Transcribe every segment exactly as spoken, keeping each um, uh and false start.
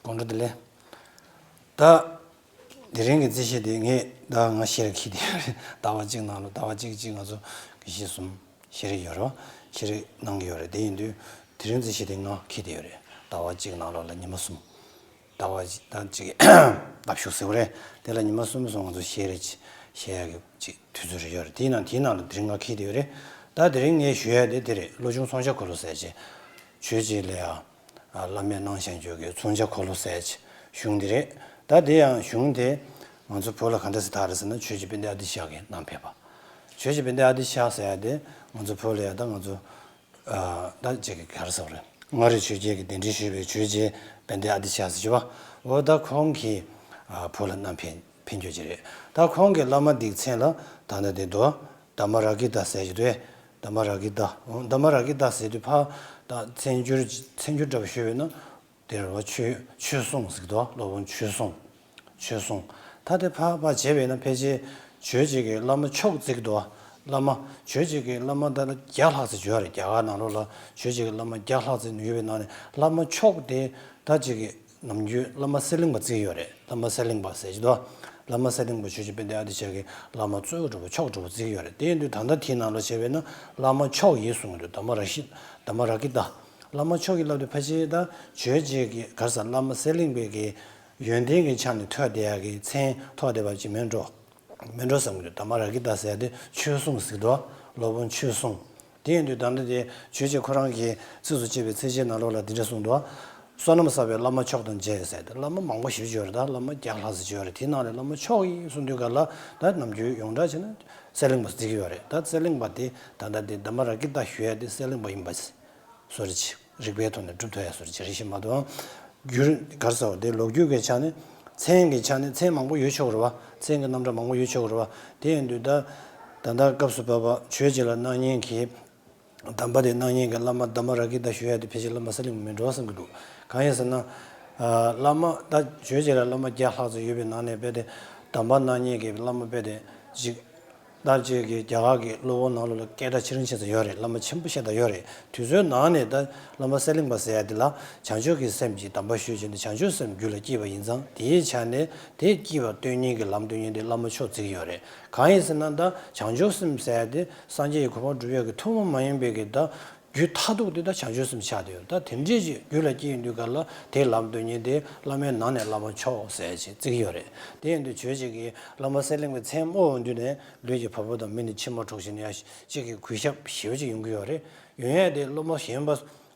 དགོང་དྲོ་བདེ་ལེགས། ད། དེ་རིང་གི་རྩིས་གཞི་དེ་ངས་ད་ང་ཤེས་རིག་འཁྱེར་བསྡད་ཡོད་རེད། ཟླ་བ་གཅིག་ནང་ལ་ཟླ་བ་གཅིག་གཅིག་ང་ཚོ་དགེ་བཤེས་གསུམ་ཤེས་རིག་ཡོད་རེད་བ། ཤེས་རིག་གནང་གི་ཡོད་རེད། དེ་ཡིན་དུས་དེ་རིང་རྩིས་གཞི་དེ་ང་འཁྱེར་བསྡད་ཡོད་རེད། ཟླ་བ་གཅིག་ནང་ལོགས་ལ་ཉི་མ་གསུམ། ཟླ་བ་གཅིག་ད་གཅིག་ལྟ་ཞུགས་ཟེར་བ་རེད། དེ་ལ་ཉི་མ་གསུམ་སོང་ང་ཚོ་ཤེས་རིག་ཤེས་ཡག་གི་གཅིག་དུས་ཚོད་རེ་ཡོད་རེད། དེའི་ནང་དེའི་ནང་ལ་དེ་རིང་ང་འཁྱེར་བསྡད་ཡོད་རེད། ད་དེ་རིང་ངས་ཞུ་ཡག་དེ་དེ་རེད། བློ་ཆུང་མཚོན་ཆ་འཁོར་ལོ་ཟེར་བྱས། ཆོས་རྗེ་ལ་ཡ། བླ་མས་གནང་བཞག་རྒྱུ་གི་མཚོན་ཆ་འཁོར་ལོ་ཟེར་བྱས་གཞུང་འདི་རེད། ད་དེ་ཡང་གཞུང་དེ་ང་ཚོ་བོད་ལ་ག་འདྲ་ཟེར་ད་རེད་ཟེར་ན། ཆོས་རྗེ་དཔལ་ལྡན་ཨ་ཏི་ཤ་གིས་གནང་ཕེབས་པ། ཆོས་རྗེ་དཔལ་ལྡན་ཨ་ཏི་ཤ་ཟེར་ཡག་དེ་ང་ཚོ་བོད་ལ་ཡ་ད་ང་ཚོ་ད་ཅིག་གི་ག་རེ་ཟེར་བ་རེད། མངའ་རིས་ཆོས་རྒྱལ་གྱིས་གདན་འདྲེན་ཞུས་པའི་ཆོས་རྗེ་དཔལ་ལྡན་ཨ་ཏི་ཤ་ཟེར་གྱི་བ། འོ་ད་ཁོང་གིས་བོད་ལ་གནང་ཕེབས་ཕེབས་རྒྱུ་ཅིག་རེད། ད་ཁོང་གི་བླ་མ་འདིའི་མཚན་ལ་ད་ལྟ་དེ་འདུག་དྷརྨ་རཀྵི་ཏ་ཟེར་གྱི་འདུག་དྷརྨ་རཀྵི་ཏ། འོ་དྷརྨ་རཀྵི་ཏ་ཟེར་དུས་ཕ་ད་མཚན་བསྒྱུར་མཚན་བསྒྱུར་འདྲ་པོ་ཞུས་པས་ན། དེ་རེད་བ། ཆོས་ཆོས་སྲུང་ཟེར་གྱི་འདུག་སློབ་དཔོན་ཆོས་སྲུང་། ཆོས་སྲུང་། ད་དེ་ཕར་ཕར་བྱས་པས་ན་ཕལ་ཆེར་ཆོས་རྗེ་གི་བླ་མ་མཆོག་བརྩི་གི་འདུག་བླ་མ་ཆོས་རྗེ་གི་བླ་མ་ད་ལྟ་བརྒྱ་ལྷག་ཙམ་ཡོད་རེད། རྒྱ་གར་ནང་ལོགས་ལ་ཆོས་རྗེ་གི་བླ་མ་བརྒྱ་ལྷག་ཙམ་ཡོད་པའི་ནང་ནས་བླ་མ་མཆོག་དེ་ད་ཅིག་གི་ནམ་རྒྱུན་བླ་མ་གསེར་གླིང་པ་བརྩི་གི་ཡོད་རེད། བླ་མ་གསེར་གླིང་པ་ཟེར་གྱི་འདུག་བླ་མ་གསེར་གླིང་པ་ཆོས་རྗེ་དཔལ་ལྡན་ཨ་ཏི་ཤ་གི་བླ་མ་གཙོ་བོ་གྲུབ་པ་མཆོག་གྲུབ་པ་བརྩི་གི་ཡོད་རེད། དེ་ཡིན་དུས་ད་ལྟ་དེའི་ནང་ལོགས་བྱས་པས་ན་བླ་མ་མཆོག་ཡིན་གསུང་གི་འདུག་དྷརྨ་རཀྵི་དྷརྨ་རཀྵི་ཏ། བླ་མ་མཆོག་གི་ལབ་དུས་ཕལ་ཆེར་ད་ཆོས་རྗེ་གི་ག་རེ་ཟེར་བླ་མ་གསེར་གླིང་པའི་གི་ཡོན་ཏན་གྱི་ཆ་ནས་ཐོས་བསྡད་ཡག་གི་མཚན་ཐོགས་བསྡད་པ་ཅིག་མིན་འགྲོ། མིན་འགྲོ་བསམ་གྱི་འདུག་དྷརྨ་རཀྵི་ཏ་ཟེར་ཡག་དེ་ཆོས་སྲུང་ཟེར་གྱི་འདུག་སློབ་དཔོན་ཆོས་སྲུང་། དེ་ཡིན་དུས་ད་ལྟ་དེ་ཆོས་རྗེ་ཁོ་རང་གི་ཚིགས་སུ་བཅད་པའི་ཚིགས་བཅད་ནང་ལོགས་ལ་འདི་འདྲ་གསུངས་འདུག་བསོད་ནམས་བསགས་པའི་བླ་མ་མཆོག་དང་མཇལ་ཟེར་ཏེ། བླ་མ་མང་པོ་ཞེ་པོ་ཅིག་ཡོད་རེད། ད་བླ་མ་བརྒྱ་ལྷག་ཙམ་ཅིག་ཡོད་རེད། དེའི་ནང་ནས་བླ་མ་མཆོག་ཡིན་གསུང་དུས་ག་ལ་ད་ནམ་རྒྱུན་ཡོངས་གྲགས་བྱས་ན་གསེར་གླིང་པ་བརྩི་གི་ཡོད་རེད། ད་གསེར་གླིང་པ་དེ་ད་ལྟ་དེ་དྷརྨ་རཀྵི་ཏ་ཞུ་ཡག་དེ་གསེར་གླིང་པ་ཡིན་པ་བཟོ་འདྲ་ཅིག་རིག་པའི་ཐོག་ནས་སྒྲུབ་ཐུབ་ཡག་བཟོ་འདྲ་ཅིག་རེད་ཤག་མ་གཏོགས། འགྱུར་ག་རེ་ཟེར་བ་དེ་ལོ་རྒྱུས་ཀྱི་ཆ་ནས་མཚན་གྱི་ཆ་ནས་མཚན་མང་པོ་ཡོད་ཆོག་གི་རེད་བ། མཚན་གྱི་རྣམ་གྲངས་མང་པོ་ཡོད་ཆོག་གི་རེད་བ། དེ་ཡིན་དུས་ད་ད་ལྟ་སྐབས་སུ་བབས་པ་ཆོས་རྗེ་ལ་གནང་མཁན་གྱི་གདམས་པ་དེ་གནང་མཁན་གྱི་བླ་མ་དྷརྨ་རཀྵི་ཏ་ཞུ་ཡག་དེ་ཕལ་ཆེར་བླ་མ་གསེར་གླིང་པ་མིན་འགྲོ་བསམ་གྱི་འདུག་གང་ཡིན་ཟེར་ན། ཨ། བླ་མ་ད་ཆོས་རྗེ་ལ་བླ་མ་བརྒྱ་ལྷག་ཙམ་ཡོད་པའི་ནང་ནས་རྦད་དེ་གདམས་པ་གནང་མཁན་གྱི་བླ་མ་རྦད་དེ་ཅིག་ད་ཅིག་གི་རྒྱ་གར་གྱི་སློབ་དཔོན་ནང་ལོགས་ལ་སྐད་གྲགས་ཆེ་རིང་ཆེ་ཙམ་ཡོད་རེད། བླ་མ་ཆེན་པོ་ཤ་སྟག་ཡོད་རེད། དེ་ཚོའི་ནང་ནས་ད་བླ་མ་གསེར་གླིང་པ་ཟེར་ཡག་དེ་ལ་བྱང་ཆུབ་ཀྱི་སེམས་ཀྱི་གདམས་པ་ཞུས་བྱས་ནས་བྱང་ཆུབ་སེམས་རྒྱུད་ལ་སྐྱེས་པ་ཡིན་ཙང་། དེའི་ཆ་ནས་དེ་སྐྱེས་པ་སྟོན་མཁན་གྱི་ལམ་སྟོན་མཁན་དེ་བླ་མ་མཆོག་བརྩི་གི་ཡོད་རེད། གང་ཡིན་ཟེར་ན་ད་བྱང་ཆུབ་སེམས་ཟེར་ཡག་དེ་སངས་རྒྱས་ཀྱི་གོ་འཕང་སྒྲུབ་ཡག་གི་ཐུན་མོང་མ་ཡིན་པའི་གི་ད་རྒྱུད་མཐར་ཐུག་དེ་ད་བྱང་ཆུབ་སེམས་ཆགས་བསྡད་ཡོད། ད་དེ་འདྲས་ཅིག་རྒྱུད་ལ་སྐྱེས་ཡོང་དུས་ག་ལ་དེའི་ལམ་སྟོན་མཁན་དེ་བླ་མའི་ནང་ནས་བླ་མ་མཆོག་ཟེར་ཅིག་བརྩི་གི་ཡོད་རེད། དེ་ཡིན་དུས་ཆོས་རྗེ་གིས་བླ་མ་གསེར་གླིང་པའི་མཚན་སྨོས་ཡོང་དུས་ནས་ལུས་ཀྱི་བ་སྤུ་དང་མིག་ནི་མཆི་མ་འཁྲུགས་བྱས་ནས་ཡ་གཅིག་གི་གུས་ཞབས་ཞེ་པོ་ཅིག་ཡོང་གི་ཡོད་རེད། ཡོང་ཡག་དེ་སློབ་མ་གཞན་པ་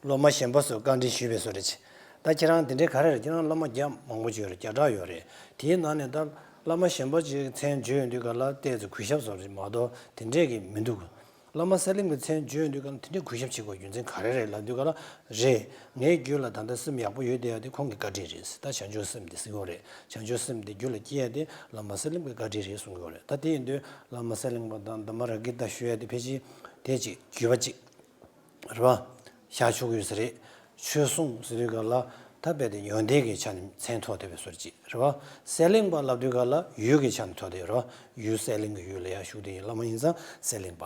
སློབ་མ་གཞན་པ་ཚོས་བཀའ་འདྲི་ཞུས་པའི་བཟོ་འདྲ་ཅིག་ད་ཁྱེད་རང་དེ་འདྲས་ག་རེ་རེད། ཁྱེད་རང་བླ་མ་བརྒྱ་མང་པོ་ཅིག་ཡོད་རེད། བརྒྱ་ཕྲག་ཡོད་རེད། དེའི་ནང་ནས་ད་བླ་མ་གཞན་པ་ཅིག་མཚན་བརྗོད་ཡོང་དུས་ག་ལ་ཏོག་ཙམ་གུས་ཞབས་བཟོ་འདྲ་ཅིག་མ་གཏོགས་དེ་འདྲས་ཀྱི་མི་འདུག་བླ་མ་གསེར་གླིང་པའི་མཚན་བརྗོད་ཡོང་དུས་ག་ལ་དེ་འདྲའི་གུས་ཞབས་བྱེད་དགོས་རྒྱུ་མཚན་ག་རེ་རེད་ལབ་དུས་ག་ལ། རེད། ངའི་རྒྱུད་ལ་ད་ལྟ་སེམས་ཡག་པོ་ཡོད་བསྡད་ཡག་དེ་ཁོང་གི་བཀའ་དྲིན་རེད། ད་བྱང་ཆུབ་སེམས་དེ་ཟེར་གྱི་ཡོད་རེད། བྱང་ཆུབ་སེམས་དེ་རྒྱུད་ལ་སྐྱེ་ཡག་དེ་བླ་མ་གསེར་གླིང་པའི་བཀའ་དྲིན་རེད་གསུང་གི་ཡོད་རེད། ད་དེ་ཡིན་དུས་བླ་མ་གསེར་གླིང་པ་དང་དྷརྨ་རཀྵི་ཏ་ཞུ་ཡག་དེ་ཕལ་ཆེར་དེ་ཅིག་བརྒྱུད་པ་ཅིག་རེད་བ། ཤར་ཕྱོགས་ཡོད་ས་རེད། ཆོས་སྲུང་ཟེར་དུས་ག་ལ་ད་རྦད་དེ་ཡོན་ཏན་གྱི་ཆ་ནས་མཚན་ཐོགས་བསྡད་པའི་བཟོ་འདྲ་ཅིག་རེད་བ། གསེར་གླིང་པ་ལབ་དུས་ག་ལ་ཡུལ་གྱི་ཆ་ནས་ཐོགས་བསྡད་ཡོད་རེད་བ། ཡུལ་གསེར་གླིང་གི་ཡུལ་ལ་ཡར་བཞུགས་བསྡད་ཡོད་བླ་མ་ཡིན་ཙང་གསེར་གླིང་པ།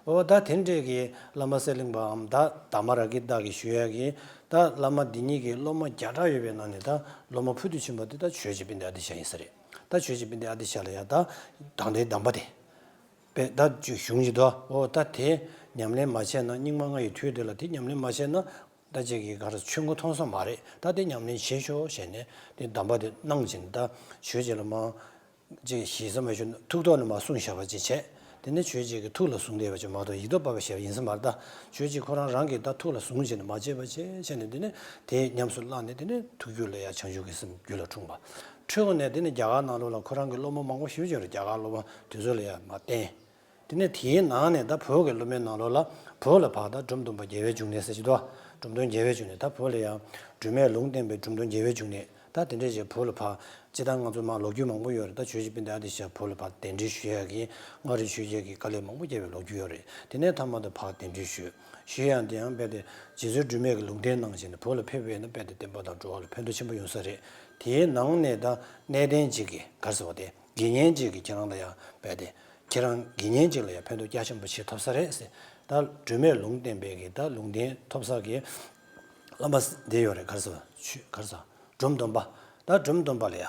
འོ་ད་དེ་འདྲས་ཀྱི་བླ་མ་གསེར་གླིང་པའམ་ད་དྷརྨ་རཀྵི་ཏ་གིས་ཞུ་ཡག་གི་ད་བླ་མ་འདི་གཉིས་ཀྱི་སློབ་མ་བརྒྱ་ཕྲག་ཡོད་པའི་ནང་ནས་ད་སློབ་མ་ཕུལ་དུ་ཕྱིན་པ་དེ་ད་ཆོས་རྗེ་དཔལ་ལྡན་ཨ་ཏི་ཤ་ཡིན་ས་རེད། ད་ཆོས་རྗེ་དཔལ་ལྡན་ཨ་ཏི་ཤ་ལ་ཡ་ད་དང་པོའི་གདམས་པ་དེ་པས་ད་གཞུང་བཞིན་དུ། འོ་ད་དེ་ཉམས་ལེན་མ་བྱས་ན། སྙིགས་མ་ལྔ་ཡི་དུས་འདི་ལ་དེ་ཉམས་ལེན་མ་བྱས་ན་ད་ཅིག་གི་ག་རེ་ཆོས་མགོ་མཐོང་ས་མ་རེད། ད་དེ་ཉམས་ལེན་བྱེད་ཤོག་ཞེས་ནས་དེ་གདམས་པ་དེ་གནང་བྱས་ནས་ད་ཆོས་རྗེ་ལ་མ་ཅིག་ཞེ་ས་མ་ཞུ་ན་ཐུགས་ཐོག་ནས་མར་གསུངས་བཞག་པ་ཅིག་བྱས། དེ་ནས་ཆོས་རྗེ་གི་ཐུགས་ལ་བཟུང་བསྡད་པ་ཅིག་མ་གཏོགས་ཡིག་ཐོག་ཕབ་པ་ཞེས་པ་ཡིན་ས་མ་རེད། ད་ཆོས་རྗེ་ཁོ་རང་རང་གིས་ད་ཐུགས་ལ་བཟུང་བྱས་ནས་མ་བརྗེད་པ་བྱས་བྱས་ནས་དེ་ནས་དེ་ཉམས་སུ་བླངས་ནས་དེ་ནས་ཐུགས་རྒྱུད་ལ་ཡ་བྱང་ཆུབ་ཀྱི་སེམས་རྒྱུད་ལ་འཁྲུངས་པ། འཁྲུངས་ནས་དེ་ནས་རྒྱ་གར་ནང་ལོགས་ལ་ཁོ་རང་གི་སློབ་མ་མང་པོ་ཞེ་པོ་ཅིག་ཡོད་རེད། རྒྱ་གར་སློབ་མ་དེ་ཚོ་ལ་ཡ་མར་བསྟན། དེ་ནས་དེའི་ནང་ནས་ད་བོད་ཀྱི་སློབ་མའི་ནང་ལོགས་ལ་བོད་ལ་ཕར་ད་འབྲོམ་སྟོན་པ་རྒྱལ་བའི་འབྱུང་གནས་ཟེར་གྱི་འདུག་འབྲོམ་སྟོན་རྒྱལ་བའི་འབྱུང་གནས། ད་བོད་ལ་ཡང་སྒྲོལ་མས་ལུང་བསྟན་པའི་འབྲོམ་སྟོན་རྒྱལ་བའི་འབྱུང་གནས། ད་དེ་འདྲས་བྱས་བོད་ལ་ཕར་སྤྱིར་བཏང་ང་ཚོ་མར་ལོ་རྒྱུས་མང་པོ་ཡོད་རེད། ད་ཆོས་རྗེ་དཔལ་ལྡན་ཨ་ཏི་ཤ་བོད་ལ་ཕར་གདན་འདྲེན་ཞུ་ཡག་གི་མངའ་རིས་ཆོས་རྒྱལ་གྱི་དཀའ་ལས་མང་པོ་བརྒྱབ་པའི་ལོ་རྒྱུས་ཡོད་རེད། དེ་ནས་མཐའ་མ་དུ་ཕར་གདན་འདྲེན་ཞུས། ཞུས་ཡང་དེ་ཡང་རྦད་དེ་རྗེ་བཙུན་སྒྲོལ་མས་ཀྱི་ལུང་བསྟན་གནང་བྱས་ནས་བོད་ལ་ཕེབས་པས་ན་རྦད་དེ་བསྟན་པ་དང་འགྲོ་བ་ལ་ཕན་ཐོགས་ཆེན་པོ་ཡོང་ས་རེད། དེའི་ནང་ནས་ད་གནད་དོན་གཅིག་གི་ག་རེ་ཟེར་བ་དེ། དགེ་བསྙེན་གཅིག་གིས་ཁྱེད་རང་ལ་ཡང་རྦད་དེ། ཁྱེད་རང་དགེ་བསྙེན་གཅིག་ལ་ཡང་ཕན་ཐོགས་རྒྱ་ཆེན་པོ་ཞིག་ཐོབ་ས་རེད་ཟེར། ད་སྒྲོལ་མས་ལུང་བསྟན་པའི་གི་ད་ལུང་བསྟན་ཐོབ་ས་གི་བླ་མ་དེ་ཡོད་རེད། ག་རེ་ཟེར་བ། ཆོས་ག་རེ་ཟེར་བ། སྒྲོམ་སྡོམ་པ། ད་སྒྲོམ་སྡོམ་པ་ལ་ཡ།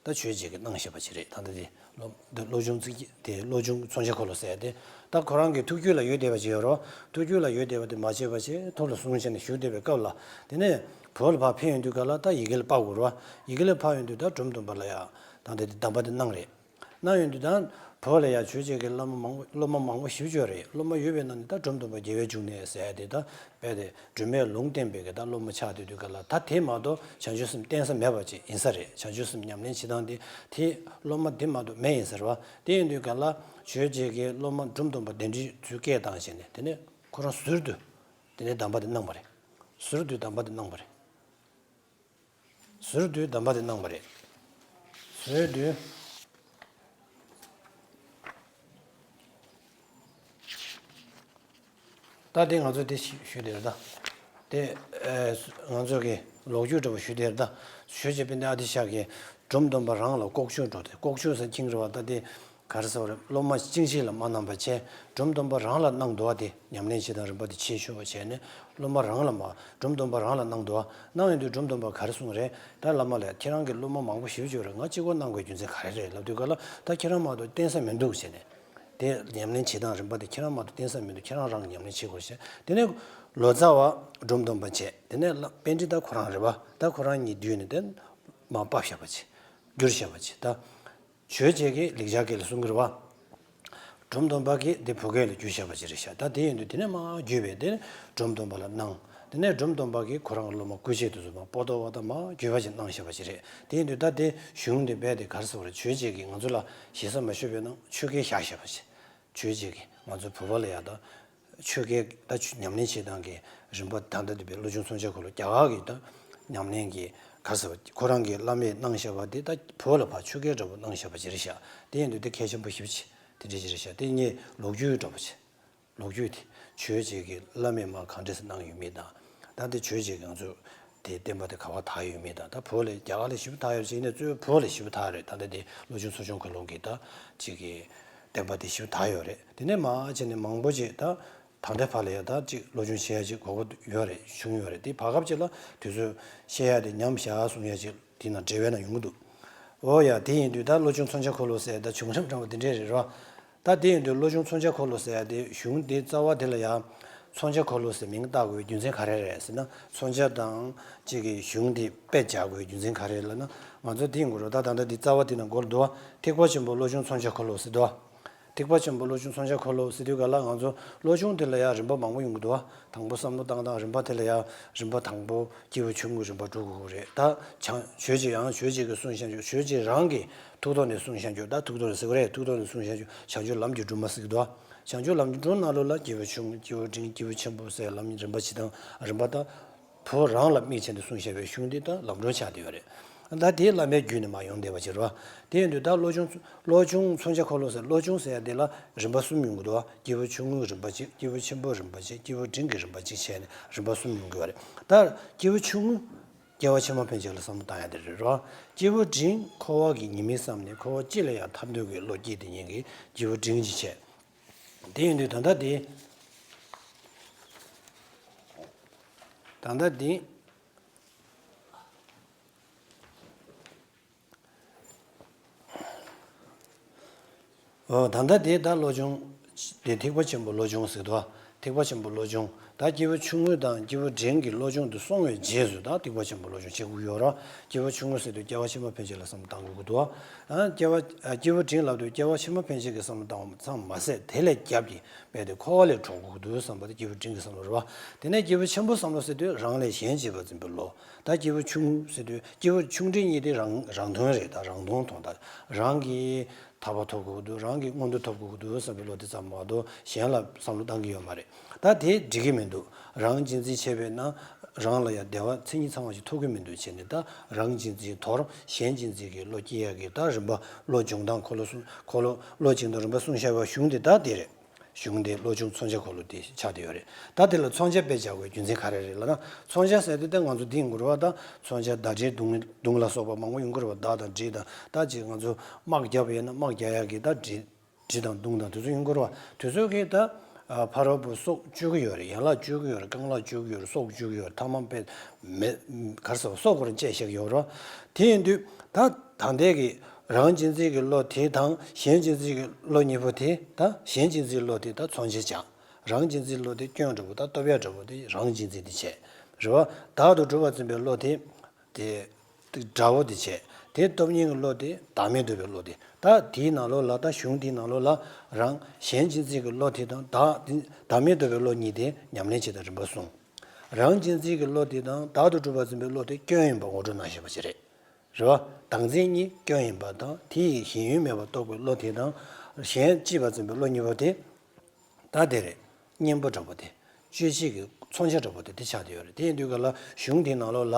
ད་ཆོས་རྗེ་གིས་གནང་བཞག་པ་ཅིག་རེད། ད་ལྟ་དེ་བློ་འདི་བློ་སྦྱོང་ཚིག་དེ་བློ་སྦྱོང་མཚོན་བྱེད་འཁོར་ལོ་ཟེར་ཡ་དེ། ད་ཁོ་རང་གི་ཐུགས་རྒྱུད་ལ་ཡོད་བསྡད་པ་ཅིག་ཡོད་རེད་བ། ཐུགས་རྒྱུད་ལ་ཡོད་བསྡད་པ་དེ་མ་བརྗེད་པ་བྱས་ཐུགས་ལ་བཟུང་བྱས་ནས་བཞུགས་བསྡད་པའི་སྐབས་ལ། དེ་ནས་བོད་ལ་ཕར་ཕེབས་ཡོང་དུས་ག་ལ་ད་ཡི་གེ་ལ་ཕབ་དགོས་རེད་བ། ཡི་གེ་ལ་ཕབ་ཡོང་དུས་ད་སྒྲོམ་སྡོམ་པ་ལ་ཡ། ད་ལྟ་དེ་གདམས་པ་དེ་གནང་རེད། གནང་ཡོང་དུས་ད་བོད་ལ་ཡ་ཆོས་རྗེ་གི་བླ་མ་མང་པོ་སློབ་མ་མང་པོ་ཞེ་པོ་ཅིག་ཡོད་རེད། སློབ་མ་ཡོད་པའི་ནང་ནས་ད་སྒྲོམ་སྡོམ་པ་རྒྱལ་བའི་འབྱུང་གནས་ཟེར་ཡ་དེ་ད་རྦད་དེ་སྒྲོལ་མའི་ལུང་བསྟན་པའི་གི་ད་སློབ་མ་ཆགས་བསྡད་དུས་ག་ལ། ད་དེ་མ་གཏོགས་བྱང་ཆུབ་སེམས་བསྟེན་ས་མེད་པ་ཅིག་ཡིན་ས་རེད། བྱང་ཆུབ་སེམས་ཉམས་ལེན་བྱེད་སྟངས་དེ་དེ་སློབ་མ་དེ་མ་གཏོགས་མེད་ཡིན་ས་རེད་བ། དེ་ཡིན་དུས་ག་ལ་ཆོས་རྗེ་གི་སློབ་མ་སྒྲོམ་སྡོམ་པ་དེ་འདྲའི་ཚུལ་སྐད་བཏང་བྱས་ནས། དེ་ནས་ཁོ་རང་ཟུར་དུ་དེ་ནས་གདམས་པ་དེ་གནང་བ་རེད། ཟུར་དུ་གདམས་པ་དེ་གནང་བ་རེད། ཟུར་དུ་གདམས་པ་དེ་གནང་བ་རེད། ཟུར་དུ། ད་དེ་ང་ཚོ་དེ་ཞུ་ཞུ་དེ་རེད་ད། དེ་ཨེ་ང་ཚོ་གི་ལོ་རྒྱུས་འདྲ་པོ་ཞུ་དེ་རེད་ད། ཆོས་རྗེ་དཔལ་ལྡན་ཨ་ཏི་ཤ་གིས་སྒྲོམ་སྡོམ་པ་རང་ལ་ལྐོག་ཆུང་འགྲོ་དེ། ལྐོག་ཆུང་ཟེར་ཁྱིང་རེད་བ། ད་དེ་ག་རེ་ཟེར་བ་རེད། སློབ་མ་ཅིག་ཅིག་ལ་མ་གནང་བ་བྱས། སྒྲོམ་སྡོམ་པ་རང་ལ་གནང་འདུག་བ། དེ་ཉམས་ལེན་བྱེད་སྟངས་རིམ་པ་དེ་ཕྱིན་ཤོག་བྱས་ནས། སློབ་མ་རང་ལ་མ། སྒྲོམ་སྡོམ་པ་རང་ལ་གནང་འདུག་བ། གནང་ཡོང་དུས་སྒྲོམ་སྡོམ་པ་ག་རེ་གསུངས་རེད། ད་བླ་མ་ལགས། ཁྱེད་རང་གི་སློབ་མ་མང་པོ་ཞེ་པོ་ཅིག་ཡོད་རེད། ང་གཅིག་པོ་གནང་དགོས་རྒྱུ་མཚན་ག་རེ་རེད་ལབ་དུས་ག་ལ། ད་ཁྱེད་རང་མ་གཏོགས་བསྟེན་ས་མི་འདུག་བྱས་ནས། དེ་ཉམས་ལེན་བྱེད་སྟངས་རིམ་པ་དེ་ཁྱེད་རང་མ་གཏོགས་བསྟེན་ས་མི་འདུག་ཁྱེད་རང་རང་གིས་ཉམས་ལེན་བྱེད་དགོས་བྱས། དེ་ནས་ལོ་ཙཱ་བ་སྒྲོམ་སྡོམ་པ་བྱས། དེ་ནས་བླ་པཎྜི་ཏ་ཁོ་རང་རེད་བ། ད་ཁོ་རང་གཉིས་བསྡུས་ནས་དེ་མར་ཕབ་བཞག་པ་བྱས། བསྒྱུར་བཞག་པ་བྱས། ད། ཆོས་རྗེ་གིས་ལེགས་སྦྱར་སྐད་ལ་གསུང་གི་རེད་བ། སྒྲོམ་སྡོམ་པ་གིས་འདི་བོད་སྐད་ལ་བསྒྱུར་བཞག་པ་ཅིག་རེད་ཤག་ད་དེ་ཡིན་དུས་དེ་ནས་མར་བསྒྱུར་བས་དེ་ནས་སྒྲོམ་སྡོམ་པ་ལ་གནང་། དེ་ནས་སྒྲོམ་སྡོམ་པ་གིས་ཁོ་རང་གི་སློབ་མ་སྐུ་མཆེད་དེ་ཚོ་མར་པོ་ཏོ་བ་དང་མར་བསྒྱུར་བ་ཅིག་གནང་བཞག་པ་ཅིག་རེད། དེ་ཡིན་དུས་ད་དེ་གཞུང་དེ་རྦད་དེ་ག་རེ་ཟེར་བ་རེད། ཆོས་རྗེ་གིས་ང་ཚོ་ལ་ཞེ་ས་མ་ཞུས་པའི་ནང་ཆོས་སྐད་བཞག་བཞག་པ་ཅིག་ཆོས་རྗེ་གིས་ང་ཚོ་བོད་པ་ལ་ཡ་ད། ཆོས་སྐད་ད་ཆོས་ཉམས་ལེན་བྱེད་སྟངས་ཀྱི་རིམ་པ་ད་ལྟ་འདི་པའི་བློ་སྦྱོང་མཚོན་བྱེད་འཁོར་ལོ་རྒྱ་གར་གྱི་ད་ཉམས་ལེན་གྱི་ག་རེ་ཟེར་བ། ཁོ་རང་གི་བླ་མས་གནང་བཞག་པ་འདི་ད་བོད་ལ་ཕར་ཆོས་སྐད་འདྲ་པོ་གནང་བཞག་པ་ཅིག་རེད་ཤག་དེ་ཡིན་དུས་དེ་གལ་ཆེན་པོ་ཞེ་པོ་ཅིག་དེ་འདྲ་ཅིག་རེད་ཤག་དེ་ངས་ལོ་རྒྱུས་འདྲ་པོ་ཅིག་ལོ་རྒྱུས་དེ་ཆོས་རྗེ་གི་བླ་མས་མར་གང་འདྲས་སེ་གནང་ཡོད་མེད་དང་། ད་འདི་ཆོས་རྗེ་གི་ང་ཚོ་དེ་བསྟན་པ་དེ་ག་པར་དར་ཡོད་མེད་དང་། ད་བོད་ལ་རྒྱ་གར་ལ་ཞེ་པོ་དར་ཡོད་ཅིག་ཡིན་ན། གཙོ་བོ་བོད་ལ་ཞེ་པོ་དར་རེད། ད་ལྟ་དེ་བློ་སྦྱོང་མཚོན་བྱེད་འཁོར་ལོ་གི་ད་ཅིག་གི་བསྟན་པ་དེ་ཞེ་པོ་དར་ཡོད་རེད། དེ་ནས་མར་བྱས་ནས་མང་པོ་ཅིག་ད་ད་ལྟའི་བར་ལ་ཡ་ད་ཅིག་བློ་སྦྱོང་བྱེད་ཡ་ཅིག་དགོས་མཁོ་ཡོད་རེད། བྱུང་ཡོད་རེད། དེ་བར་སྐབས་ཅིག་ལ་དུས་ཚོད་བཤད་ཡ་དེ་ཉམས་བཞག་གསུང་ཡ་ཅིག་དེ་ནང་འབྲེལ་བའི་ནང་ཡོང་གི་འདུག་འོ་ཡ། དེ་ཡིན་དུས་ད་བློ་སྦྱོང་མཚོན་བྱེད་འཁོར་ལོ་ཟེར་ད་བྱུང་རིམ་འདྲ་པོ་དེ་འདྲས་རེད་རོ། ད་དེ་ཡིན་དུས་བློ་སྦྱོང་མཚོན་བྱེད་འཁོར་ལོ་ཟེར་ཡ་དེ་གཞུང་དེ་རྩ་བ་དེ་ལ་ཡ། མཚོན་བྱེད་འཁོར་ལོ་ཟེར་མིང་བཏགས་དགོས་རྒྱུ་མཚན་ག་རེ་རེད་ཟེར་ན། མཚོན་བྱེད་དང་གཅིག་གི་གཞུང་དེ་དཔེ་བྱ་དགོས་རྒྱུ་མཚན་ག་རེ་རེད་ལབ་ན། ང་ཚོ་དེ་ཡིན་དགོས་རོ། ད་ད་ལྟ་འདི་རྩ་བ་དེ་ནང་མགོ་ལ་འདུག་བ། ཐེག་པ་ཆེན་པོ་བློ་སྦྱོང་མཚོན་བྱེད་འཁོར་ལོ་ཟེར་འདུག་བ། ཐེག་པ་ཆེན་པོ་བློ་སྦྱོང་མཚོན་བྱེད་འཁོར་ལོ་ཟེར་དུས་ག་ལ་ང་ཚོ་བློ་སྦྱོང་དེ་ལ་ཡ་རིམ་པ་མང་པོ་ཡོང་གི་འདུག་བ། དང་པོ་བསམ་བློ་བཏང་སྟངས་རིམ་པ་དེ་ལ་ཡ་རིམ་པ་དང་པོ་སྐྱེས་བུ་ཆུང་ངུའི་རིམ་པ་འགྲོ་དགོས་ཀྱི་རེད། ད་བྱང་ཆོས་རྗེ་ཡང་ཆོས་རྗེ་གིས་གསུངས་བཞག་རྒྱུ། ཆོས་རྗེ་རང་གིས་ཐུགས་ཐོག་ནས་གསུངས་བཞག་རྒྱུ། ད་ཐུགས་ཐོག་ནས་ཟེར་གི་རེད། ཐུགས་ཐོག་ནས་གསུངས་བཞག་རྒྱུ་བྱང་ཆུབ་ལམ་གྱི་སྒྲོན་མ་ཟེར་གི་འདུག་བ། བྱང་ཆུབ་ལམ་གྱི་སྒྲོན་ནང་ལོགས་ལ་སྐྱེས་བུ་ཆུང་ངུ། སྐྱེས་བུ་འབྲིང་། སྐྱེས་བུ་ཆེན་པོ་ཟེར་ལམ་རིམ་པ་བྱེད་སྟངས་རིམ་པ་དང་། བོད་རང་ལ་དམིགས་བྱས་ནས་གསུངས་བཞག་པའི་གཞུང་འདི་ད་ལམ་སྒྲོན་ཆགས་བསྡད་ཡོད་རེད། ད་དེའི་བླ་མའི་བརྒྱུད་ནས་མར་ཡོང་བསྡད་པ་ཅིག་རེད་བ། དེ་ཡིན་དུས་ད་བློ་སྦྱོང་བློ་སྦྱོང་མཚོན་བྱེད་འཁོར་ལོ་ཟེར། བློ་སྦྱོང་ཟེར་ཡ་དེ་ལ་རིམ་པ་གསུམ་ཡོང་གི་འདུག་བ། སྐྱེས་བུ་ཆུང་ངུའི་རིམ་པ་གཅིག་སྐྱེས་བུ་ཆེན་པོའི་རིམ་པ་གཅིག་སྐྱེས་བུ་འབྲིང་གི་རིམ་པ་གཅིག་བྱས་ནས་རིམ་པ་གསུམ་ཡོང་གི་ཡོད་རེད། ད་སྐྱེས་བུ་ཆུང་ངུ། སྐྱེ་བ་ཕྱི་མ་ཕན་ཆད་ལ་བསམ་བློ་བཏང་ཡ་དེ་རེད་རོ། སྐྱེས་བུ་འབྲིང་འཁོར་བ་གི་ཉེས་དམིགས་བསམ་ནས་འཁོར་བ་སྤྱི་ལ་ཡང་ཐར་འདོད་ཀྱི་བློ་སྐྱེས་དེ་ཉིད་ཀྱི་སྐྱེས་བུ་འབྲིང་གཅིག་བྱས། དེ་ཡིན་དུས་ད་ལྟ་དེ། ད་ལྟ་དེ། འོ། ད་ལྟ་དེ་ད་བློ་སྦྱོང་། དེ་ཐེག་པ་ཆེན་པོ་བློ་སྦྱོང་ཟེར་འདུག་བ། ཐེག་པ་ཆེན་པོ་བློ་སྦྱོང་། ད་སྐྱེས་བུ་ཆུང་ངུ་དང་སྐྱེས་བུ་འབྲིང་གི་བློ་སྦྱོང་དེ་སོང་བའི་རྗེས་སུ་ད་ཐེག་པ་ཆེན་པོ་བློ་སྦྱོང་བྱེད་དགོས་ཡོད་ར། སྐྱེས་བུ་ཆུང་ངུ་ཟེར་དུས་སྐྱེ་བ་ཕྱི་མ་ཕན་ཆད་ལ་བསམ་བློ་བཏང་དགོས་ཀྱི་འདུག་བ། ཨ། སྐྱེ་བ། ཨ། སྐྱེས་བུ་འབྲིང་ལབ་དུས་སྐྱེ་བ་ཕྱི་མ་ཕན་ཆད་ཀྱི་བསམ་བློ་བཏང་བ་ཙམ་མ་ཟད། དེ་ལས་རྒྱབ་ཀྱི་རྦད་དེ་འཁོར་བ་ལས་གྲོལ་དགོས་ཀྱི་འདུག་བསམ་པ་དེ་སྐྱེས་བུ་འབྲིང་གི་བསམ་བློ་རེད་བ། དེ་ནས་སྐྱེས་བུ་ཆེན་པོ་བསམ་བློ་ཟེར་དུས་རང་ལས་གཞན་གཅེས་པར་འཛིན་པའི་བློ། ད་སྐྱེས་བུ་ཆུང་ངུ་ཟེར་དུས་སྐྱེས་བུ་ཆུང་འབྲིང་གཉིས་དེ་རང་རང་དོན་རེད། ད་རང་དོན་མཐོང་སྟངས། རང་གི་ཐར་པ་ཐོབ་དགོས་ཀྱི་འདུག་རང་གི་མངོན་འདོད་ཐོབ་དགོས་ཀྱི་འདུག་བསམ་པའི་བློ་དེ་ཙམ་མ་གཏོགས་གཞན་ལ་བསམ་བློ་བཏང་གི་ཡོད་མ་རེད། ད་དེ་འགྲིག་གི་མི་འདུག་རང་གཅེས་འཛིན་བྱས་པས་ན་རང་ལ་ཡང་བདེ་བ་མཚན་ཉིད་ཚང་བ་ཞིག་ཐོབ་ཀྱི་མི་འདུག་བྱས་ནས། ད་རང་གཅེས་འཛིན་དོར་གཞན་གཅེས་འཛིན་གྱི་བློ་སྐྱེ་ཡག་གི་ད་རིམ་པ། བློ་སྦྱོང་སྟངས་འཁོར་ལོ་གསུམ། འཁོར་ལོ་བློ་སྦྱོང་སྟངས་རིམ་པ་གསུངས་བཞག་པ་གཞུང་དེ་ད་དེ་རེད། གཞུང་དེ་བློ་སྦྱོང་མཚོན་བྱེད་འཁོར་ལོ་དེ་ཆགས་བསྡད་ཡོད་རེད། ད་དེ་ལ་མཚོན་བྱ་དཔེ་བྱ་དགོས་རྒྱུ་མཚན་ག་རེ་རེད་ལབ་ན། མཚོན་བྱ་ཟེར་དུས་ད་ང་ཚོ་འདི་ཡིན་དགོས་རེད་བ། ད་མཚོན་བྱ་མདའ་གྲི་མདུང་མདུང་ལ་སོགས་པ་མང་པོ་ཡོང་གི་རེད་བ། མདའ་དང་གྲི་དང་། ད་ཅིག་ང་ཚོ་དམག་བརྒྱབ་པ་ཡིན་ན་དམག་རྒྱག་ཡག་གི་ད་གྲི། གྲི་དང་མདུང་དང་དེ་ཚོ་ཡོང་གི་རེད་བ། དེ་ཚོ་གི་ད་ ཕ་རོལ་པོ་སྲོག་གཅོད་ཀྱི་ཡོད་རེད། ཡན་ལག་གཅོད་ཀྱི་ཡོད་རེད། རྐང་ལག་གཅོད་ཀྱི་ཡོད་རེད། སྲོག་གཅོད་ཀྱི་ཡོད་རེད། ཐ་མག་དཔེ་མེད་ག་རེ་ཟེར་བ། སྲོག་ཁོ་རང་བཅད་བཞག་གི་ཡོད་རེད། དེ་ཡིན་དུས་ད་ད་ལྟའི་གི་རང་གཅེས་འཛིན་གྱི་བློ་དེ་དང་གཞན་གཅེས་འཛིན་གྱི་བློ་གཉིས་པོ་དེ། ད་གཞན་གཅེས་འཛིན་བློ་དེ་ད་མཚོན་བྱེད་བྱ། རང་གཅེས་འཛིན་བློ་དེ་སྐྱོན་འདྲ་པོ། ད་སྟོབས་ཡག་འདྲ་པོ་དེ་རང་གཅེས་འཛིན་དེ་བྱས། རེད་བ། བདག་ཏུ་གྲུབ་པར་འཛིན་པའི་བློ་དེ། དེ་དགྲ་བོ་དེ་བྱས། དེ་སྟོབས་ཉིད་ཀྱི་བློ་དེ་བདག་མེད་རྟོགས་པའི་བློ་དེ། ད་དེའི་ནང་ལོགས་ལ། ད་གཞུང་དེའི་ནང་ལོགས་ལ་རང་གཞན་གཅེས་འཛིན་གྱི་བློ་དེ་དང་བདག་དེ། བདག་མེད་རྟོགས་པའི་བློ་གཉིས་དེ་ཉམས་ལེན་བྱེད་སྟངས་རིམ་པ་གསུམ། རང་གཅེས་འཛིན་གྱི་བློ་དེ་དང་བདག་ཏུ་གྲུབ་པར་འཛིན་པའི་བློ་དེ་སྐྱོན་ཡིན་པ་ངོ་སྤྲོད་གནང་བཞིན་པ་ཞིག་རེད། རེད་བ། བདག་འཛིན་གཉིས་སྐྱོན་ཡིན་པ་དང་དེ་ཡི་ཞེན་ཡུལ་མེད་པར་རྟོགས་པའི་བློ་དེ་དང་གཞན་གཅེས་པར་འཛིན་པའི་བློ་གཉིས་པོ་དེ། ད་དེ་རེད། གཉེན་པོ་འདྲ་པོ་དེ། གཅོད་བྱེད་ཀྱི་མཚོན་བྱ་འདྲ་པོ་དེ་དེ་ཆགས་བསྡད་ཡོད་རེད། དེ་ཡིན་དུས་ག་ལ་གཞུང་དེའི་ནང་ལོགས་ལ་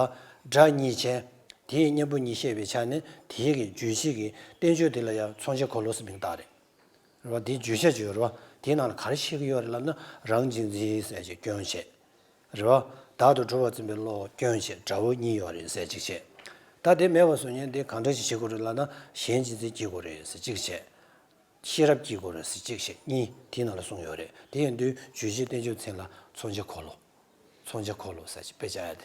དགྲ་གཉིས་བྱས། དེའི་གཉེན་པོ་གཉིས་བཤད་པའི་ཆ་ནས་དེའི་གི་བརྗོད་བྱེད་ཀྱི་བསྟན་བཅོས་དེ་ལ་ཡང་མཚོན་བྱ་འཁོར་ལོ་ཟེར་མིང་བཏགས་རེད། རེད་བ། དེའི་བརྗོད་བྱ་ཅིག་ཡོད་རེད་བ། དེའི་ནང་ལ་ག་རེ་བཤད་ཀྱི་ཡོད་རེད་ལབ་ན། རང་གཅེས་འཛིན་ཟེར་ཅིག་སྐྱོན་བྱས། རེད་བ། བདག་ཏུ་གྲུབ་པར་འཛིན་པའི་བློ་སྐྱོན་བྱས། དགྲ་བོ་གཉིས་ཡོད་རེད་ཟེར་ཅིག་བྱས། ད་དེ་མེད་པ་བཟོ་མཁན་དེ་གང་འདྲ་ཞིག་བྱེད་དགོས་རེད་ལབ་ན། གཞན་གཅེས་འཛིན་སྐྱེ་དགོས་རེད་ཟེར་ཅིག་བྱས། ཤེས་རབ་སྐྱེ་དགོས་རེད་ཟེར་གཅིག་བྱས། གཉིས་དེའི་ནང་ལ་གསུངས་ཡོད་རེད། དེ་ཡིན་དུས་རྗོད་བྱེད་བསྟན་བཅོས་མཚན་ལ་མཚོན་བྱ་འཁོར་ལོ། མཚོན་བྱ་འཁོར་ལོ་ཟེར་ཅིག་དཔེ་བྱ་ཡ་དེ།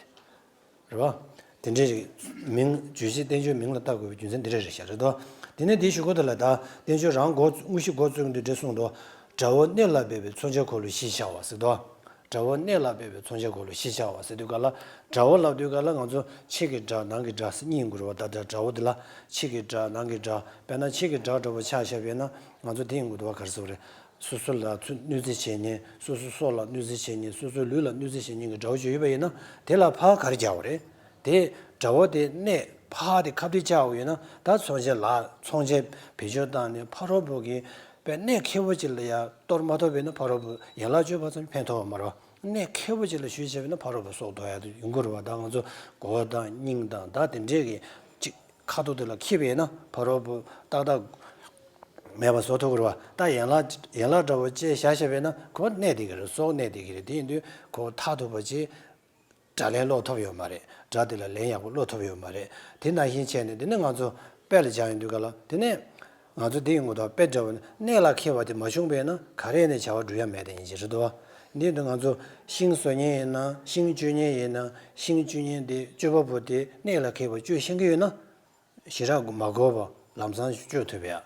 རེད་བ། དེ་འདྲའི་རིགས་མིང་། རྗོད་བྱེད་བསྟན་བཅོས་མིང་ལ་བཏགས་དགོས་པའི་རྒྱུ་མཚན་འདི་འདྲ་རེད་ཤག། རེད་དོ། དེ་ནས་དེའི་གཞུག་གུ་དེ་ལ་ད་བསྟན་བཅོས་རང་འགོ། དངོས་གཞི་འགོ་བཙུགས་དུས་འདྲ་གསུངས་འདུག། དགྲ་བོ་གནད་ལ་འབེབས་པའི་མཚོན་བྱ་འཁོར་ལོ་ཞེས་བྱ་བ་ཟེར་དོ། དགྲ་བོ་གནད་ལ་འབེབས་པའི་མཚོན་བྱ་འཁོར་ལོ་ཞེས་བྱ་བ་ཟེར་དུས་ག་ལ། དགྲ་བོ་ལབ་དུས་ག་ལ་ང་ཚོ་ཕྱི་གི་དགྲ་ནང་གི་དགྲ་ཟེར་གཉིས་ཡོང་གི་རེད་བ། ད་ལྟ་དགྲ་བོ་འདི་ལ་ཕྱི་གི་དགྲ་ནང་གི་དགྲ། དཔེར་ན་ཕྱི་གི་དགྲ་འདྲ་པོ་ཆ་བཞག་པ་ཡིན་ན་ང་ཚོ་དེ་ཡོང་གི་འདུག་བ། ག་རེ་ཟེར་དགོས་རེད། སོ་སོ་ལ་ཚུ་གནོད་འཚེ་བྱེད་མཁན། སོ་སོ་སྲོག་ལ་གནོད་འཚེ་བྱེད་མཁན། སོ་སོའི་ལུས་ལ་གནོད་འཚེ་བྱེད་མཁན་གྱི་དགྲ་བོ་ཅིག་ཡོད་པ་ཡིན་ན། དེ་ལ་ཕར་ག་རེ་རྒྱག་དགོས་རེད། དེ་དགྲ་བོ་དེ་གནད་ཕར་དེ་ཁ་གཏད་བཅག་དགོས་ཡོད་ན། ད་མཚོན་བྱེད་ལ། མཚོན་བྱེད་བེད་སྤྱོད་བཏང་ནས་ཕ་རོལ་པོ་གི་དཔེ་གནད་ཁེ་པོ་ཅིག་ལ་ཡ་གཏོར་མ་ཐུབ་པ་ཡིན་ན་ཕ་རོལ་པོ་ཡན་ལག་བཅོས་པ་ཙམ་ཕན་ཐོགས་པ་མ་རེད་བ། གནད་ཁེ་པོ་ཅིག་ལ་ཞུགས་བྱས་པ་ཡིན་ན་ཕ་རོལ་པོ་སྲོག་དོར་ཡ་དེ་ཡོང་གི་རེད་བ། ད་ང་ཚོ་མགོ་དང་སྙིང་དང་ད་དེ་འདྲས་ཀྱི་ཅིག་ཁ་ཐུག་དེ་ལ་འཁྱེར་བ་ཡིན་ན་ཕ་རོལ་པོ་ཏག་ཏག་མེད་པ་བཟོ་ཐུབ་ཀྱི་རེད་བ། ད་ཡན་ལག་ཡན་ལག་འདྲ་པོ་བཅད་བཞག་བྱས་པ་ཡིན་ན་ཁོ་གནད་བསྡད་ཀྱི་རེད། སྲོག་གནད་བསྡད་ཀྱི་རེད། དེ་ཡིན་དུས་ཁོ་ཐར་ཐུབ་པ་ཅིག་དགྲ་ལན་སློག་ཐུབ་ཡོད་མ་རེད། དགྲ་དེ་ལ་ལན་ཡག་པོ་སློག་ཐུབ་ཡོད་མ་རེད། དེ་ནང་བཞིན་བྱས་ནས་དེ་ནས་ང་ཚོ་དཔེ་ལ་སྦྱར་ཡོང་དུས་ག་ལ། དེ་ནས་ང་ཚོ་འདི་ཡོང་གི་འདུག། དཔེ་འདྲ་བོ་ནི་གནད་ལ་འཁེལ་བ་དེ་མ་བྱུང་བས་ན་ག་རེ་ནས་བྱ་བ་སྒྲུབ་ཡ་མེད་དེ་ཡིན་གྱི་རེད་དོ། འདི་དུ་ང་ཚོ་ཤིང་བཟོ་མཁན་ཡིན་ན། ཤིང་གཅོད་མཁན་ཡིན་ན། ཤིང་གཅོད་མཁན་དེ་གཅོད་པ་པོ་དེ་གནད་ལ་འཁེལ་བ་གཅོད་ཤེས་ཀྱི་ཡོད་ན། ཞེ་དྲག་མ་དགོས་པ་ལམ་སང་གཅོད་ཐུབ་ཡ།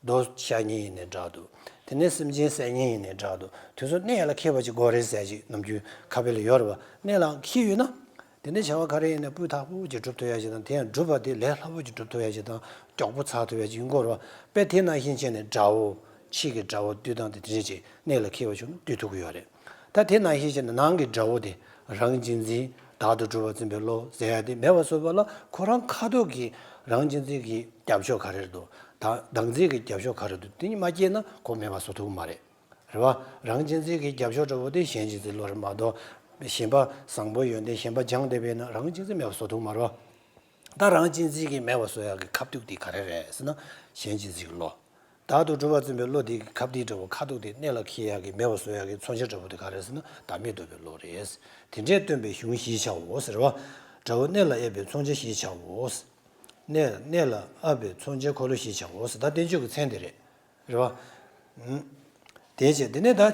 རྡོ་བཤའ་མཁན་ཡིན་ནའི་འདྲ་འདུག། དེ་ནས་སེམས་ཅན་བསད་མཁན་ཡིན་ནའི་འདྲ་འདུག། དེ་ཚོ་གནད་ལ་འཁེལ་བ་ཅིག་དགོས་རེད་ཟེར་ཅིག་ནམ་རྒྱུན་ཁ་དཔེ་ལ་ཡོད་རེད་བ། གནད་ལ་འཁེལ་ཡོད་ན། དེ་ནས་བྱ་བ་ག་རེ་ཡིན་ནའི་སྤུས་དག་པོ་ཅིག་སྒྲུབ་ཐུབ་ཡ་ཅིག་དང་། དེ་ཡང་སྒྲུབ་པ་དེ་ལས་སླ་པོ་ཅིག་སྒྲུབ་ཐུབ་ཡ་ཅིག་དང་། མགྱོགས་པོ་ཚར་ཐུབ་ཡ་ཅིག་ཡོང་གི་རེད་བ། དཔེ་དེ་ནང་བཞིན་བྱས་ནས་དགྲ་བོ། ཕྱི་གི་དགྲ་བོ་བསྡུ་སྟངས་དེ་དེ་འདྲས་ཅིག་གནད་ལ་འཁེལ་བ་བྱུང་ན་བསྡུ་ཐུབ་ཀྱི་ཡོད་རེད། ད་དེ་ནང་བཞིན་བྱས་ནས་ནང་གི་དགྲ་བོ་དེ་རང་གཅེས་འཛིན། བདག་ཏུ་གྲུབ་པར་འཛིན་པའི་བློ་ཟེར་ཡ་དེ་མེད་པ་བཟོ་བ་ལ་ཁོ་རང་ཁ་ཐུག་གི་རང་གཅེས་འཛིན་གྱི་རྒྱབ་ཕྱོགས་ག་རེ་རེད་འདུག། ད་བདག་འཛིན་གྱི་རྒྱབ་ཕྱོགས་ག་རེ་འདུག། དེ་གཉིས་མ་སྐྱེས་ན་ཁོ་མེད་པ་བཟོ་ཐུབ་ཀྱི་མ་རེད། རེད་བ། རང་གཅེས་འཛིན་གྱི་རྒྱབ་ཕྱོགས་འདྲ་བོ་དེ་གཞན་གཅེས་འཛིན་བློ་རེད་མ་གཏོགས། ཞེན་པ་བཟང་པོ་ཡོན་ཏན་གཞན་པ་སྦྱངས་བསྡད་པས་ན་རང་གཅེས་འཛིན་མེད་པ་བཟོ་ཐུབ་ཀྱི་མ་རེད་བ། ད་རང་གཅེས་འཛིན་གྱི་མེད་པ་བཟོ་ཡག་གི་ཁ་ཐུག་དེ་ག་རེ་རེད་ཟེར་ན། གཞན་གཅེས་འཛིན་གྱི་བློ། བདག་ཏུ་གྲུབ་པར་འཛིན་པའི་བློ་དེ་གི་ཁ་ཐུག་འདྲ་བོ། ཁ་ཐུག་དེ་གནད་ལ་འཁེལ་ཡག་གི་མེད་པ་བཟོ་ཡག་གི་མཚོན་བྱ་འདྲ་བོ་དེ་ག་རེ་ཟེར་ན། བདག་མེད་རྟོགས་པའི་བློ་རེད། དེ་འདྲས་སྟོན་པའི་གཞུང་ཞེས་བྱའོ་ཟེར་བ། དགྲ་བོ་གནད་ལ་འབེབས་པའི་མཚོན་བྱ་ཞེས་བྱའོ། གནད་གནད་ལ་འབེབས་པའི་མཚོན་བྱའི་འཁོར་ལོ་ཞེས་བྱའོ་ཟེར། ད་བསྟན་བཅོས་ཀྱི་མཚན་དེ་རེད། རེད་བ། ཨུམ། དེ་བྱས་དེ་ནས་ད་དེ་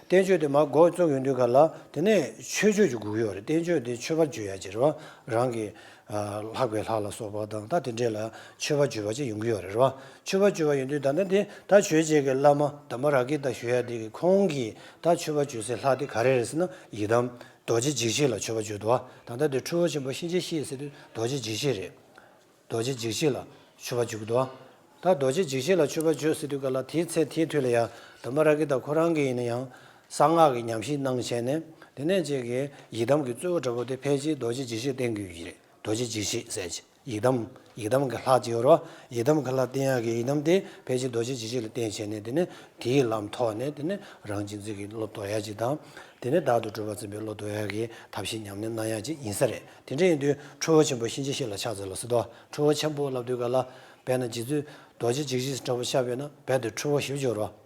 བསྟན་བཅོས་དེ་མར་འགོ་བཙུགས་ཡོང་དུས་ག་ལ། དེ་ནས་མཆོད་བརྗོད་ཅིག་དགོས་ཀྱི་ཡོད་རེད། བསྟན་བཅོས་དེ་མཆོད་པ་བརྗོད་ཡག་ཅིག་རེད་བ། རང་གི་ཨ་ལྷག་པའི་ལྷ་ལ་སོགས་པ་དང་། ད་དེ་འདྲས་ལ་མཆོད་པ་བརྗོད་པ་ཅིག་ཡོང་གི་ཡོད་རེད། རེད་བ། མཆོད་པ་བརྗོད་པ་ཡོང་དུས་ད་ནི་དེ་ད་ཆོས་རྗེ་གི་བླ་མ་དྷརྨ་རཱ་གི་ཏ་ཞུ་ཡ་དེ་གི་ཁོང་གིས་ད་མཆོད་པ་བརྗོད་སའི་ལྷ་དེ་ག་རེ་རེད་ཟེར་ན། ཡི་དམ་རྡོ་རྗེ་འཇིགས་བྱེད་ལ་མཆོད་པ་བརྗོད་འདུག་བ། ད་ལྟ་དེ་ཁྲོ་བོ་ཆེན་པོ་གཤིན་རྗེ་གཤེད་ཟེར་དུས་རྡོ་རྗེ་འཇིགས་བྱེད་རེད། རྡོ་རྗེ་འཇིགས་བྱེད་ལ་མཆོད་པ་བརྗོད་ཀྱི་འདུག། ད་རྡོ་རྗེ་འཇིགས་བྱེད་ལ་མཆོད་པ་བརྗོད་ཟེར་དུས་ག་ལ། དེའི་ཚེ་དེའི་དུས་ལ་ཡང་དྷརྨ་རཱ་གི་ཏ་ཁོ་རང་གིས་ཡིན་ན་ཡང་གསང་སྔགས་ཀྱི་ཉམས་ཞིབ་གནང་བྱས་ནས། དེ་ནས་ཅིག་གི་ཡི་དམ་གྱི་གཙོ་བོ་འདྲ་པོ་དེ་ཕལ་ཆེར་རྡོ་རྗེ་འཇིགས་བྱེད་བསྟེན་གྱི་ཡོད་ཀྱི་རེད། རྡོ་རྗེ་འཇིགས་བྱེད་ཟེར་ཅིག། ཡི་དམ། ཡི་དམ་གྱི་ལྷ་ཅིག་ཡོད་རེད་བ། ཡི་དམ་གྱི་ལྷ་བསྟེན་ཡག་གི་ཡི་དམ་དེ་ཕལ་ཆེར་རྡོ་རྗེ་འཇིགས་བྱེད་ལ་བསྟེན་བྱས་ནས། དེ་ནས་དེའི་ལམ་ཐོག་ནས་དེ་ནས་རང་གཅེས་འཛིན་གྱི་བློ་དོར་ཡག་ཅིག་དང་། དེ་ནས་བདག་ཏུ་གྲུབ་པར་འཛིན་པའི་བློ་དོར་ཡག་གི་ཐབས་ཤེས་ཉམས་ལེན་གནང་ཡག་ཅིག་ཡིན་ས་རེད། དེ་འདྲ་ཡིན་དུས་ཁྲོ་བོ་ཆེན་པོ་གཤིན་རྗེ་གཤེད་ལ་ཕྱག་འཚལ་ལོ་ཟེར་དོ། ཁྲོ་བོ་ཆེན་པོ་ལབ་དུས་ག་ལ། དཔེར་ན་རྗེ་བཙུན་རྡོ་རྗེ་འཇིགས་བྱེད་འདྲ་པོ་ཆགས་པས་ན་རྦད་དེ་ཁྲོ་བོ་ཞེ་པོ་ཅིག་ཡོད་རེད་བ།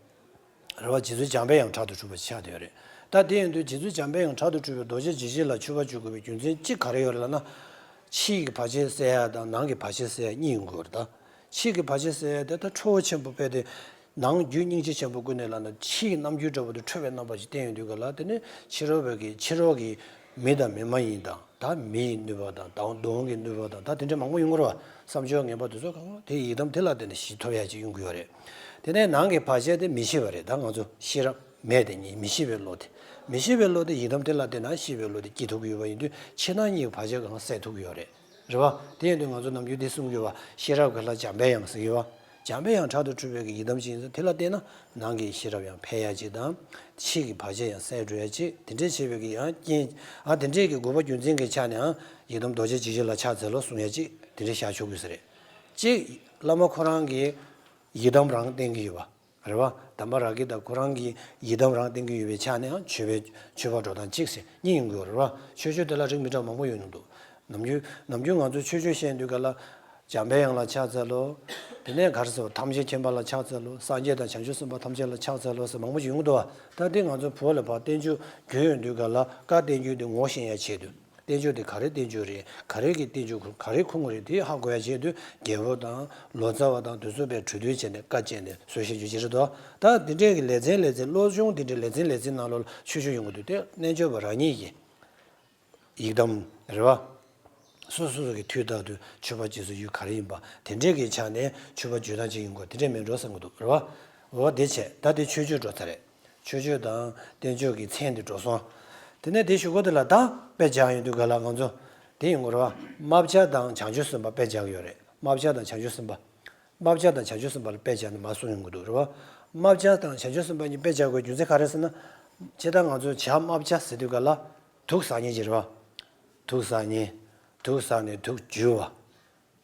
རེད་བ། རྗེ་བཙུན་འཇམ་པའི་དབྱངས་དྲག་ཏུ་གྲུབ་པ་ཆགས་བསྡད་ཡོད་རེད། ད་དེ་ཡིན་དུས་རྗེ་བཙུན་འཇམ་པའི་དབྱངས་དྲག་ཏུ་གྲུབ་པའི་རྡོ་རྗེ་འཇིགས་བྱེད་ལ་མཆོད་པ་བརྗོད་དགོས་པའི་རྒྱུ་མཚན་གཅིག་ག་རེ་ཡོད་རེད་ལབ་ན། ཕྱི་གི་བར་ཆད་སེལ་ཡ་དང་ནང་གི་བར་ཆད་སེལ་ཡ་གཉིས་ཡོང་གི་ཡོད་རེད། ད་ཕྱི་གི་བར་ཆད་སེལ་ཡ་དེ་ད་ཁྲོ་བོ་ཆེན་པོ་རྦད་དེ་ ནང་རྒྱུད་སྙིང་རྗེ་ཆེན་པོའི་སྒོ་ནས་ལབ་ན་ཕྱིའི་རྣམ་འགྱུར་འདྲ་པོ་དེ་འཁྲུལ་པའི་རྣམ་པ་ཞིག་བསྟན་ཡོང་དུས་ག་ལ། དེ་ནི་ཕྱི་རོལ་པའི་གི་ཕྱི་རོལ་གྱི་མི་དང་མི་མ་ཡིན་དང་། ད་མི་ཡི་ནུས་པ་དང་། ད་གདོན་གྱི་ནུས་པ་དང་། ད་དེ་འདྲའི་མང་པོ་ཡོང་གི་རེད་བ། བསམ་སྦྱོར་ངན་པ་དེ་ཚོ་གང་། དེ་ཡི་དམ་དེ་ལ་བརྟེན་ནས་གཞི་ཐོབ་ཡ་ཅིག་ཡོང་གི་ཡོད་རེད། དེ་ནས་ནང་གི་བར་ཆད་དེ་མི་ཤེས་པ་རེད། ད་ང་ཚོ་ཤེས་རབ་མེད་དེ་ཉིད། མི་ཤེས་པའི་བློ་དེ། མི་ཤེས་པའི་བློ་དེ་ཡི་དམ་དེ་ལ་བརྟེན་ན་ཤེས་པའི་བློ་དེ་སྐྱེ་ཐུབ་ཀྱི་ཡོད་པ་ཡིན་དུས། ཕྱི་ནང་གཉིས་ཀྱི་བར་ཆད་གང་སེལ་ཐུབ་ཀྱི་ཡོད་རེད། རེད་བ། དེ་ཡིན་དུས་ང་ཚོ་ནམ་རྒྱུན་འདི་གསུང་གི་ཡོད་བ། ཤེས་རབ་ཀྱི་ལྷ་འཇམ་པའི་དབྱངས་ཟེར་གི་ཡོད་བ། འཇམ་པའི་དབྱངས་དྲག་ཏུ་འཁྲུལ་པའི་གི་ཡི་དམ་ཅིག་ཡིན་ཙང་། དེ་ལ་བརྟེན་ན་ནང་གི་ཤེས་རབ་ཡང་འཕེལ་ཡ་ཅིག་དང་། ཕྱི་གི་བར་ཆད་ཡང་སེལ་འགྲོ་ཡ་ཅིག་དེ་འདྲས་བྱེད་པའི་གི་ཡང་རྐྱེན། ཨ། དེ་འདྲས་ཀྱི་དགོས་པ་རྒྱུ་མཚན་གྱི་ཆ་ནས་ཨ། ཡི་དམ་རྡོ་རྗེ་འཇིགས་བྱེད་ལ་ཕྱག་འཚལ་ལོ་གསུང་ཡ་ཅིག་དེ་འདྲས་བཞག་ཆོག་གི་ས་རེད། གཅིག་བླ་མ་ཁོ་རང་གིས་ཡི་དམ་རང་བསྟན་གྱི་ཡོད་པ། རེད་བ། དམ་པ་རཱ་ག་དང་ཁོ་རང་གིས་ཡི་དམ་རང་བསྟན་གྱི་ཡོད་པའི་ཆ་ནས་ཡང་མཆོད་པའི་མཆོད་པ་འགྲོ་སྟངས་གཅིག་ཟེར་གཉིས་ཡོང་གི་ཡོད་རེད་བ། མཆོད་བརྗོད་དེ་ལ་རིགས་མི་འདྲ་བ་མང་པོ་ཡོང་མྱོང་འདུག་ནམ་རྒྱུན་ནམ་རྒྱུན་ང་ཚོ་མཆོད་བརྗོད་བཤད་དུས་ག་ལ། འཇམ་པའི་དབྱངས་ལ་ཕྱག་འཚལ་ལོ། དེ་ནས་ག་རེ་ཟེར་བ། ཐམས་ཅད་མཁྱེན་པ་ལ་ཕྱག་འཚལ་ལོ། སངས་རྒྱས་དང་བྱང་ཆུབ་སེམས་དཔའ་ཐམས་ཅད་ལ་ཕྱག་འཚལ་ལོ་ཟེར་མང་པོ་ཞིག་ཡོང་གི་འདུག་བ། ད་དེ་ང་ཚོ་བོད་ལ་ཕར་བསྟན་བཅོས་བརྒྱུད་ཡོང་དུས་ག་ལ། བཀའ་བསྟན་བཅོས་དེ་ངོ་ཤེས་ཡ་ཆེད་དུ། བསྟན་བཅོས་དེ་ག་རེ་བསྟན་བཅོས་རེད། ག་རེ་གི་བསྟན་བཅོས་ག་རེ་ཁུངས་རེད། དེ་ཧ་གོ་ཡ་ཆེད་དུ་རྒྱལ་པོ་དང་ལོ་ཙཱ་བ་དང་དེ་ཚོ་པའི་གྲོས་བསྡུར་བྱས་ནས་བཀའ་བཅད་ནས་བཟོས་བཞག་རྒྱུ་ཅིག་རེད་དོ། ད་དེ་འདྲའི་གི་ལེ་ཚན་ལེ་ཚན། སློབ་སྦྱོང་དེ་འདྲའི་ལེ་ཚན་ལེ་ཚན་ནང་ལོགས་ལ་ཆོས་ཕྱོགས་ཡོང་གི་འདུག་དེ་རྣལ་འབྱོར་པ་རང་ཉིད་ཀྱི་ཡི་དམ་རེད་བ། སོ་སོ་སོ་གི་དུས་རྟག་ཏུ་མཆོད་པ་བྱེད་སའི་ཡུལ་ག་རེ་ཡིན་པ། དེ་འདྲའི་གི་ཆ་ནས་མཆོད་པ་བརྗོད་སྟངས་ཅིག་ཡིན་དགོས། དེ་འདྲའི་མེད་འགྲོ་བསམ་གི་འདུག་རེད་བ། འོ་དེ་བྱས། ད་དེ་མཆོད་བརྗོད་འགྲོ་ཚར་རེད། མཆོད་བརྗོད་དང་བསྟན་བཅོས་ཀྱི་མཚན་དེ་འགྲོ་སོང་། དེ་ནས་དེ་གཞུག་གུ་དེ་ལ་ད་དཔེ་སྦྱར་ཡོང་དུས་ག་ལ་ང་ཚོ་དེ་ཡོང་གི་རེད་བ། རྨ་བྱ་དང་བྱང་ཆུབ་སེམས་དཔའ་དཔེ་སྦྱར་གི་ཡོད་རེད། རྨ་བྱ་དང་བྱང་ཆུབ་སེམས་དཔའ། རྨ་བྱ་དང་བྱང་ཆུབ་སེམས་དཔའ་ལ་དཔེ་སྦྱར་ནས་མར་གསུངས་ཡོང་གི་འདུག་རེད་བ། རྨ་བྱ་དང་བྱང་ཆུབ་སེམས་དཔའ་གཉིས་དཔེ་སྦྱར་དགོས་རྒྱུ་མཚན་ག་རེ་ཟེར་ན། སྤྱིར་བཏང་ང་ཚོས་བྱ་རྨ་བྱ་ཟེར་དུས་ག་ལ། དུག་ཟ་མཁན་ཅིག་རེད་བ། དུག་ཟ་མཁན། དུག་ཟ་ནས་དུག་འཇུ་བ།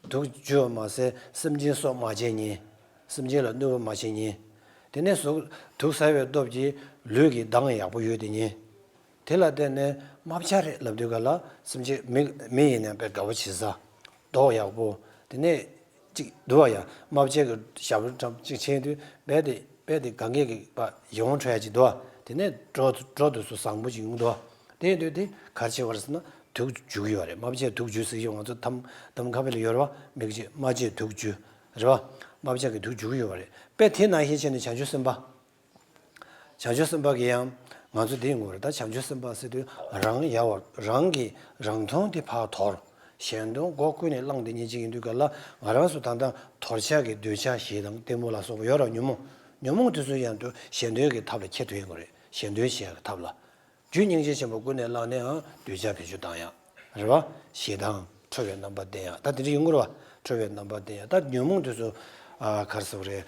དུག་འཇུ་བ་མ་ཟད་སེམས་ཅན་སྲོག་མ་བཅད་མཁན། སེམས་ཅན་ལ་གནོད་པ་མ་བྱེད་མཁན། དེ་ནས་གཟུགས་དུག་ཟ་བའི་སྟོབས་ཀྱིས་ལུས་ཀྱི་མདངས་ཡག་པོ་ཡོད་དེ་ཉིད། དེ་ལ་བརྟེན་ནས་རྨ་བྱ་རེད་ལབ་དུས་ག་ལ། སེམས་ཅན་མི་མི་ཡིན་ནའང་དཔེ་དགའ་པོ་བྱེད་ས། མདོག་ཡག་པོ། དེ་ནས་ཅིག་འདུག་བ་ཡ། རྨ་བྱའི་གི་ཞབས་བྲོ་འགྲམ་ཅིག་ཕྱིན་དུས་རྦད་དེ་རྦད་དེ་ག་གེ་གི་པ་ཡིད་འོང་འཕྲོད་ཡ་ཅིག་འདུག་བ། དེ་ནས་བྲོ་བྲོ་དེ་ཚོ་བཟང་པོ་ཅིག་ཡོང་གི་འདུག་བ། དེ་ཡིན་དུས་དེ་ག་རེ་བྱེད་པ་རེད་ཟེར་ན། དུག་འཇུ་གི་ཡོད་རེད། རྨ་བྱས་དུག་འཇུ་ཟེར་གྱི་ཡོད། ང་ཚོ་ཐམ་ཐམ་ཁ་པེ་ལ་ཡོད་རེད་བ། མིག་ཅེས་རྨ་བྱས་དུག་འཇུ། རེད་བ། རྨ་བྱ་གི་དུག་འཇུ་གི་ཡོད་པ་རེད། དཔེ་དེ་ནང་བཞིན་བྱས་ནས་བྱང་ཆུབ་སེམས་དཔའ། བྱང་ཆུབ་སེམས་དཔའ་གི་ཡང་ང་ཚོ་དེ་ཡིན་དགོས་རེད། ད་བྱང་ཆུབ་སེམས་དཔའ་ཟེར་དུས་རང་ཡལ་བ། རང་གི་རང་མཐོང་དེ་ཕར་དོར། གཞན་དོན་སྒོ་ཀུན་ནས་བླངས་དེ་ཉིད་ཅིག་ཡིན་དུས་ག་ལ། ང་རང་ཚོ་ད་ལྟ་དོར་བྱ་གི་འདོད་ཆགས་ཞེ་སྡང་གཏི་མུག་ལ་སོགས་པ་ཡོད་རེད། ཉོན་མོངས། ཉོན་མོངས་དེ་ཚོ་ཡང་དུ་གཞན་དོན་གྱི་ཐབས་ལ་འཁྱེར་ཐུབ་ཡོང་གི་རེད། གཞན་དོན་བྱེད་ཡག་གི་ཐབས་ལ། རྒྱུ་སྙིང་རྗེ་ཆེན་པོའི་སྒོ་ནས་བླངས་ནའང་འདོད་ཆགས་བེད་སྤྱོད་བཏང་ཡག་རེད་བ། ཞེ་སྡང་ཁྲོ་བའི་རྣམ་པ་བསྟན་ཡག་ད་དེ་འདྲ་ཡོང་གི་རེད་བ། ཁྲོ་བའི་རྣམ་པ་བསྟན་ཡག་ད་ཉོན་མོངས་དེ་ཚོ། ཨ། ག་རེ་ཟེར་དགོས་རེད།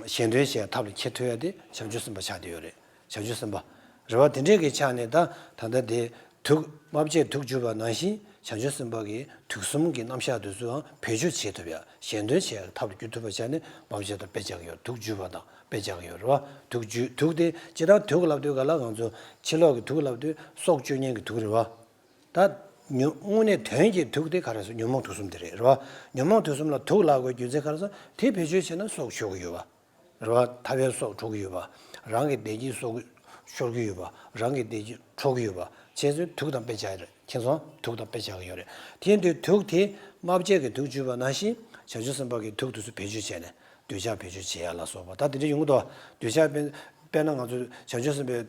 གཞན་དོན་བྱེད་ཡག་ཐབས་ལ་འཁྱེར་ཐུབ་ཡག་དེ་བྱང་ཆུབ་སེམས་དཔའ་ཆགས་བསྡད་ཡོད་རེད། བྱང་ཆུབ་སེམས་དཔའ། རེད་བ། དེ་འདྲའི་གི་ཆ་ནས་ད་ད་ལྟ་དེ་དུག་རྨ་བྱས་དུག་འཇུ་བ་ནང་བཞིན་བྱང་ཆུབ་སེམས་དཔའ་གིས་དུག་གསུམ་གྱི་རྣམ་གཞག་དེ་ཚོའང་བེད་སྤྱོད་བྱེད་ཐུབ་ཡག་གཞན་དོན་བྱེད་ཡག་ཐབས་ལ་འགྱུར་ཐུབ་པ་བྱས་ནས་རྨ་བྱ་དང་དཔེ་སྦྱར་གྱི་ཡོད། དུག་འཇུ་བ་དང་དཔེ་སྦྱར་གྱི་ཡོད་རེད་བ། དུག་འཇུ། དུག་དེ་སྤྱིར་བཏང་དུག་ལབ་དུས་ག་ལ་ང་ཚོ་ཕྱི་ལོགས་ཀྱི་དུག་ལབ་དུས་སྲོག་གཅོད་མཁན་གྱི་དུག་རེད་བ། ད་ཉོ་དངོས་གནས་དོན་གྱི་དུག་དེ་ག་རེ་ཟེར། ཉོན་མོངས་དུག་གསུམ་དེ་རེད། རེད་བ། ཉོན་མོངས་དུག་གསུམ་ལ་དུག་ལབ་དགོས་རྒྱུ་མཚན་ག་རེ་ཟེར། དེ་བེད་སྤྱོད་བྱས་ན་སྲོག་གཅོད་ཀྱི་ཡོད་བ། རེད་བ། ཐར་པའི་སྲོག་འཕྲོག་གི་ཡོད་པ། རང་གི་བདེ་སྐྱིད་སྲོག་ཤོར་གྱི་ཡོད་པ། རང་གི་བདེ་སྐྱིད་འཕྲོག་གི་ཡོད་པ། བྱས་ཙང་དུག་དང་དཔེ་སྦྱར་རེད། མཁྱེན་སོང་། དུག་དང་དཔེ་སྦྱར་གྱི་ཡོད་རེད། དེ་ཡིན་དུས་དུག་དེ་རྨ་བྱས་ཀྱི་དུག་འཇུ་བ་ནང་བཞིན་བྱང་ཆུབ་སེམས་དཔའ་གིས་དུག་དེ་ཚོ་བེད་སྤྱོད་བྱས་ནས་འདོད་ཆགས་བེད་སྤྱོད་བྱེད་ཡག་ལ་སོགས་པ་ད་དེ་འདྲ་ཡོང་གི་འདུག་འདོད་ཆགས་དཔེ་དཔེར་ན་ང་ཚོ་བྱང་ཆུབ་སེམས་དཔའི་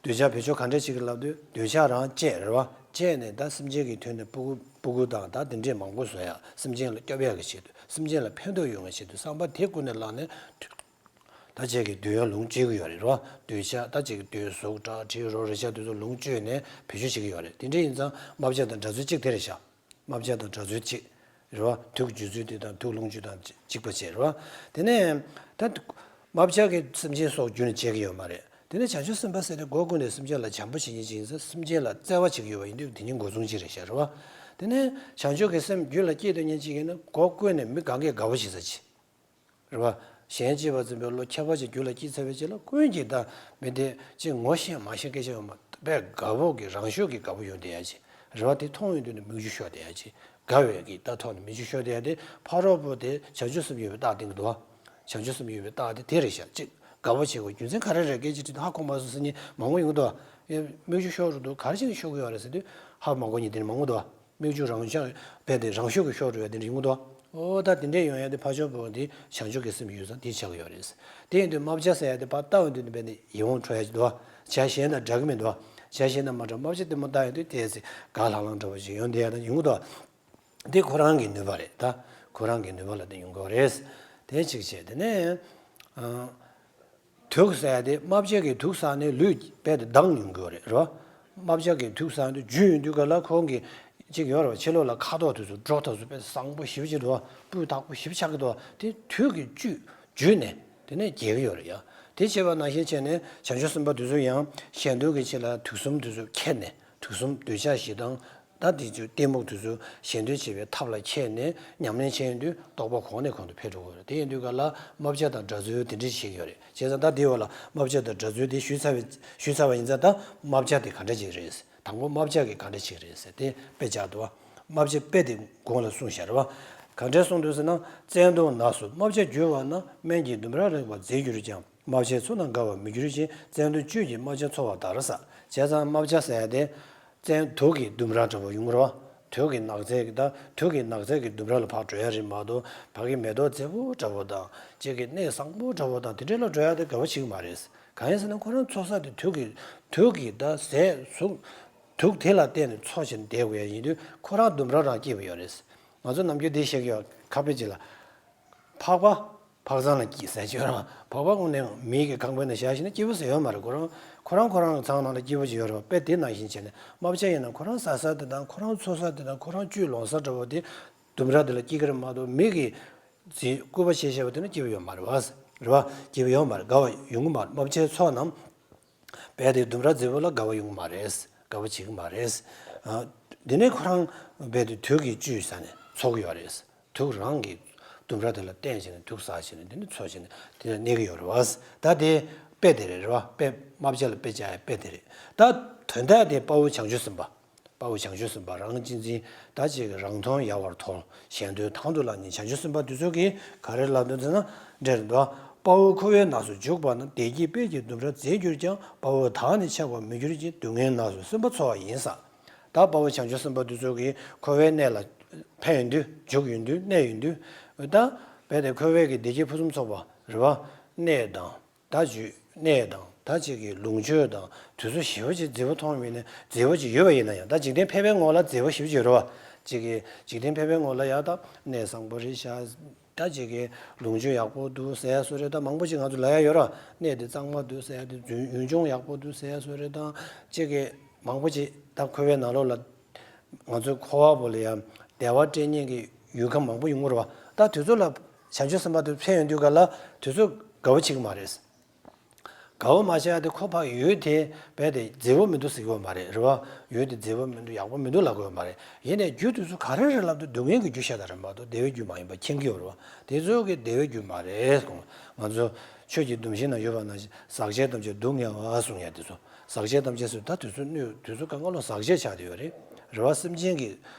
འདོད་ཆགས་བེད་སྤྱོད་ག་འདྲ་བྱེད་ཀྱི་ལབ་དུས། འདོད་ཆགས་རང་བཅད། རེད་བ། བཅད་ནས་ད་སེམས་ཅན་གྱི་དོན་དུ་སྤུ་གུ་སྤུ་གུ་དང་ད་དེ་འདྲས་མང་པོ་བཟོ་ཡག་སེམས་ཅན་ལ་སྐྱོབ་ཡག་གི་ཆེད་དུ། སེམས་ཅན་ལ་ཕན་ཐོགས་ཡོང་བའི་ཆེད་དུ། བསམ་པ་དེ་ཀུན་ནས་བསླངས་ནས། ད་ཁྱེད་ཀྱི་འདོད་ཡོན་ལོངས་སྤྱོད་ཀྱི་ཡོད་རེད། རེད་བ། འདོད་ཆགས། ད་ཁྱེད་ཀྱི་འདོད་གཟུགས་སྒྲ་དྲི་རོ་རེག་བྱ་དེ་ཚོ་ལོངས་སྤྱོད་ནས་བེད་སྤྱོད་བྱེད་ཀྱི་ཡོད་རེད། དེ་འདྲ་ཡིན་ཙང་རྨ་བྱ་དང་འདྲ་ཚུལ་གཅིག་དེ་རེད་ཤག་རྨ་བྱ་དང་འདྲ་ཚུལ་གཅིག་རེད་བ། དུག་འཇུ་ཚུལ་དེ་དང་དུག་ལོངས་སྤྱོད་དང་གཅིག་པ་བྱས། རེད་བ། དེ་ནས་ད་རྨ་བྱ་གིས་སེམས་ཅན་སྲོག་རྒྱུན་ནས་བཅད་ཀྱི་ཡོད་མ་རེད། དེ་ནས་བྱང་ཆུབ་སེམས་དཔའ་ཟེར་དེ་སྒོ་ཀུན་ནས་སེམས་ཅན་ལ་བྱམས་པོ་བྱེད་མཁན་ཅིག་ཡིན་ཙང་། སེམས་ཅན་ལ་བརྩེ་བ་བྱེད་ཀྱི་ཡོད་པ་ཡིན་དུས་དེ་ཉིད་འགོ་མཚུངས་ཅིག་རེད་ཤག་རེད་བ། དེ་ནས་བྱང་ཆུབ་ཀྱི་སེམས་རྒྱུད་ལ་སྐྱེས་ཐུབ་མཁན་ཅིག་ཡིན་ན་སྒོ་ཀུན་ནས་མི་གང་གས་དགའ་པོ་བྱེད་ས་ཅིག་རེད་བ། གཞན་གཅེས་པར་འཛིན་པའི་བློ་ཁྱད་པར་ཅན་རྒྱུད་ལ་སྐྱེས་ཚར་བའི་རྗེས་ལ་ཀུན་གྱིས་ད་མི་དེ་ཅིག་ངོ་ཤེས་མ་ཤེས་སྐད་ཆ་ཡོད་མ། དཔེ་དགའ་པོ་གི་རང་ཤུགས་ཀྱིས་དགའ་པོ་ཡོང་བསྡད་ཡ་ཅིག་རེད་བ། དེ་མཐོང་ཡོང་དུས་ནས་མིག་ཆུ་ཤོར་བསྡད་ཡ་ཅིག་དགའ་བའི་གི་རྟགས་ཐོག་ནས་མིག་ཆུ་ཤོར་བསྡད་ཡ་དེ་ཕ་རོལ་པོ་དེ་བྱང་ཆུབ་སེམས་ཡོད་པའི་རྟགས་བསྟན་གྱི་འདུག་བ། བྱང་ཆུབ་སེམས་ཡོད་པའི་རྟགས་དེ་དེ་རེད་ཤག་ཅིག་དགའ་པོ་བྱེད་དགོས་རྒྱུ་མཚན་ག་རེ་རེད་སྐད་ཆ་དྲིས་དུས་ཧ་གོ་མ་སོང་ཟེར་མཁན་མང་པོ་ཡོང་གི་འདུག་བ། ཨེ། མིག་ཆུ་ཤོར་འགྲོ་འདུག་ག་རེ་བྱས་ནས་ཤོར་གི་ཡོད་རེད་ཟེར་དུས་ཧ་མ་གོ་མཁན་དེ་འདྲ་མང་པོ་འདུག་བ། མིག་ཆུ་རང་ཤོག་རྦད་དེ་རང་ཤུགས་ཀྱིས་ཤོར་འགྲོ་ཡ་དེ་འདྲ་ཡོང་གི་འདུག། ཨོ་ད་དེ་འདྲས་ཡོང་ཡ་དེ་ཕར་ཕྱོགས་པོ་དེ་བྱང་ཆུབ་ཀྱི་སེམས་ཡོད་ཙང་དེ་ཆགས་ཀྱི་ཡོད་རེད། དེ་ཡིན་དུས་རྨ་བྱ་ཟེར་ཡ་དེ་ཕར་ལྟ་བ་འདི་ནི་རྦད་དེ་ཡིད་འོང་འཕྲོག་ཡ་ཅིག་འདུག། བྱ་གཞན་དང་འདྲ་གི་མི་འདུག། བྱ་གཞན་དང་མ་འདྲ། རྨ་བྱ་ལྟད་མོ་ལྟ་ཡ་དེ་ཏོག་ཙམ་དགའ་ལྷང་ལྷང་འདྲ་བོ་ཅིག་ཡོང་བསྡད་ཡ་དང་ཡོང་གི་འདུག། འདི་ཁོ་རང་གི་ནུས་པ་རེད་ད། ཁོ་རང་གི་ནུས་པ་ལ་བརྟེན་ཡོང་གི་རེད། དེ་གཅིག་བྱས། དེ་ནས་ཨ། དུག་ཟེར་ཡ་དེ་རྨ་བྱ་གིས་དུག་ཟ་ནས་ལུས་རྦད་དེ་ལྡང་ཡོང་གི་རེད། རོ། རྨ་བྱ་གིས་དུག་ཟ་དུས་འཇུ་ཡོང་དུས་ག་ལ་ཁོང་གི་ཅིག་ཡོད་རེད་བ། ཕྱི་ལོགས་ལ་ཁ་དོག་དེ་ཚོ་སྒྲོ་དེ་ཚོ་དཔེ་བཟང་པོ་ཞེ་པོ་ཅིག་འདུག་བ། སྤུས་དག་པོ་ཞེ་པོ་ཆགས་ཀྱི་འདུག་བ། དེ་དུག་གིས་བཅུས་འཇུས་ནས་དེ་ནས་རྒྱས་ཀྱི་ཡོད་རེད་ཡ། དེ་བྱས་པ་ནང་བཞིན་བྱས་ནས་བྱང་ཆུབ་སེམས་དཔའ་དེ་ཚོ་ཡང་གཞན་དོན་གྱི་ཆེད་ལ་དུག་གསུམ་དེ་ཚོ་ཁྱེར་ནས། དུག་གསུམ་འདོད་ཆགས་ཞེ་སྡང་། ད་དེ་ཚོའི་གཏི་མུག་དེ་ཚོ་གཞན་དོན་བྱེད་པའི་ཐབས་ལ་ཁྱེར་ནས་ཉམས་ལེན་བྱས་ཡོང་དུས་རྟོགས་པ་གོང་ནས་གོང་དུ་འཕེལ་འགྲོ་གི་རེད། དེ་ཡིན་དུས་ག་ལ་རྨ་བྱ་དང་འདྲ་ཚུལ་དེ་འདྲ་བྱེད་ཀྱི་ཡོད་རེད། བྱས་ཙང་ད་དེའི་འོག་ལ་རྨ་བྱ་དང་འདྲ་ཚུལ་དེ་ཞུས་ཚར་བའི་ཞུས་ཚར་བ་ཡིན་ཙང་། ད་རྨ་བྱ་དེ་ག་འདྲ་ཅིག་རེད། དང་པོ་རྨ་བྱ་གིས་ག་འདྲ་བྱེད་ཀྱི་རེད་ཟེར་དེ་དཔེ་བཞག་འདུག་བ། རྨ་བྱའི་དཔེ་དེ་གོང་ལ་གསུངས་བཞག་རེད་བ། ག་འདྲས་གསུངས་འདུག་ཟེར་ན། བཙན་དུག་ནགས་སུ་རྨ་བྱ་རྒྱུ་བ་ན། སྨན་གྱི་ལྡུམ་ར་རེག་པར་མཛེས་གྱུར་ཀྱང་། རྨ་བྱའི་ཚོགས་རྣམས་དགའ་བར་མི་འགྱུར་ཞིང་། བཙན་དུག་བཅུད་ཀྱིས་རྨ་བྱ་འཚོ་བ་ལྟར་ཟེར། བྱས་ཙང་རྨ་བྱ་ཟེར་ཡ་དེ་བཙན་དུག་གི་ལྡུམ་ར་འདྲ་བོ་ཡོང་གི་རེད་བ། དུག་གི་ནགས་ཚལ་གྱི་ད་དུག་གི་ནགས་ཚལ་གྱི་ལྡུམ་ར་ལ་ཕར་འགྲོ་ཡ་རེད་མ་གཏོགས། ཕ་གི་མེ་ཏོག་མཛེས་པོ་འདྲ་བོ་དང་། ཅིག་གི་གནས་བཟང་པོ་འདྲ་བོ་དང་དེ་འདྲ་ལ་འགྲོ་ཡ་དེ་དགའ་བོ་བྱེད་ཀྱི་མ་རེད། གང་ཡིན་ཟེར་ན་ཁོ་རང་འཚོ་ས་དེ་དུག་གི་དུག་གི་ད་ཟས་ཟུག་དུག་དེ་ལ་བརྟེན་ནས་འཚོ་བཞིན་བསྡད་དགོས་ཡ་ཡིན་དུས་ཁོ་རང་ལྡུམ་ར་རང་སྐྱིད་པོ་ཡོད་རེད། ང་ཚོ་ནམ་རྒྱུན་འདི་བཤད་ཀྱི་ཡོད། ཁ་དཔེ་ཅིག་ལ། ཕག་པ་ཕག་ཚང་ལ་སྐྱིད་ཟེར་ཅིག་ཡོད་རེད་བ། ཕག་པ་དངོས་གནས་མི་གི་ཁང་པའི་ནང་བཞག་བཞག་ན་སྐྱིད་པོ་ཟེར་ཡོད་མ་རེད། ཁོ་རང་ཁོ་རང་ཁོ་རང་གི་ཚང་ནང་ལ་སྐྱིད་པོ་ཅིག་ཡོད་རེད་བ། དཔེ་དེ་ནང་བཞིན་བྱས་ནས་རྨ་བྱ་ཡིན་ན་ཁོ་རང་ཟ་ས་དེ་དང་ཁོ་རང་འཚོ་ས་དེ་དང་ཁོ་རང་བཅུད་ལོངས་ས་འདྲ་བོ་དེ་ལྡུམ་ར་དེ་ལ་སྐྱིད་ཀྱི་རེད་མ་གཏོགས། མི་གིས་སྐུད་པ་བྱས་བྱས་པ་དེ་ལ་སྐྱིད་པོ་ཡོད་མ་རེད་བ། རེད་བ། སྐྱིད་པོ་ཡོད་མ་རེད། དགའ་བ་ཡོང་གི་མ་རེད། རྨ་བྱའི་ཚོགས་རྣམས། རྦད་དེ་ལྡུམ་ར་མཛེས་པོ་ལ་དགའ་བ་ཡོང་གི་མ་རེད། དགའ་བ་བྱེད་ཀྱི་མ་རེད། ཨ། འདི་ནས་ཁོ་རང་རྦད་དེ་དུག་གི་བཅུད་ཟ་ནས་འཚོ་གི་ཡོད་རེད། དུག་རང་གི་ལྡུམ་ར་དེ་ལ་བརྟེན་བྱས་ནས་དུག་ཟ་བྱས་ནས་དེ་ནས་འཚོ་བྱས་ནས་དེ་ནས་གནས་ཀྱི་ཡོད་རེད་བ། ད་དེ་དཔེ་དེ་རེད། རེད་བ། དཔེ་རྨ་བྱ་ལ་དཔེ་བྱ་ཡ་དཔེ་དེ་རེད། ད་དོན་དག་དེ་དཔའ་བོ་བྱང་ཆུབ་སེམས་དཔའ། དཔའ་བོ་བྱང་ཆུབ་སེམས་དཔའ་རང་གཅེས་འཛིན་ད་ཅིག་གི་རང་མཐོང་ཡལ་བར་དོར། གཞན་དོན་དང་དུ་བླངས་ནས་བྱང་ཆུབ་སེམས་དཔའ་དེ་ཚོ་གིས་ག་རེ་ལབ་འདུག་ཟེར་ན། འདྲེར་འདུག། དཔའ་བོ་འཁོར་བའི་ནགས་སུ་འཇུག་པ་ན། བདེ་སྐྱིད་དཔལ་གྱི་ལྡུམ་ར་མཛེས་གྱུར་ཀྱང་། དཔའ་བོ་དག་ནི་ཆགས་པར་མི་འགྱུར་ཞིང་། སྡུག་བསྔལ་ནགས་སུ་སེམས་པ་འཚོ་བ་ཡིན་ཟེར། ད་དཔའ་བོ་བྱང་ཆུབ་སེམས་དཔའ་དེ་ཚོ་གིས་འཁོར་བའི་གནས་ལ་ཕན་ཡོང་དུས། འཇུག་ཡོང་དུས། གནས་ཡོང་དུས། ད་རྦད་དེ་འཁོར་བའི་གི་བདེ་སྐྱིད་ཕུན་སུམ་ཚོགས་པ་རེད་བ། གནས་དང་། ད་ཅིག་གནས་དང་ད་ཅིག་གི་ལོངས་སྤྱོད་དང་དེ་ཚོ་ཞེ་པོ་ཅིག་མཛེས་པོ་མཐོང་བ་ཡིན་ན། མཛེས་པོ་ཅིག་ཡོད་པ་ཡིན་ན་ཡང་། ད་འཇིག་རྟེན་ཕལ་པའི་ངོ་ལ་མཛེས་པོ་ཞེ་པོ་ཅིག་ཡོད་རེད་བ། ཅིག་གི་འཇིག་རྟེན་ཕལ་པའི་ངོ་ལ་ཡང་ད་གནས་བཟང་པོ་རེད་ཤག། ད་ཅིག་གི་ལོངས་སྤྱོད་ཡག་པོ་འདུག་ཟེར་ཡ་བཟོ་འདྲ་ད་མང་པོ་ཅིག་ང་ཚོ་ལབ་ཡ་ཡོད་རེད། གནས་དེ་གཙང་མ་འདུག་ཟེར་ཡ་དེ། ཡུལ་ལྗོངས་ཡག་པོ་འདུག་ཟེར་ཡ་བཟོ་འདྲ་དང་། ཅིག་གི་མང་པོ་ཅིག་ད་འཁོར་བའི་ནང་ལོགས་ལ། ང་ཚོའི་འཁོར་བ་པོ་ལ་ཡང་བདེ་བ་སྤྲད་མཁན་གྱི་ཡུལ་ཁམས་མང་པོ་ཡོང་གི་རེད་བ། ད་དེ་ཚོ་ལ་བྱང་ཆུབ་སེམས་དཔའ་དེ་ཕེབས་ཡོང་དུས་ག་ལ་དེ་ཚོ་དགའ་བོ་བྱེད་ཀྱི་མ་རེད། དགའ་བོ་མ་བྱས་ཡ་དེ་ཁོ་ཕར་ཡུལ་དེ་རྦད་དེ་མཛེས་པོ་མི་འདུག་ཟེར་གྱི་ཡོད་མ་རེད། རེད་བ། ཡུལ་དེ་མཛེས་པོ་མི་འདུག། ཡག་པོ་མི་འདུག་ལབ་ཀྱི་ཡོད་མ་རེད། ཡིན་ནའི་རྒྱུ་དེ་ཚོ་ག་རེ་རེད་ལབ་དུས་སྡུག་བསྔལ་གྱི་རྒྱུ་ཤ་སྟག་རེད་མ་གཏོགས་བདེ་བའི་རྒྱུ་མ་ཡིན་པ་མཁྱེན་གྱི་ཡོད་རེད་བ། དེ་ཚོ་གི་བདེ་བའི་རྒྱུ་མ་རེད། ང་ཚོ་ཆོས་ཀྱི་སྡོམ་བཞི་ན་ཡོད་པ་ནང་བཞིན། ཟག་བཅས་ཐམས་ཅད་སྡུག་བསྔལ་བ་གསུང་ཡ་དེ་ཚོ། ཟག་བཅས་ཐམས་ཅད་ཟེར་ད་དེ་ཚོ་སྣོད་དེ་ཚོ་གང་ག་ལོ་ཟག་བཅས་ཆགས་བསྡད་ཡོད་རེད། རེད་བ། སེམས་ཅན་གྱི་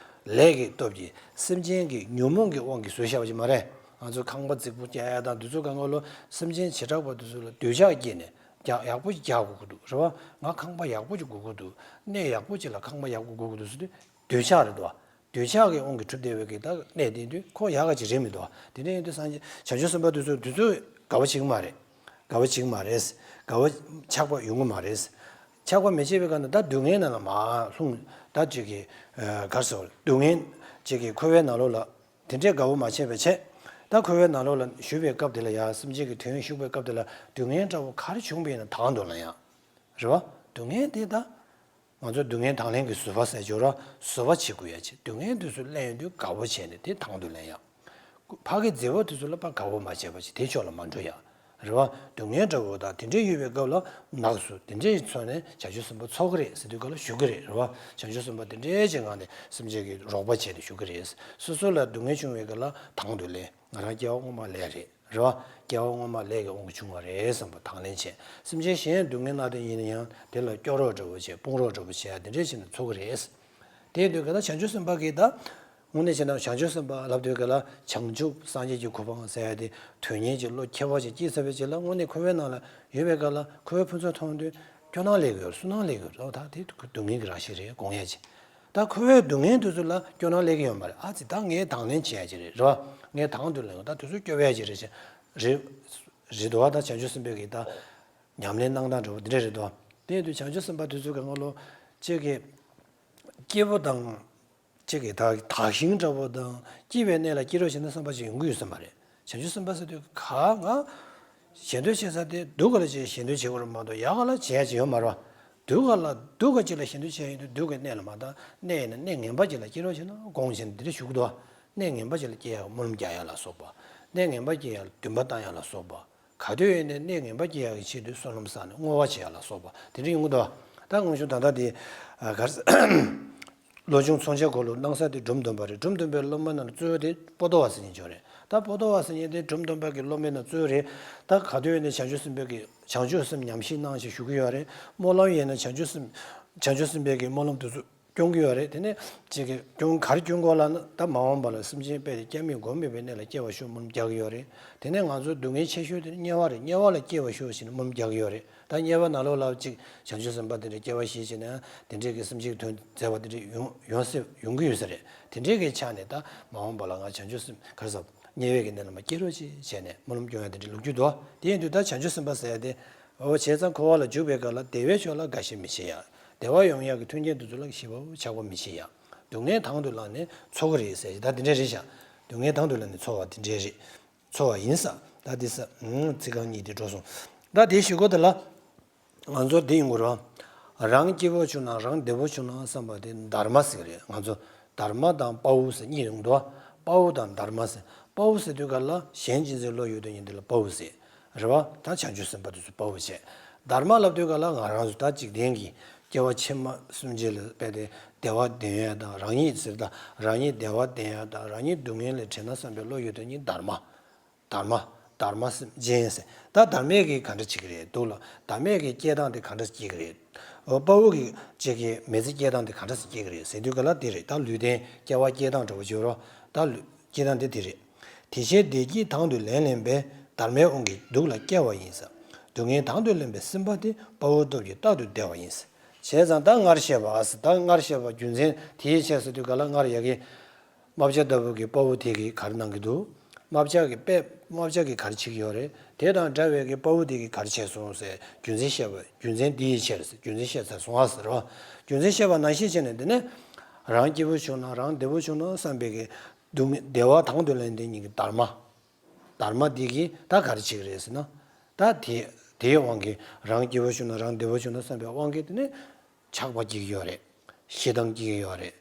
ལས་ཀྱི་སྟོབས་ཀྱིས། སེམས་ཅན་གྱི་ཉོན་མོངས་ཀྱི་དབང་གིས་བཟོས་བཞག་པ་ཅིག་མ་རེད། ང་ཚོ་ཁང་པ་རྫིག་པོ་རྒྱག་ཡ་དང་དེ་ཚོ་གང་ག་ལོ་སེམས་ཅན་བྱེ་བྲག་པ་དེ་ཚོ་ལ་འདོད་ཆགས་སྐྱེས་ནས་རྒྱག་ཡག་པོ་ཅིག་རྒྱག་དགོས་ཀྱི་འདུག། རེད་བ། ང་ཁང་པ་ཡག་པོ་ཅིག་དགོས་ཀྱི་འདུག། གནས་ཡག་པོ་ཅིག་ལ་ཁང་པ་ཡག་པོ་དགོས་ཀྱི་འདུག་ཟེར་དུས། འདོད་ཆགས་རེད་དོ། འདོད་ཆགས་ཀྱི་དབང་གིས་གྲུབ་བསྡད་པའི་གི་ད་གནས་དེ་དུས་ཁོ་ཡག་ག་ཅིག་རེད་མི་འདུག། དེ་འདྲ་ཡིན་དུས་སངས་རྒྱས་བྱང་ཆུབ་སེམས་དཔའ་དེ་ཚོ་དེ་ཚོ་དགའ་བ་བྱེད་ཀྱི་མ་རེད། དགའ་བ་བྱེད་ཀྱི་མ་རེད། དགའ་བ་ཆགས་པ་ཡོང་གི་མ་རེད། ཆགས་པ་མི་བྱེད་པའི་སྒང་ནས་ད་སྡུག་བསྔལ་ནང་ལ་མར་ལྷུང་། ད་ཅིག་གི་ག་རེ་ཟེར། སྡུག་བསྔལ་ཅིག་གི་འཁོར་བའི་ནང་ལོགས་ལ་དེ་འདྲའི་དགའ་བོ་མ་བྱས་པ་བྱས། ད་འཁོར་བའི་ནང་ལོགས་ལ་བཞུགས་པའི་སྐབས་དེ་ལ་ཡང་། སེམས་ཅན་གྱི་དོན་ཞུགས་པའི་སྐབས་དེ་ལ་སྡུག་བསྔལ་འདྲ་བོ་ག་རེ་བྱུང་བ་ཡིན་ན་དང་དུ་ལེན་ཡ། རེད་བ། སྡུག་བསྔལ་དེ་ད། ང་ཚོ་སྡུག་བསྔལ་དང་ལེན་གྱི་བཟོད་པ་ཟེར་ཅིག་ཡོད་ར། བཟོད་པ་བྱེད་དགོས་ཡ་ཅིག། སྡུག་བསྔལ་དེ་ཚོ་སླེབས་ཡོང་དུས་དགའ་བོ་བྱས་ནས་དེ་དང་དུ་ལེན་ཡ། ཕ་གི་མཛེས་པོ་དེ་ཚོ་ལ་ཕར་དགའ་བོ་མ་བྱས་པ་ཅིག། དེ་ཕྱོགས་ལ་མ་འགྲོ་ཡ། རེད་བ། སྡུག་བསྔལ་འདྲ་བོ་དང་དེ་འདྲའི་ཡོད་པའི་སྐབས་ལ་ནགས་སུ་དེ་འདྲའི་ཚོ་ནས་བྱང་ཆུབ་སེམས་དཔའ་འཚོ་གི་རེད་ཟེར་དུས་ག་ལ་བཞུགས་ཀྱི་རེད། རེད་བ། བྱང་ཆུབ་སེམས་དཔའ་དེ་འདྲའི་ཅིག་ངང་ནས་སེམས་ཅན་གྱི་རོགས་པ་བྱས་ཏེ་བཞུགས་ཀྱི་རེད། སོ་སོ་ལ་སྡུག་བསྔལ་བྱུང་བའི་སྐབས་ལ་དང་དུ་ལེན། ང་རང་སྐྱེ་བ་སྔོན་མ་ལས་རེད། རེད་བ། སྐྱེ་བ་སྔོན་མ་ལས་ཀྱི་དབང་གིས་བྱུང་བ་རེད་བསམ་པ་དང་ལེན་བྱས། སེམས་ཅན་གཞན་སྡུག་བསྔལ་ནང་དུ་ཡིན་ན་ཡང་དེ་ལ་སྐྱོ་རོགས་འདྲ་བོ་བྱས། སྤོང་རོགས་འདྲ་བོ་བྱས། དེ་འདྲས་བྱས་ནས་འཚོ་གི་རེད། དེ་དུས་ག་ལ་བྱང་ཆུབ་སེམས་དཔའ་གིས་ད། དངོས་གནས་བྱས་ན་བྱང་ཆུབ་སེམས་དཔའ་ལབ་དུས་ག་ལ་བྱང་ཆུབ་སངས་རྒྱས་ཀྱི་གོ་འཕང་ཟེར་ཡ་དེ་དོན་གཉེར་གྱི་བློ་ཁྱད་པར་ཅིག་སྐྱེས་ཚར་བའི་རྗེས་ལ། དངོས་གནས་འཁོར་བའི་ནང་ལ་ཡོད་པའི་སྐབས་ལ་འཁོར་བའི་ཕུན་ཚོགས་མཐོང་དུས་སྐྱོ་སྣང་སླེབས་ཀྱི་ཡོད་རེད། སུན་སྣང་སླེབས་ཀྱི་ཡོད་རེད། ད་དེ་སྡུག་བསྔལ་གྱི་རང་བཞིན་རེད། སྤོང་ཡ་ཅིག། ད་འཁོར་བའི་སྡུག་བསྔལ་དེ་ཚོ་ལ་སྐྱོ་སྣང་སླེབས་ཀྱི་ཡོད་མ་རེད། ཨ་ཙི་ད་ངས་དང་ལེན་བྱེད་ཡ་ཅིག་རེད། རེད་བ། ངས་དང་དུ་ལེན་དགོས། ད་དེ་ཚོ་སྐྱོབ་ཡ་ཅིག་རེད་ཅེས། རེད། རེད་འདུག་བ། ད་བྱང་ཆུབ་སེམས་དཔའི་གི་ད་ཉམས་ལེན་གནང་སྟངས་འདྲ་བོ་དེ་འདྲ་རེད་འདུག་བ། དེ་ཡིན་དུས་བྱང་ཆུབ་སེམས་དཔའ་དེ་ཚོའི་གི་སྔོན་ལ་ཅིག་གི་སྐྱིད་པོ་དང་། ཅིག་གི་དག་དག་ཞིང་འདྲ་བོ་དང་སྐྱིད་པའི་གནས་ལ་སྐྱེ་རོགས་བྱེད་ན་བསམ་པ་ཅིག་ཡོང་གི་ཡོད་ས་མ་རེད། བྱང་ཆུབ་སེམས་དཔའ་ཟེར་དུས་ག་ང་ཞེ་འདོད་བྱེད་ས་དེ་སྡུག་ག་ལ་ཅིག་ཞེ་འདོད་བྱེད་དགོས་རེད་མ་གཏོགས་ཡག་ག་ལ་བྱེད་ཡ་ཅིག་ཡོད་མ་རེད་བ། སྡུག་ག་ལ་སྡུག་ག་ཅིག་ལ་ཞེ་འདོད་བྱེད་ཡོང་དུས་སྡུག་གི་གནས་ལ་མ་ད་གནས་ཡིན་ན་གནས་ངན་པ་ཅིག་ལ་སྐྱེ་རོགས་བྱེད་ན་དགོངས་བྱས་ནས་འདི་འདྲ་ཞུ་གི་འདུག་བ། གནས་ངན་པ་ཅིག་ལ་སྐྱེ་ཡག་སྨོན་ལམ་རྒྱག་ཡ་ལ་སོགས་པ། གནས་ངན་པ་སྐྱེ་ཡག་ལ་འདུན་པ་བཏང་ཡ་ལ་སོགས་པ། ག་དུས་ཡིན་ནའི་གནས་ངན་པ་སྐྱེ་ཡག་གི་ཆེད་དུ་བསོད་ནམས་བསགས་ནས་བསྔོ་བ་བྱེད་ཡག་ལ་སོགས་པ་དེ་འདྲ་ཡོང་གི་འདུག་ད་དངོས་བྱུང་ད་ལྟ་དེ་གར་བློ་ཆུང་མཚོན་ཆ་འཁོར་ལོ་སྣང་ས་དེ་སྒྲོམ་སྡོམ་པ་རེད། སྒྲོམ་སྡོམ་པའི་སློབ་མ་རྣམས་གཙོ་བོ་དེ་པོ་ཏོ་བ་ཟེར་མཁན་ཅིག་ཡོད་རེད། ད་པོ་ཏོ་བ་ཟེར་མཁན་དེ་སྒྲོམ་སྡོམ་པ་གི་སློབ་མའི་ནང་གཙོ་བོ་རེད། ད་ག་དུས་ཡིན་ནའི་བྱང་ཆུབ་སེམས་དཔའི་གི་བྱང་ཆུབ་སེམས་ཉམས་བཞེས་གནང་ཞེས་ཞུ་གི་ཡོད་རེད། སྨོན་ལམ་ཡིན་ན་བྱང་ཆུབ་སེམས་བྱང་ཆུབ་སེམས་དཔའི་གི་སྨོན་ལམ་དེ་ཚོ་སྐྱོང་གི་ཡོད་རེད། དེ་ནས་ཅིག་གི་སྐྱོང་ག་རེ་སྐྱོང་དགོས་ལབ་ན་ད་མ་འོངས་པ་ལ་སེམས་ཅན་དཔེ་དེ་སྐྱབས་མེད་མགོན་མེད་པའི་གནས་ལ་སྐྱེ་བར་ཤོག་སྨོན་ལམ་རྒྱག་གི་ཡོད་རེད། དེ་ནས་ང་ཚོ་སྡུག་བསྔལ་ཆེ་ཤོས་དེ་ནི་དམྱལ་བ་རེད། དམྱལ་བ་ལ་སྐྱེ་བར་ཤོག་ཞེས་ནས་སྨོན་ལམ་རྒྱག་གི་ཡོད་རེད། ད་དམྱལ་བ་ནང་ལོགས་ལ་ཅིག་བྱང་ཆུབ་སེམས་དཔའ་དེ་འདྲའི་སྐྱེ་བ་བཞེས་བྱས་ནས་དེ་འདྲའི་གི་སེམས་ཅན་གྱི་དོན་མཛད་པ་དེ་འདྲའི་ཡོང་ཡོང་སྲིད་ཡོང་གི་ཡོད་ས་རེད། དེ་འདྲའི་གི་ཆ་ནས་ད་མ་འོངས་པ་ལ་ང་བྱང་ཆུབ་སེམས་ག་རེ་ཟེར་དམྱལ་བའི་གི་གནས་ལ་མ་སྐྱེ་རོགས་ཅེས་བྱས་ནས་སྨོན་ལམ་སྐྱོང་ཡ་དེ་འདྲའི་ལོ་རྒྱུས་འདུག་དེ་ཡིན་དུས་ད་བྱང་ཆུབ་སེམས་དཔའ་ཟེར་ཡ་དེ། འོ་བྱས་ཙང་འཁོར་བ་ལ་འཇུག་པའི་སྐབས་ལ་བདེ་བའི་ཕྱོགས་ལ་དགའ་ཞེན་མི་བྱེད་ཡ། བདེ་བ་ཡོང་ཡག་གི་མཐུན་རྐྱེན་དེ་ཚོ་ལ་ཞེ་པོ་ཆགས་པ་མི་བྱེད་ཡ། སྡུག་བསྔལ་དང་དུ་བླངས་ནས་འཚོ་གི་རེད་ཟེར་ཞིག་ད་དེ་འདྲ་རེད་ཤག་སྡུག་བསྔལ་དང་དུ་བླངས་ནས་འཚོ་བ་དེ་འདྲ་རེད། འཚོ་བ་ཡིན་ས། ད་དེ་ས་ཚིག་རྐང་གཉིས་དེ་འགྲོ་སོང་། ད་དེ་ཞུ་གོ་དེ་ལ། ང་ཚོ་དེ་ཡོང་གི་རེད། རང་སྐྱིད་པོ་བྱུང་ན་རང་བདེ་པོ་བྱུང་ན་བསམ་པ་དེ་དྷརྨ་ཟེར་གི་རེད། ང་ཚོ་དྷརྨ་དང་དཔའ་བོ་ཟེར་གཉིས་ཡོང་འདུག་དཔའ་བོ་དང་དྷརྨ་ཟེར། དཔའ་བོ་ཟེར་དུས་ག་ལ་གཞན་གཅེས་འཛིན་བློ་ཡོད་དོ་ཉིད་དེ་ལ་དཔའ་བོ་ཟེར། རེད་བ། ད་བྱང་ཆུབ་སེམས་དཔའ་དེ་ཚོ་དཔའ་བོ་བྱས། དྷརྨ་ལབ་དུས་ག་ལ་ང་རང་ཚོ་ད་འཇིག་རྟེན་གྱི་སྐྱེ་བ་ཕྱི་མ་གསུམ་རྗེས་ལ་དཔེ་དེ་བདེ་བ་འདོད་ཡ་དང་རང་ཉིད་ཟེར་ད་རང་ཉིད་བདེ་བ་འདོད་ཡ་དང་རང་ཉིད་སྡུག་བསྔལ་ལས་བྲལ་ན་བསམ་པའི་བློ་ཡོད་དོ་ཉིད་དྷརྨ། དྷརྨ། དྷརྨ་སེམས་ཅན་ཟེར། ད་དྷརྨས་ཀྱིས་ག་འདྲ་བྱེད་ཀྱི་རེད་འདུག་ལ། དྷརྨས་ཀྱིས་སྐྱེ་སྟངས་དེ་ག་འདྲ་སྐྱེ་གི་རེད། འོ་དཔའ་བོ་གིས་ཅིག་གིས་མི་ཚེ་སྐྱེ་སྟངས་དེ་ག་འདྲ་སྐྱེ་གི་རེད་ཟེར་དུས་ག་ལ་དེ་རེད། ད་ལུས་རྟེན་སྐྱེ་བ་སྐྱེ་སྟངས་འདྲ་བོ་བརྗོད་རོགས། ད་ལུས་སྐྱེ་སྟངས་དེ་དེ་རེད། དེ་ཕྱིར་བདེ་སྐྱིད་དང་དུ་ལེན་ལེན་པས་དྷརྨའི་དབང་གིས་སྡུག་ལ་སྐྱེ་བ་ཡིན་ཟེར། སྡུག་བསྔལ་དང་དུ་ལེན་པའི་སེམས་དཔའ་དེ་དཔའ་བོའི་སྟོབས་ཀྱིས་རྟག་ཏུ་བདེ་བ་ཡིན་ཟེར། བྱས་ཙང་ད་སྔར་བཤད་པ་ཨ་ཟེར། ད་སྔར་བཤད་པ་རྒྱུ་མཚན་དེའི་ཕྱིར་ཟེར་དུས་ག་ལ་སྔར་ཡ་གི་རྨ་བྱ་ལྟ་བུ་གི་དཔའ་བོ་དེ་གིས་ག་རེ་གནང་གི་འདུག་རྨ་བྱ་གི་དཔེ་རྨ་བྱ་གིས་ག་རེ་བྱེད་ཀྱི་ཡོད་རེད། དེ་དང་འདྲ་བའི་གི་དཔའ་བོ་དེ་གིས་ག་རེ་བྱས་སོང་ཟེར་རྒྱུ་མཚན་བཤད་པ་རྒྱུ་མཚན་འདི་ཡི་ཕྱིར་ཟེར་རྒྱུ་མཚན་བཤད་ཚར་སོང་ཨ་ཟེར་བ། རྒྱུ་མཚན་བཤད་པ་ནང་བཞིན་བྱས་ནས་དེ་ནས་རང་སྐྱིད་པོ་བྱུང་ན་རང་བདེ་པོ་བྱུང་ན་བསམ་པའི་གི་སྡུག་བསྔལ་བདེ་བ་དང་དུ་ལེན་དེ་ཉིད་ཀྱི་དྷརྨ། དྷརྨ་འདི་གིས་ད་ག་རེ་བྱེད་ཀྱི་རེད་ཟེར་ན། ད་དེ་དེའི་དབང་གིས་རང་སྐྱིད་པོ་བྱུང་ན་རང་བདེ་པོ་བྱུང་ན་བསམ་པའི་དབང་གིས་དེ་ནས་ཆགས་པ་སྐྱེ་གི་ཡོད་རེད། ཞེ་སྡང་སྐྱེ་གི་ཡོད་རེད།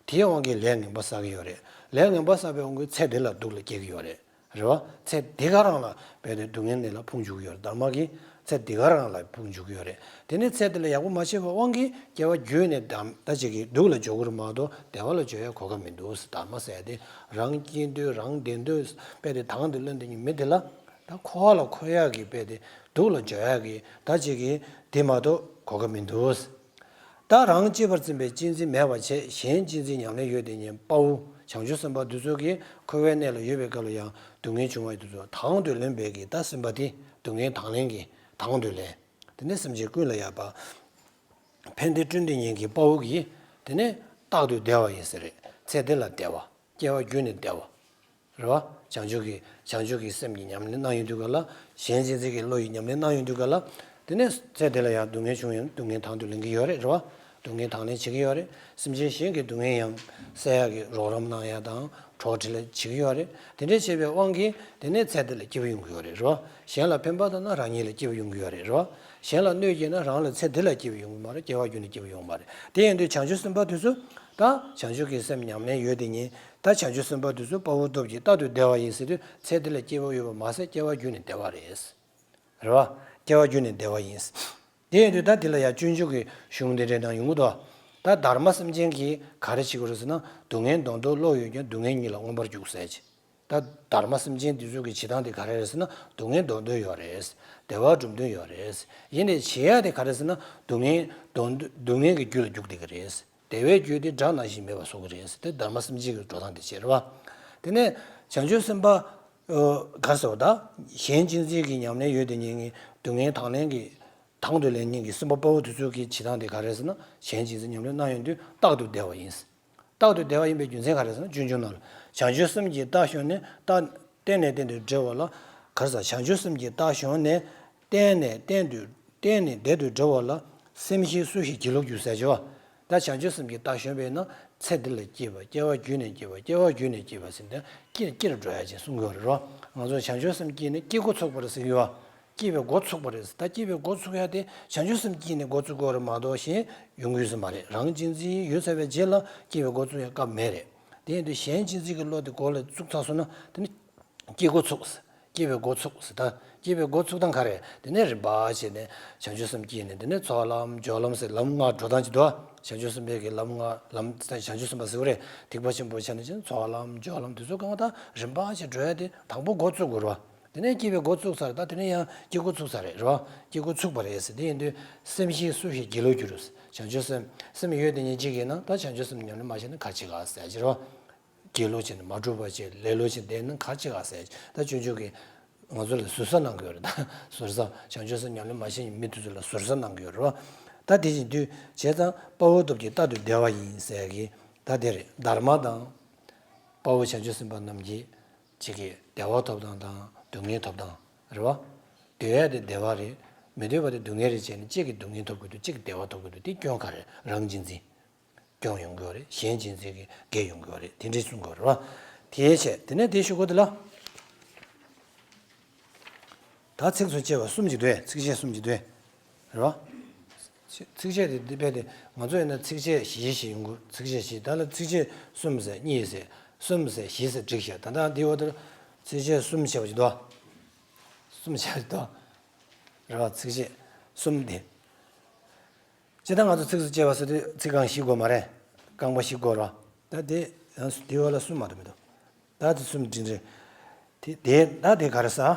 དེའི་དབང་གིས་ལས་ངན་པ་བསགས་ཀྱི་ཡོད་རེད། ལས་ངན་པ་བསགས་པའི་དབང་གིས་ཚེ་འདི་ལ་སྡུག་ལ་སྐྱེ་གི་ཡོད་རེད། རེད་བ། ཚེ་འདི་ག་རང་ལ་རྦད་དེ་སྡུག་བསྔལ་ནད་ལ་ཕུང་འཇུག་གི་ཡོད་རེད། དྷརྨ་གིས་ཚེ་འདི་ག་རང་ལ་ཕུང་འཇུག་གི་ཡོད་རེད། དེ་ནས་ཚེ་འདི་ལ་ཡག་པོ་མ་བྱས་པའི་དབང་གིས་སྐྱེ་བ་རྒྱུད་ནས་ད་ད་ཅིག་གིས་སྡུག་ལ་འཇོག་གི་རེད་མ་གཏོགས་བདེ་བ་ལ་འཇོག་ཡ་གོ་སྐབས་མི་འདུག་དྷརྨ་ཟེར་ཡ་དེ་རང་སྐྱིད་འདོད་རང་བདེ་འདོད་རྦད་དེ་དང་དུ་ལེན་དེ་ཉིད་མི་དེ་ལ། ད་འཁོར་བ་ལ་འཁོར་ཡག་གི་དཔེ་དེ་སྡུག་ལ་འཇོག་ཡག་གི་ད་ཅིག་གི་དེ་མ་གཏོགས་གོ་སྐབས་མི་འདུག་ད་རང་གཅེས་པར་འཛིན་པའི་གཅེས་འཛིན་མེད་པར་བྱས་གཞན་གཅེས་འཛིན་ཉམས་ལེན་ཡོད་དེ་ཉིད་དཔའ་བོ་བྱང་ཆུབ་སེམས་དཔའ་འདི་ཚོ་གིས་འཁོར་བའི་གནས་ལ་ཡོད་པའི་སྐབས་ལ་ཡང་སྡུག་བསྔལ་བྱུང་བ་འདི་ཚོ་དང་དུ་ལེན་པའི་གི་ད་སེམས་པ་དེ་སྡུག་བསྔལ་དང་ལེན་གྱི་དང་དུ་ལེན། དེ་ནས་སེམས་ཅན་ཀུན་ལ་ཡག་པ་ཕན་བདེ་བསྐྲུན་དེ་ཉིད་ཀྱི་དཔའ་བོ་གིས་དེ་ནས་རྟག་ཏུ་བདེ་བ་ཡིན་ཟེར་རེད། ཚེ་འདི་ལ་བདེ་བ། སྐྱེ་བ་རྒྱུད་ནས་བདེ་བ། རེད་བ། བྱང་ཆུབ་ཀྱི་བྱང་ཆུབ་ཀྱི་སེམས་ཀྱི་ཉམས་ལེན་གནང་ཡོང་དུས་ག་ལ། གཞན་གཅེས་འཛིན་གྱི་བློ་ཡི་ཉམས་ལེན་གནང་ཡོང་དུས་ག་ལ། དེ་ནས་ཚེ་འདི་ལ་ཡང་སྡུག་བསྔལ་བྱུང་ཡང་སྡུག་བསྔལ་དང་དུ་ལེན་གྱི་ཡོད་རེད། རེད་བ། སྡུག་བསྔལ་དང་ལེན་བྱེད་ཀྱི་ཡོད་རེད། སེམས་ཅན་གཞན་གྱི་སྡུག་བསྔལ་ཡང་སེལ་ཡག་གི་རོགས་རམ་གནང་ཡག་དང་གྲོགས་འཕྲིན་ལས་བྱེད་ཀྱི་ཡོད་རེད། དེ་འདྲས་བྱས་པའི་དབང་གིས་དེ་ནས་ཚེ་འདི་ལ་སྐྱིད་པོ་ཡོང་གི་ཡོད་རེད། རེད་བ། གཞན་ལ་ཕན་པ་བཏང་ན་རང་ཉིད་ལ་སྐྱིད་པོ་ཡོང་གི་ཡོད་རེད། རེད་བ། གཞན་ལ་གནོད་སྐྱེལ་ན་རང་ལ་ཚེ་འདི་ལ་སྐྱིད་པོ་ཡོང་གི་མ་རེད། སྐྱེ་བ་རྒྱུད་ནས་སྐྱིད་པོ་ཡོང་གི་མ་རེད། དེ་ཡིན་དུས་བྱང་ཆུབ་སེམས་དཔའ་དེ་ཚོ་ད་བྱང་ཆུབ་ཀྱི་སེམས་ཉམས་ལེན་ཡོད་དེ་ཉིད། ད་བྱང་ཆུབ་སེམས་དཔའ་དེ་ཚོ་དཔའ་བོའི་སྟོབས་ཀྱིས་རྟག་ཏུ་བདེ་བ་ཡིན་ཟེར་དུས་ཚེ་འདི་ལ་སྐྱིད་པོ་ཡོད་པ་མ་ཟད་སྐྱེ་བ་རྒྱུད་ནས་བདེ་བ་རེད། རེད་བ། སྐྱེ་བ་རྒྱུད་ནས་བདེ་བ་ཡིན། དེ་ཡིན་དུས་ད་འདི་ལ་ཡང་སྤྱོད་འཇུག་གི་གཞུང་འདི་འདྲ་ནང་ཡོང་གི་འདུག་ད་དྷརྨ་སེམས་ཅན་གྱིས་ག་རེ་བྱེད་དགོས་རེད་ཟེར་ན། སྡུག་བསྔལ་འདོར་འདོད་བློ་ཡོད་ཀྱང་སྡུག་བསྔལ་ཉིད་ལ་མངོན་པར་རྒྱུག་ཟེར་གྱི། ད་དྷརྨ་སེམས་ཅན་འདི་ཚོ་གི་བྱེད་སྟངས་དེ་ག་རེ་རེད་ཟེར་ན། སྡུག་བསྔལ་འདོར་འདོད་ཡོད་རེད། བདེ་བ་སྒྲུབ་འདོད་ཡོད་རེད། ཡིན་ནའི་བྱེད་ཡ་དེ་ག་རེ་ཟེར་ན། སྡུག་བསྔལ་འདོར་འདོད་སྡུག་བསྔལ་གྱི་རྒྱུད་ལ་རྒྱུག་བསྡད་ཀྱི་རེད། བདེ་བའི་རྒྱུ་དེ་དགྲ་ནང་བཞིན་མེད་པ་བཟོ་གི་རེད་ཟེར་ཏེ་དྷརྨ་སེམས་ཅན་གྱི་འགྲོ་སྟངས་དེ་བྱེད་རེད་བ། དེ་ནས་བྱང་ཆུབ་སེམས་དཔའ་ག་རེ་ཟེར་བ་ད། གཞན་གཅེས་འཛིན་གྱི་ཉམས་ལེན་ཡོད་དེ་ཉིད་ཀྱི་སྡུག་བསྔལ་དང་ལེན་གྱི་ དང་དུ་ལེན་མཁན་གྱི་སེམས་དཔའ་དཔའ་བོ་དེ་ཚོ་གི་བྱེད་སྟངས་དེ་ག་རེ་ཟེར་ན། གཞན་གྱིས་འཛིན་ཉམས་ལེན་གནང་ཡོང་དུས་རྟག་ཏུ་བདེ་བ་ཡིན། རྟག་ཏུ་བདེ་བ་ཡིན་པའི་རྒྱུ་མཚན་ག་རེ་ཟེར་ན། སྤྱོད་འཇུག་ནང་ལ། བྱང་ཆུབ་སེམས་ཀྱིས་རྟག་བཞོན་ནས། རྟག་གཏན་ནས་གཏན་དུ་བདེ་བ་ལ། ག་རེ་ཟེར། བྱང་ཆུབ་སེམས་ཀྱིས་རྟག་བཞོན་ནས། གཏན་ནས་གཏན་དུ་གཏན་ནས་བདེ་དུ་འགྲོ་བ་ལ། སེམས་ཤེས་སུ་ཞིག་སྒྱིད་ལུག་འགྱུར་ཟེར་གྱི་བ། ད་བྱང་ཆུབ་སེམས་ཀྱིས་རྟག་བཞོན་པས་ན། ཚེ་འདི་ལ་སྐྱིད་པ། སྐྱེ་བ་བརྒྱུད་ནས་སྐྱིད་པ། སྐྱེ་བ་བརྒྱུད་ནས་སྐྱིད་པ་ཟེར་ཏེ་སྐྱིད་སྐྱིད་འགྲོ་ཡ་ཅིག་གསུང་གི་ཡོད་རེད་རོ། ང་ཚོ་བྱང་ཆུབ་སེམས་སྐྱེས་ནས་སྐྱེ་འགོ་ཚུགས་པ་རེད་ཟེར་གྱི་བ། སྐྱེ་བའི་འགོ་ཚུགས་པ་རེད་ཟེར། ད་སྐྱེ་བའི་འགོ་ཚུགས་ཡ་དེ་བྱང་ཆུབ་སེམས་སྐྱེས་ནས་འགོ་ཚུགས་དགོས་རེད་མ་གཏོགས། གཞན་ཡོང་གི་ཡོད་ས་མ་རེད། རང་གཅེས་འཛིན་ཡོད་ཚར་བའི་རྗེས་ལ་སྐྱེ་བའི་འགོ་ཚུགས་ཡ་སྐབས་མེད་རེད། དེ་ཡིན་དུས་གཞན་གཅེས་འཛིན་གྱི་བློ་དེ་འགོ་ལ་བཙུགས་ཚར་སོང་ན། དེ་ནི་སྐྱེ་འགོ་ཚུགས། སྐྱེ་བའི་འགོ་ཚུགས་ཟེར། ད་སྐྱེ་བའི་འགོ་ཚུགས་སྟངས་ག་རེ། དེ་ནས་རིམ་པ་བྱས་ནས་བྱང་ཆུབ་སེམས་སྐྱེས་ནས། དེ་ནས་ཚོགས་ལམ་སྦྱོར་ལམ་ཟེར་ལམ་ལྔ་འགྲོ་སྟངས་ཅིག་འདུག་ཨ། བྱང་ཆུབ་སེམས་དཔའི་གི་ལམ་ལྔ། ལམ་བྱང་ཆུབ་སེམས་དཔའ་ཟེར་བ་རེད། ཐེག་པ་ཆེན་པོའི་ཆ་ནས་བྱས་ན་ཚོགས་ལམ་སྦྱོར་ལམ་དེ་ཚོ་གང་ག་ད་རིམ་པ་བྱས་འགྲོ་ཡ་དེ་དང་པོ་འགོ་བཙུགས་དགོས་རེད་བ། དེ་ནས་སྐྱེ་བའི་འགོ་བཙུགས་ཚར། ད་དེ་ནས་ཡང་སྐྱེ་འགོ་ཚུགས་ཚར་རེད་རེད་བ། སྐྱེ་འགོ་ཚུགས་པ་རེད་ཟེར། དེ་ཡིན་དུས་སེམས་ཤེས་སུ་ཞིག་སྒྱིད་ལུག་འགྱུར། བྱང་ཆུབ་སེམས་སེམས་ཡོད་དེ་ཉིད་གཅིག་ཡིན་ན། ད་བྱང་ཆུབ་སེམས་ཉམས་ལེན་མ་བྱས་ན་ག་རེ་བྱེད་ག་ཟེར་གྱི་རེད་བ། སྒྱིད་ལུག་བྱས་ནས་མ་གྲུབ་པ་བྱས། ལེ་ལོ་བྱས་བསྡད་ན་ག་རེ་བྱེད་ག་ཟེར། ད་སྤྱོད་འཇུག་གིས་ང་ཚོ་ལ་ཟུར་ཟ་གནང་གི་ཡོད་རེད། ད་ཟུར་ཟ། བྱང་ཆུབ་སེམས་ཉམས་ལེན་མ་བྱས་མི་དེ་ཚོ་ལ་ཟུར་ཟ་གནང་གི་ཡོད་རེད་བ། ད་དེ་བཞིན་དུ་བྱས་ཙང་དཔའ་བོའི་སྟོབས་ཀྱིས་རྟག་ཏུ་བདེ་བ་ཡིན་ཟེར་གྱི། ད་དེ་རེད། སྡར་མ་དང་དཔའ་བོ་བྱང་ཆུབ་སེམས་དཔའ་རྣམས་ཀྱིས་གཅིག་གིས་བདེ་བ་ཐོབ་སྟངས་དང་སྡུག་བསྔལ་ཐོབ་སྟངས་རེད་བ། འདོད་ཡ་དེ་བདེ་བ་རེད། མི་འདོད་པ་དེ་སྡུག་བསྔལ་རེད་བྱས་ནས། གཅིག་གིས་སྡུག་བསྔལ་ཐོབ་དགོས་འདུག་གཅིག་གིས་བདེ་བ་ཐོབ་དགོས་འདུག་དེ་སྐྱོན་ག་རེ། རང་གཅེས་འཛིན། སྐྱོན་ཡོང་གི་ཡོད་རེད། གཞན་གཅེས་འཛིན་གྱིས་འགེབས་ཡོང་གི་ཡོད་རེད། དེ་འདྲས་གསུང་གི་ཡོད་རེད་བ། དེའི་ཆེད་དེ་ནས་དེ་ཞུ་དགོས་དེ་ལ། ད་ཚིགས་སུ་བཅད་པ་གསུམ་གྱི་དོན། ཚིགས་བཅད་གསུམ་གྱི་དོན་རེད་བ། ཚིགས་བཅད་དེ་འདི་དཔེ་དེ་ང་ཚོ་ཡིན་ན་ཚིགས་བཅད་བཞི་བཞི་ཡོང་གི། ཚིགས་བཅད་བཞི། ད་ལ་ཚིགས་བཅད་གསུམ་ཟེར། གཉིས་ཟེར། གསུམ་ཟེར། བཞི་ཟེར་བསྒྲིགས་བཞག་ད་ལྟ་འདི་འོག་ཏུ་ཚིགས་བཅད་གསུམ་བྱས་པ་ཅིག་འདུག་གསུམ་བྱས་པ་ཅིག་འདུག་རེད་བ། ཚིགས་བཅད་གསུམ་དེ། སྤྱིར་བཏང་ང་ཚོ་ཚིགས་སུ་བཅད་པ་ཟེར་དུས་ཚིག་རྐང་བཞི་དགོས་མ་རེད། རྐང་པ་བཞི་དགོས་རེད། ད་དེ་ཡང་དེའི་འོག་ལ་གསུམ་མ་གཏོགས་མི་འདུག་ད་དེ་གསུམ་འདི་རེད། དེ་དེ་ད་དེ་ག་རེ་ཟེར།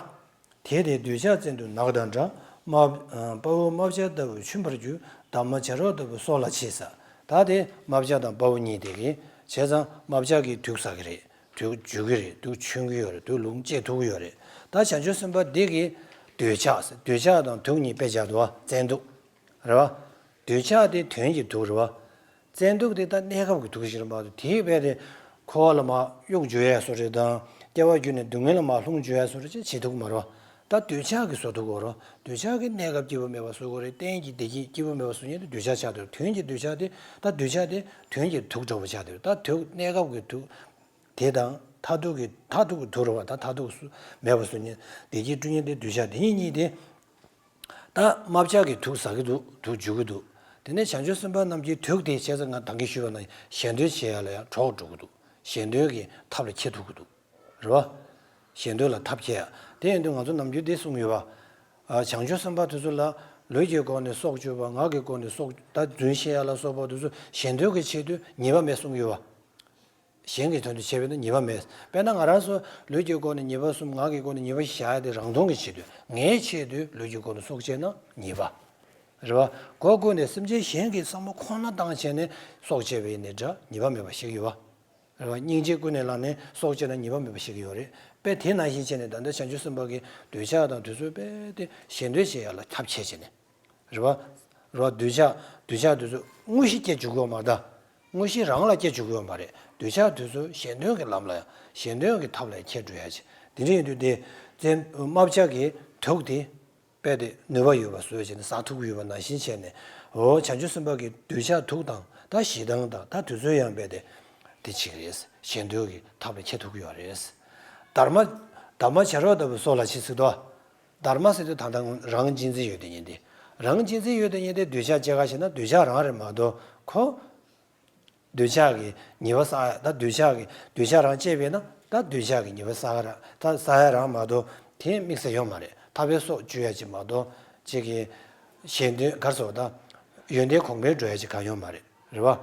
དེ་དེ་འདོད་ཆགས་བཙན་དུག་ནགས་དང་འདྲ། རྨ་དཔའ་བོ་རྨ་བྱ་ལྟ་བུ་ཆུན་པར་འགྱུར། སྡར་མ་བྱ་རོག་ལྟ་བུ་སྲོག་ལ་ཆས་ཟེར། ད་དེ་རྨ་བྱ་དང་དཔའ་བོ་གཉིས་དེ་གིས་བྱས་ཙང་རྨ་བྱ་གིས་དུག་ཟ་གི་རེད། དུག་འཇུ་གི་རེད། དུག་མཆོང་གི་ཡོད་རེད། དུག་ལུང་བཅད་ཐུབ་ཀྱི་ཡོད་རེད། ད་བྱང་ཆུབ་སེམས་དཔའ་འདི་གིས་འདོད་ཆགས་ཟེར། འདོད་ཆགས་དང་དུག་གཉིས་དཔེ་བཞག་འདུག་བ། བཙན་དུག་རེད་བ། འདོད་ཆགས་དེ་དོན་གྱི་དུག་རེད་བ། བཙན་དུག་དེ་ད་གནས་སྐབས་ཀྱི་དུག་ཞིག་རེད་མ་གཏོགས། དེའི་དཔེ་དེ་འཁོར་བ་ལ་མར་གཡུག་འཇུ་ཡས་བཟོ་རེད་དང་། སྐྱེ་བ་བརྒྱུད་ནས་སྡུག་བསྔལ་ལ་མར་ལྷུང་འཇུ་ཡས་བཟོ་རེད་ཅེས་བྱེད་ཐུབ་ཀྱི་མ་རེད་བ། ད་འདོད་ཆགས་ཀྱིས་བཟོ་ཐུབ་ཀྱི་ཡོད་རེད་བ། འདོད་ཆགས་ཀྱིས་གནས་སྐབས་སྐྱིད་པོ་མེད་པ་བཟོ་གི་ཡོད་རེད། གཏན་གྱི་བདེ་སྐྱིད་སྐྱིད་པོ་མེད་པ་བཟོ་མཁན་དེ་འདོད་ཆགས་ཆགས་འདུག་དོན་གྱི་འདོད་ཆགས་དེ། ད་འདོད་ཆགས་དེ་དོན་གྱི་དུག་འདྲ་པོ་ཆགས་འདུག་ད་དུག་གནས་སྐབས་ཀྱི་དུག་དེ་དང་མཐར་ཐུག་གི་མཐར་ཐུག་གི་དུག་རེད་བ། ད་མཐར་ཐུག་གི་མེད་པ་བཟོ་མཁན་བདེ་སྐྱིད་སྤྲོད་མཁན་དེ་འདོད་ཆགས་དེ་གཉིས་གཉིས་དེ། ད་རྨ་བྱ་གིས་དུག་ཟ་གི་འདུག་དུག་འཇུ་གི་འདུག་དེ་ནས་བྱང་ཆུབ་སེམས་དཔའ་རྣམས་ཀྱིས་དུག་དེ་བྱས་ཙང་ང་ད་གིན་ཞུས་པ་ནང་བཞིན་གཞན་དོན་བྱེད་ཡ་ལ་ཡང་གྲོགས་འགྲོ་གི་འདུག་གཞན་དོན་གྱི་ཐབས་ལ་འཁྱེར་ཐུབ་ཀྱི་འདུག་རེད་བ། གཞན་དོན་ལ་ཐབས་འཁྱེར་ཡ། དེ་ཡིན་དུས་ང་ཚོ་ནམ་རྒྱུན་འདི་གསུངས་ཡོད་བ། ཨ། བྱང་ཆུབ་སེམས་དཔའ་དེ་ཚོ་ལ་ལུས་ཀྱི་སྒོ་ནས་སྲོག་གཅོད་པ། ངག་གི་སྒོ་ནས་སྲོག་ད་རྫུན་བཤད་ཡ་ལ་སོགས་པ་དེ་ཚོ་གཞན་དོན་གྱི་ཆེད་དུ་ཉེས་པ་མེད་གསུངས་ཡོད་བ། གཞན་གྱི་དོན་དུ་བྱས་པས་ན་ཉེས་པ་མེད། དཔེར་ན་ང་རང་ཚོ་ལུས་ཀྱི་སྒོ་ནས་ཉེས་པ་གསུམ། ངག་གི་སྒོ་ནས་ཉེས་པ་བཞི་བཞག་ཡ་དེ་རང་དོན་གྱི་ཆེད་དུ། ངའི་ཆེད་དུ་ལུས་ཀྱི་སྒོ་ནས་སྲོག་བཅད་ན་ཉེས་པ་རེད་བ། སྒོ་ཀུན་ནས་སེམས་ཅན་གཞན་གྱི་བསམ་བློ་ཁོ་ན་བཏང་བྱས་ནས་སྲོག་བཅད་པ་ཡིན་ནའི་འདྲ། ཉེས་པ་མེད་པ་ཞིག་ཡོད་བ། རེད་བ། སྙིང་རྗེ་ཀུན་ནས་བསླངས་ནས་སྲོག་བཅད་ན་ཉེས་པ་མེད་པ་ཞིག་ཡོད་རེད། དཔེ་དེ་ནང་བཞིན་བྱས་ནས་ད་ལྟ་བྱང་ཆུབ་སེམས་དཔའ་གི་འདོད་ཆགས་དང་དེ་ཚོ་དཔེ་དེ་གཞན་དོན་བྱེད་ཡ་ལ་ཐབས་བྱས་བྱས་ནས། རེད་བ། རེད་བ། འདོད་ཆགས་འདོད་ཆགས་དེ་ཚོ་དངོས་གཞི་སྐྱེ་འཇུག་གི་ཡོད་མ་རེད་ད། དངོས་གཞི་རང་ལ་སྐྱེ་འཇུག་གི་ཡོད་མ་རེད། འདོད་ཆགས་དེ་ཚོ་གཞན་དོན་གྱི་ལམ་ལ་ཡང་གཞན་དོན་གྱི་ཐབས་ལ་ཡང་འཁྱེར་འགྲོ་ཡ་ཅིག་དེ་འདྲ་ཡིན་དུས་དེ་བཙན་རྨ་བྱ་གི་དུག་དེ་དཔེ་དེ་ནུས་པ་ཡོད་པ་བཟོས་བྱས་ནས་ཟ་ཐུབ་ཀྱི་ཡོད་པ་ནང་བཞིན་བྱས་ནས། འོ། བྱང་ཆུབ་སེམས་དཔའ་གི་འདོད་ཆགས་དུག་དང་ད་ཞེ་སྡང་དང་ད་དེ་ཚོ་ཡང་དཔེ་དེ་དེ་བྱེད་ཀྱི་རེད། གཞན་དོན་གྱི་ཐབས་ལ་འཁྱེར་ཐུབ་ཀྱི་ཡོད་རེད། སྡར་མ་སྡར་མ་བྱ་རོག་ལྟ་བུ་སྲོག་ལ་ཆས་ཟེར་དོ། སྡར་མ་ཟེར་དུས་ད་ལྟ་རང་གཅེས་འཛིན་ཡོད་དེ་ཉིད་དེ། རང་གཅེས་འཛིན་ཡོད་དེ་ཉིད་དེ་འདོད་ཆགས་སྐྱེ་ག་ཞེ་ན་འདོད་ཆགས་རང་རེད་མ་གཏོགས་ཁོ། འདོད་ཆགས་ཀྱི་ཉེས་པ་བསགས་ཡ། ད་འདོད་ཆགས་ཀྱི་འདོད་ཆགས་རང་སྐྱེས་པས་ན་ད་འདོད་ཆགས་ཀྱི་ཉེས་པ་བསགས་ཡ་ར་ད་བསགས་ཡ་རང་མ་གཏོགས་དེ་དམིགས་བསལ་ཡོད་མ་རེད། ཐར་པའི་སྲོག་གཅོད་ཡ་ཅིག་མ་གཏོགས་ཅིག་གི་གཞན་དོན་གར་སོགས་ད་ཡོན་ཏན་གོང་འཕེལ་འགྲོ་ཡ་ཅིག་གང་ཡོད་མ་རེད། རེད་བ།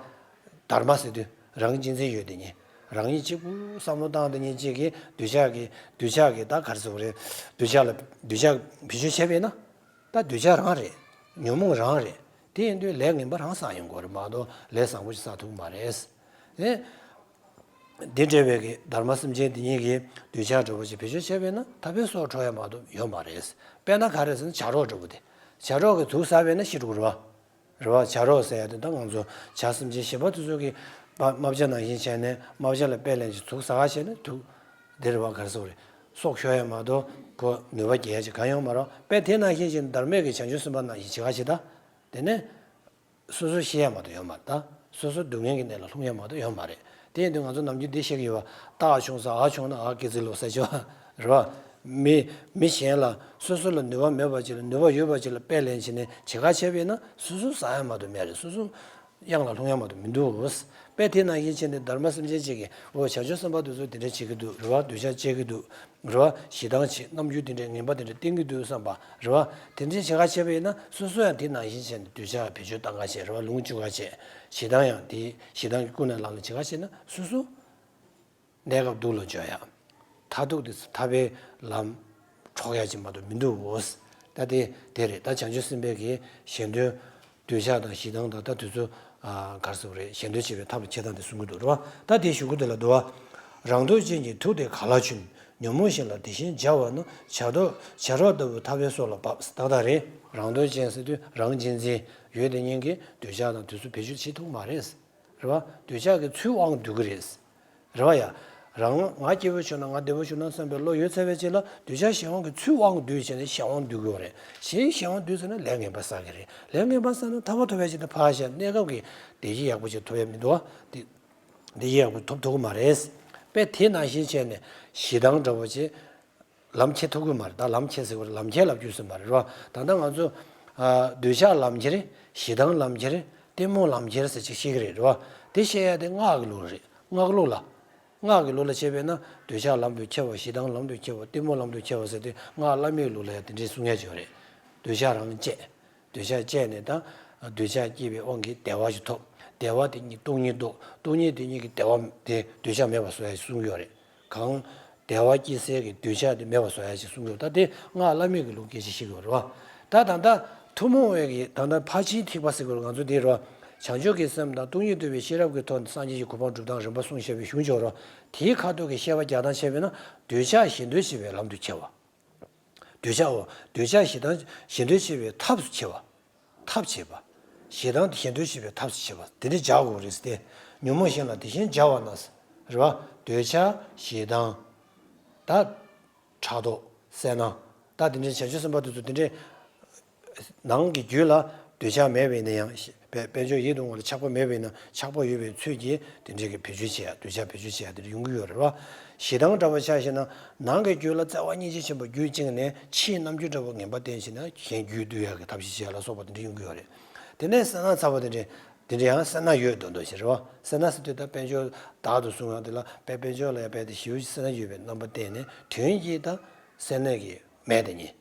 སྡར་མ་ཟེར་དུས་རང་གཅེས་འཛིན་ཡོད་དེ་ཉིད། རང་ཉིད་གཅིག་པུ་བསམ་བློ་བཏང་དེ་ཉིད་གཅིག་གིས་འདོད་ཆགས་ཀྱི་འདོད་ཆགས་ཀྱི་ད་ག་རེ་ཟེར་དགོས་རེད། འདོད་ཆགས་ལ་འདོད་ཆགས་བེད་སྤྱོད་བྱས་པས་ན་ད་འདོད་ཆགས་རང་རེད། ཉོན་མོངས་རང་རེད། དེ་ཡིན་དུས་ལས་ངན་པ་རང་བསགས་ཡོང་དགོས་རེད་མ་གཏོགས་ལས་བཟང་པོ་ཞིག་བསགས་ཐུབ་ཀྱི་མ་རེད། ཨེ། འདི་འདྲ་བའི་གི་སྡར་མ་སེམས་ཅན་འདི་ཉིད་ཀྱིས་འདོད་ཆགས་འདྲ་པོ་ཞིག་བེད་སྤྱོད་བྱས་པས་ན་ཐར་པའི་སྲོག་འཕྲོག་ཡ་མ་གཏོགས་ཡོད་མ་རེད། དཔེར་ན་ག་རེ་ཟེར་ན་བྱ་རོག་འདྲ་པོ་དེ། བྱ་རོག་གིས་དུག་ཟ་བས་ན་ཤི་འགྲོ་གི་རེད་བ། རེད་བ། བྱ་རོག་ཟེར་ཡ་དེ་ད་ང་ཚོ་བྱ་སེམས་ཅན་གཞན་པ་དེ་ཚོ་གིས་རྨ་བྱ་ནང་བཞིན་བྱས་ནས་རྨ་བྱ་ལ་དཔེ་ལེན་ཅིག་དུག་ཟ་ག་བྱས་ནས་དུག་དེ་རེད་བ། ག་རེ་ཟེར་དགོས་རེད། སྲོག་ཤོར་ཡ་མ་གཏོགས་ཁོ་ནུས་པ་རྒྱས་ཡ་ཅིག་གང་ཡོད་མ་རེད་བ། དཔེ་དེ་ནང་བཞིན་བྱས་ནས་བདག་མེད་ཀྱི་བྱང་ཆུབ་སེམས་དཔའ་ནང་བཞིན་བྱེད་ག་བྱེད་ད། དེ་ནས། སོ་སོ་ཤི་ཡ་མ་གཏོགས་ཡོད་མ་རེད་ད། སོ་སོ་སྡུག་བསྔལ་གྱི་གནས་ལ་ལྷུང་ཡ་མ་གཏོགས་ཡོད་མ་རེད། དེ་ཡིན་དུས་ང་ཚོ་ནམ་རྒྱུན་འདི་བཤད་ཀྱི་ཡོད་པ། སྟག་ཆུང་ས་འ་ཆུང་ན་འ་སྐྱེ་ཚེ་ལོ་ཟེར་ཆོག་རེད་བ། མི་མི་གཞན་ལ་སོ་སོ་ལ་ནུས་པ་མེད་པ་ཅིག་ལ་ནུས་པ་ཡོད་པ་ཅིག་ལ་དཔེ་ལེན་བྱས་ནས་བྱེད་ག་བྱས་པས་ན་སོ་སོ་ཟ་ཡ་མ་གཏོགས་མེད་རེད། སོ་སོ་གཡང་ལ་ལྷུང་ཡ་མ་གཏོགས་མི་འདུག་དཔེ་དེ་ནང་བཞིན་བྱས་ནས་དྷརྨ་སེམས་ཅན་གཅིག་གིས་འོ་བྱང་ཆུབ་སེམས་དཔའ་དེ་ཚོ་དེ་འདྲ་བྱེད་ཀྱི་འདུག་རེད་བ། འདོད་ཆགས་སྐྱེ་གི་འདུག་རེད་བ། ཞེ་སྡང་བྱེད་རྣམ་འགྱུར་དེ་འདྲའི་ངན་པ་དེ་འདྲ་བསྟན་གྱི་འདུག་བསམ་པ་རེད་བ། དེ་འདྲའི་བྱེད་ག་བྱས་པ་ཡིན་ན་སོ་སོ་ཡང་དེ་ནང་བཞིན་བྱས་ནས་འདོད་ཆགས་བེད་སྤྱོད་བཏང་ག་བྱས་རེད་བ། ལུང་བཅུག་ག་བྱས། ཞེ་སྡང་ཡང་དེ་ཞེ་སྡང་གི་ཀུན་ནས་བསླངས་ནས་བྱེད་ག་བྱས་ན་སོ་སོ་གནས་སྐབས་སྡུག་ལ་འཇོག་ཡ། མཐར་ཐུག་དེ་ཐར་པའི་ལམ་འཕྲོག་ཡ་ཅིག་མ་གཏོགས་མི་འདུག་ད་དེ་དེ་རེད། ད་བྱང་ཆུབ་སེམས་དཔའི་གི་གཞན་དོན། འདོད་ཆགས་དང་ཞེ་སྡང་དང་ད་དེ་ཚོ་ཨ་ག་རེ་ཟེར་དགོས་རེད། གཞན་དོན་བྱེད་པའི་ཐབས་ལ་འཆད་སྟངས་དེ་གསུང་གི་འདུག་རེད་བ། ད་དེའི་གཞུག་གུ་དེ་ལ་འདུག་བ། རང་འདོད་ཅན་གྱི་དུག་དེ་ག་ལ་བྱིན། ཉོན་མོངས་གཞན་ལ་དེ་བཞིན་སྦྱར་བ་ན། བྱ་རོག་བྱ་རོག་ལྟ་བུ་ཐར་པའི་སྲོག་ལ་བབ། ཏག་ཏག་རེད། རང་འདོད་ཅན་ཟེར་དུས་རང་གཅེས་འཛིན་ཡོད་དེ་ཉིད་ཀྱིས་འདོད་ཆགས་དང་དེ་ཚོ་བེད་སྤྱོད་བྱེད་ཐུབ་མ་རེད། རེད་བ། འདོད་ཆགས་ཀྱི་ཚུལ་དབང་དུ་འདུས་ཀྱི་རེད། རེད་བ་ཡ། རང་ང་སྐྱིད་པོ་བྱུང་ན་ང་བདེ་པོ་བྱུང་ན་བསམ་པའི་བློ་ཡོད་ཚར་བའི་རྗེས་ལ་འདོད་ཆགས་གཞན་དབང་གི་ཚུལ་དབང་དུ་བྱས་ནས་གཞན་དབང་སྡུག་གི་ཡོད་རེད། གཞན་གཞན་དབང་སྡུག་ཟེར་ན་ལས་ངན་པ་བསགས་ཀྱི་རེད། ལས་ངན་པ་བསགས་ན་ཐར་པ་ཐོབ་པའི་ཆེད་དུ་ཕར་བཞག་གནས་སྐབས་ཀྱི་བདེ་སྐྱིད་ཡག་པོ་ཅིག་ཐོབ་ཡ་མི་འདུག་བ། བདེ་བདེ་སྐྱིད་ཡག་པོ་ཐོབ་ཐུབ་ཀྱི་མ་རེད། དཔེ་དེ་ནང་བཞིན་བྱས་ནས་ཞེ་སྡང་འདྲ་བོ་ཅིག་ལམ་ཁྱེར་ཐུབ་ཀྱི་མ་རེད། ད་ལམ་ཁྱེར་ཟེར་བ་རེད། ལམ་ཁྱེར་ལབ་རྒྱུ་ཟེར་མ་རེད་རོ། ད་ལྟ་ང་ཚོ་ཨ་འདོད་ཆགས་ལམ་ཁྱེར། ཞེ་སྡང་ལམ་ཁྱེར། གཏི་མུག་ལམ་ཁྱེར་ཟེར་ཅིག་ཤེས་ཀྱི་རེད་རོ། དེ་བཤད་ཡ་དེ་སྔགས་ཀྱི་ལུགས་རེད། སྔགས་ལུགས་ལ། སྔགས་ཀྱི་ལུགས་ལ་བྱས་པས་ན་འདོད་ཆགས་ལམ་དུ་ཁྱེར་བ། ཞེ་སྡང་ལམ་དུ་ཁྱེར་བ། གཏི་མུག་ལམ་དུ་ཁྱེར་བ་ཟེར་དུས་སྔགས་བླ་མེད་ལུགས་ལ་ཡང་དེ་འདྲའི་གསུང་ཡ་ཅིག་ཡོད་རེད། འདོད་ཆགས་རང་བཅད། འདོད་ཆགས་བཅད་ནས་ད་འདོད་ཆགས་སྐྱེས་པའི་དབང་གིས་བདེ་བ་ཞིག་ཐོབ། བདེ་བ་དེ་ཉིད་སྟོང་ཉིད་རྟོགས། སྟོང་ཉིད་དེ་ཉིད་ཀྱིས་བདེ་བ་དེ་འདོད་ཆགས་མེད་པར་བཟོ་ཡ་ཞིག་གསུང་གི་ཡོད་རེད། གང་། བདེ་བ་སྐྱེ་སའི་གི་འདོད་ཆགས་དེ་མེད་པར་བཟོ་ཡ་ཞིག་གསུང་གི་ཡོད། ད་དེ་སྔགས་བླ་མེད་ཀྱི་ལུགས་སྐད་ཆ་བཤད་ཀྱི་ཡོད་རེད་བ། ད་ད་ལྟ་ཐུན་མོང་བའི་གི་ད་ལྟ་ཕར་ཕྱིན་ཐེག་པ་ཟེར་དགོས་རེད། ང་ཚོ་འདི་རེད་བ། བྱང་ཆུབ་ཀྱི་སེམས་དང་སྟོང་ཉིད་རྟོགས་པའི་ཤེས་རབ་ཀྱི་ཐོག་ནས་སངས་རྒྱས་ཀྱི་གོ་འཕང་སྒྲུབ་སྟངས་རིམ་པ་གསུངས་བཞག་པའི་གཞུང་ཅིག་ཡོད་རེད་བ། དེའི་ཁ་ཐུག་གི་བཤད་པ་རྒྱག་སྟངས་བྱས་པས་ན་འདོད་ཆགས་གཞན་དོན་བྱེད་པའི་ལམ་དུ་ཁྱེར་བ། འདོད་ཆགས་འོ། འདོད་ཆགས་ཞེ་སྡང་གཞན་དོན་བྱེད་པའི་ཐབས་སུ་བྱེད་པ། ཐབས་བྱེད་པ། ཞེ་སྡང་དེ་གཞན་དོན་བྱེད་པའི་ཐབས་སུ་བྱེད་པ་དེ་འདྲ་སྦྱར་དགོས་རེད་ཟེར་ཏེ། ཉོན་མོངས་གཞན་ལ་དེ་བཞིན་སྦྱར་བ་ན། རེད་བ། འདོད་ཆགས་ཞེ་སྡང་། ད། ཕྲག་དོག་བསད་ན། ད་དེ་འདྲའི་བྱང་ཆུབ་སེམས་དཔའ་དེ་ཚོ་དེ་འདྲའི། ནང་གི་རྒྱུད་ལ་འདོད་ཆགས་མེད་པ་ཡིན་ན་ཡང་། དཔལ་དཔལ་འབྱོར་ཡིད་དུ་འོང་བ་ལ་ཆགས་པ་མེད་པ་ཡིན་ན་ཆགས་པ་ཡོད་པའི་ཚུལ་གྱིས་དེ་འདྲའི་གི་བེད་སྤྱོད་བྱེད་ཡ། འདོད་ཆགས་བེད་སྤྱོད་བྱེད་ཡ་དེ་འདྲ་ཡོང་གི་ཡོད་རེད་བ། ཞེ་སྡང་འདྲ་བ་ཆགས་ཤེ་ན། ནང་གི་རྒྱུད་ལ་བརྩེ་བ་སྙིང་རྗེ་ཆེན་པོ་རྒྱུད་བཅིངས་ནས་ཕྱིའི་རྣམ་འགྱུར་འདྲ་བོ་ངན་པ་བསྟན་ཤེ་ན་གཞན་རྒྱུད་འདུལ་ཡ་གི་ཐབས་ཤེས་བྱེད་ཡ་ལ་སོགས་པ་དེ་འདྲ་ཡོང་གི་ཡོད་རེད། དེ་ནས་སེར་སྣ་ཚ་བོ་དེ་འདྲ། དེ་འདྲ་ཡང་སེར་སྣ་ཡོད་མདོག་མདོག་བྱེད་རེད་བ། སེར་སྣ་ཟེར་དུས་ད་དཔལ་འབྱོར་བདག་ཏུ་བཟུང་ཡང་དེ་ལ་དཔལ་དཔལ་འབྱོར་ལ་ཡང་དཔལ་དེ་ཞེ་པོ་ཅིག་སེར་སྣ་ཡོད་པའི་རྣམ་པ་བསྟན་ནས་དོན་གྱིས་ད་སེར་སྣ་གི་མེད་དེ་ཉིད།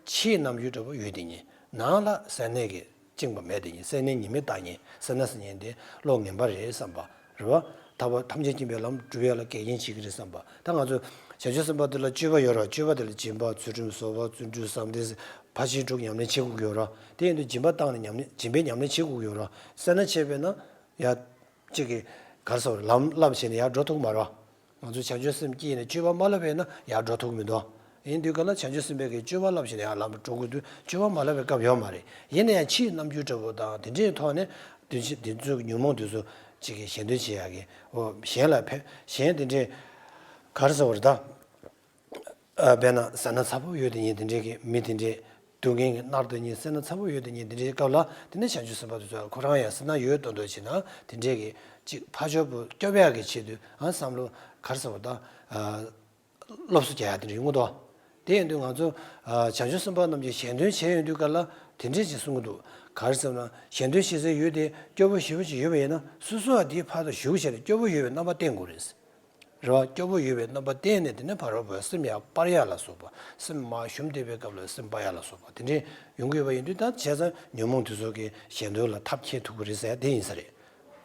ཕྱིའི་རྣམ་འགྱུར་འདྲ་པོ་ཡོད་དེ་ཉིད། ནང་ལ་སེར་སྣ་གི་བཅིངས་པ་མེད་དེ་ཉིད། སེར་སྣའི་ཉེས་དམིགས་བརྟག་ཉིད། སེར་སྣ་ཟེར་ཉིད་དེ་བློ་ངན་པ་རེད་བསམ་པ་རེད་བ། ཐར་པ་ཐམས་ཅད་མཁྱེན་པའི་ལམ་སྒྲུབ་ཡ་ལ་འགལ་རྐྱེན་བྱེད་ཀྱི་རེད་བསམ་པ། ད་ང་ཚོ་བྱང་ཆུབ་སེམས་དཔའ་དེ་ལ་སྤྱོད་པ་ཡོད་རེད་བ། སྤྱོད་པ་དེ་ལ་སྦྱིན་པ་ཚུལ་ཁྲིམས་བཟོད་པ་བརྩོན་འགྲུས་བསམ་གཏན་ཕར་ཕྱིན་དྲུག་ཉམས་ལེན་བྱེད་དགོས་ཀྱི་ཡོད་རེད་བ། དེ་ཡིན་དུས་སྦྱིན་པ་བཏང་ནས་ཉམས་ལེན་སྦྱིན་པའི་ཉམས་ལེན་བྱེད་དགོས་ཀྱི་ཡོད་རེད་བ། སེར་སྣ་བྱས་པས་ན་ཡ། གཅིག་གིས་ག་རེ་ཟེར་ལམ་བསླབ་བྱས་ནས་ཡར་འགྲོ་ཐུབ་མ་རེད་བ། ང་ཚོ་བྱང་ཆུབ་སེམས་བསྐྱེད་ནས་སྤྱོད་པ་མ་བསླབ་པས་ན་ཡར་འགྲོ་ཐུབ་མི་འདུག་ཡིན་དུས་ག་ལ་བྱང་ཆུབ་སེམས་དཔའི་གི་སྤྱོད་པ་བསླབ་བྱས་ནས་ཡར་ལམ་འགྲོ་དགོས་དུས་སྤྱོད་པ་མ་བསླབ་པའི་སྐབས་ཡོད་མ་རེད། ཡིན་ན་ཡང་ཕྱིའི་རྣམ་འགྱུར་འདྲ་པོ་དང་དེ་འདྲའི་ཐོག་ནས་དེ་ཚོ་དེ་ཚོའི་ཉོན་མོངས་དེ་ཚོ་གཅིག་གིས་གཞན་དོན་བྱེད་ཡག་གི་འོ་གཞན་ལ་ཕན་གཞན་དེ་འདྲའི་ག་རེ་ཟེར་བ་རེད་ད། ཨ་དཔེར་ན་སེར་སྣ་ཚ་པོ་ཡོད་དེ་ཉིད་དེ་འདྲའི་གི་མི་དེ་འདྲའི་སྡུག་བསྔལ་གྱིས་མནར་དེ་ཉིད་སེར་སྣ་ཚ་པོ་ཡོད་དེ་ཉིད་དེ་འདྲའི་སྐབས་ལ་དེ་ནས་བྱང་ཆུབ་སེམས་དཔའ་དེ་ཚོ་ཁོ་རང་ཡང་སེར་སྣ་ཡོད་མདོག་མདོག་བྱས་ན་དེ་འདྲའི་གི་ཅིག་ཕར་ཕྱོགས་པོ་སྐྱོབ་ཡག་གི་ཆེད་དུ་ཨ་བསམ་བློ་ག་རེ་ཟེར་བ་ད་ཨ་སློབ་གསོ་རྒྱག་ཡག་དེ་འདྲ་ཡོང་གི་འདུག་དེ་ཡིན་དུས་ང་ཚོ་ཨ་བྱང་ཆུབ་སེམས་དཔའ་རྣམས་ཀྱིས་གཞན་དོན་བྱས་ཡོང་དུས་སྐབས་ལ་དེ་འདྲས་ཅིག་གསུང་གི་འདུག་ག་རེ་ཟེར་ན་གཞན་དོན་བྱེད་སའི་ཡུལ་དེ་སྐྱོ་པོ་ཞེ་པོ་ཅིག་ཡོད་པ་ཡིན་ན་སོ་སོ་ཨ་དེའི་ཕར་དུ་ཞུགས་བྱས་ནས་སྐྱོ་པོ་ཡོད་པའི་རྣམ་པ་བསྟན་དགོས་རེད། རེད་བ། སྐྱོ་པོ་ཡོད་པའི་རྣམ་པ་བསྟན་ནས་དེ་ནས་ཕ་རོལ་པོའི་སེམས་ཡར་སྤར་ཡ་ལ་སོགས་པ། སེམས་མར་ཞུམ་བསྡད་པའི་སྐབས་ལ་སེམས་སྤར་ཡ་ལ་སོགས་པ་དེ་འདྲའི་ཡོང་གི་ཡོད་པ་ཡིན་དུས་ད་བྱས་ཙང་ཉོན་མོངས་དེ་ཚོ་གི་གཞན་དོན་ལ་ཐབས་མཁས་ཐུབ་ཀྱི་རེད་ཟེར་ཡ་དེ་ཡིན་ས་རེད།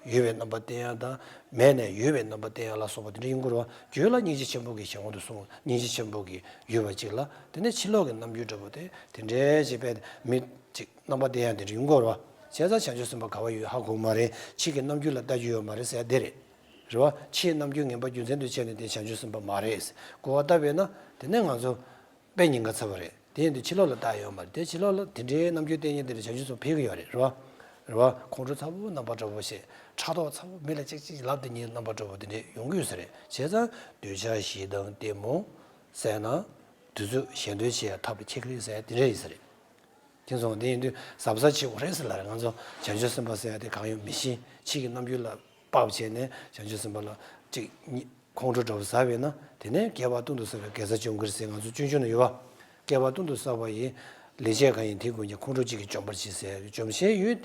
ཡོད་པའི་རྣམ་པ་བསྟན་ཡ་དང་མེད་ནས་ཡོད་པའི་རྣམ་པ་བསྟན་ཡ་ལ་སོགས་པ་དེ་འདྲ་ཡོང་གི་རེད་བ། རྒྱུད་ལ་སྙིང་རྗེ་ཆེན་པོ་གི་གཞན་དབང་དུ་སོང་སྙིང་རྗེ་ཆེན་པོ་གི་ཡོད་པ་ཅིག་ལ་དེ་ནས་ཕྱི་ལོགས་ཀྱི་རྣམ་འགྱུར་འདྲ་པོ་དེ་དེ་འདྲའི་ཅིག་དཔེ་མི་ཅིག་རྣམ་པ་བསྟན་ཡ་དེ་འདྲ་ཡོང་གི་རེད་བ། བྱས་ཙང་བྱང་ཆུབ་སེམས་དཔའ་ག་བ་ཡོད་ཧ་གོ་གི་མ་རེད། ཕྱི་གི་རྣམ་འགྱུར་ལ་ལྟ་རྒྱུ་ཡོད་མ་རེད་ཟེར་ཡ་དེ་རེད། རེད་བ། ཕྱིའི་རྣམ་འགྱུར་ངན་པ་རྒྱུ་མཚན་དུ་བྱས་ནས་དེ་བྱང་ཆུབ་སེམས་དཔའ་མ་རེད། གོ་བ་བཏབ་པས་ན་དེ་ནས་ང་ཚོ་དཔེ་ཉེན་ཁ་ཚ་བ་རེད། དེ་ཡིན་དུས་ཕྱི་ལོགས་ལ་བལྟ་ཡོད་མ་རེད། དེ་ཕྱི་ལོགས་ལ་དེ་འདྲའི་རྣམ་འགྱུར་བསྟན་མཁན་དེ་འདྲ་བྱང་ཆུབ་སེམས་དཔའ་ཕེབས་ཀྱི་ཡོད་རེད། རེད་བ། རེད་བ། ཁོང་ཁྲོ་ཚ་པོ་རྣམ་པ་འདྲ་པོ་ཞིག་ཕྲག་དོག་ཚ་པོ་མི་ལ་གཅིག་གཅིག་ལབ་བསྡད་མཁན་རྣམ་པ་འདྲ་པོ་དེ་འདྲ་ཡོང་གི་ཡོད་ས་རེད། བྱས་ཙང་འདོད་ཆགས་ཞེ་སྡང་གཏི་མུག་བསལ་ན་དེ་ཚོ་གཞན་དོན་བྱེད་ཡ་ཐབས་ལ་འཁྱེར་གི་རེད་ཟེར་དེ་འདྲ་ཡིན་ས་རེད། དེ་སོང་དེ་ཡིན་དུས་གཟབ་གཟབ་བྱེད་དགོས་རེད་ཟེར་ལ་རེད། ང་ཚོ་བྱང་ཆུབ་སེམས་དཔའ་ཟེར་ཡ་དེ་གང་ཡོད་མི་ཤེས། ཕྱི་གི་རྣམ་འགྱུར་ལ་དཔག་བྱས་ནས་བྱང་ཆུབ་སེམས་དཔའ་ལ་གཅིག་གཉིས་ཁོང་ཁྲོ་འདྲ་པོ་ཟ་བས་ན་དེ་ནས་བསྐལ་པ་སྟོང་དུ་བསགས་པའི་དགེ་རྩ་འཇོམས་ཀྱི་རེད་ཟེར་ང་ཚོ་སྤྱོད་འཇུག་ན་ཡོད་པ། བསྐལ་པ་སྟོང་དུ་བསགས་པ་ཡི་ལན་ཆད་གང་ཡིན་དེ་ཀུན་ཀྱང་ཁོང་ཁྲོ་གཅིག་གིས་འཇོམས་པར་བྱེད་ཟེར། འཇོམས་བྱེད་ཡུལ།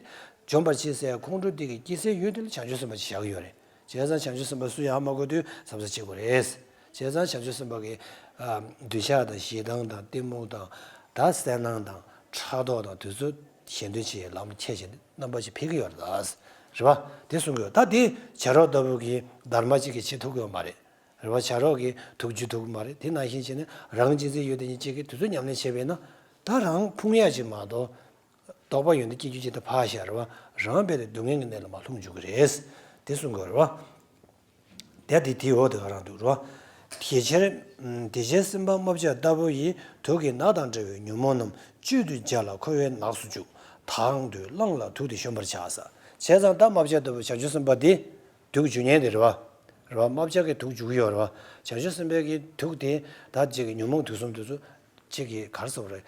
འཇོམས་པར་བྱེད་ཟེར་ཁོང་ཁྲོ་དེ་གི་སྐྱེད་སའི་ཡུལ་དེ་ལ་བྱང་ཆུབ་སེམས་དཔའ་ཞིག་བཞག་གི་ཡོད་རེད། བྱས་ཙང་བྱང་ཆུབ་སེམས་དཔའ་སུ་ཡང་མ་དགོས་དུས་གཟབ་གཟབ་བྱེད་དགོས་རེད། བྱས་ཙང་བྱང་ཆུབ་སེམས་དཔའ་གིས་ཨ་འདོད་ཆགས་དང་ཞེ་སྡང་དང་གཏི་མུག་དང་ད་གསལ་སྣང་དང་ཕྲག་དོག་དང་དེ་ཚོ་གཞན་དོན་ཆེད་ལམ་ཁྱེར་བཞིན་རྣམ་པ་ཞིག་འཕེལ་གྱི་ཡོད་རེད། རེད་བ། དེ་གསུང་གི་ཡོད། ད་དེ་བྱ་རོག་ལྟ་བུ་གི་སྡར་མ་གཅིག་གིས་བྱེད་ཐུབ་ཀྱི་ཡོད་མ་རེད། རེད་བ། བྱ་རོག་གིས་དུག་འཇུ་ཐུབ་ཀྱི་མ་རེད། དེ་ནང་བཞིན་བྱས་ནས་རང་གཅེས་འཛིན་ཡོད་དེ་ཉིད་གཅིག་གིས་དེ་ཚོ་ཉམས་ལེན་བྱས་པས་ན་ད་རང་ཕུང་ཡག་ཅིག་མ་གཏོགས། རྟོགས་པ་ཡོན་ཏན་སྐྱེ་རྒྱུ་ཅིག་དང་ཕར་བཞག་རེད་བ། རང་རྦད་དེ་སྡུག་བསྔལ་གྱི་གནས་ལ་མར་ལྷུང་འཇུག་གི་རེད། དེ་གསུང་དགོས་རེད་བ། དེ་དེ་དེའི་འོག་དེ་ག་རང་འདུག་རེད་བ། དེ་ཕྱིར། དེ་ཕྱིར་སེམས་དཔའ་རྨ་བྱ་ལྟ་བུ་ཡིས། དུག་གི་ནགས་དང་འདྲ་བའི་ཉོན་མོངས་རྣམས། བཅུད་དུ་སྦྱར་ལ་ཁོ་བོའི་ནགས་སུ་བཅུག། དེ་ཡང་དུག་རླངས་ལ་དུག་སྟེ་ཞོན་པར་བྱ་ཟེར། བྱས་ཙང་ད་རྨ་བྱ་ལྟ་བུ་བྱང་ཆུབ་སེམས་དཔའ་དེ་དུག་འཇུ་མཁན་དེ་རེད་བ། རེད་བ། རྨ་བྱ་གིས་དུག་འཇུ་གི་ཡོད་རེད་བ། བྱང་ཆུབ་སེམས་དཔའ་གིས་དུག་དེ་ད་ཅིག་གི་ཉོན་མོངས་དུག་གསུམ་དེ་ཚོ་ཅིག་གི་ག་རེ་ཟེར་དགོས་རེད།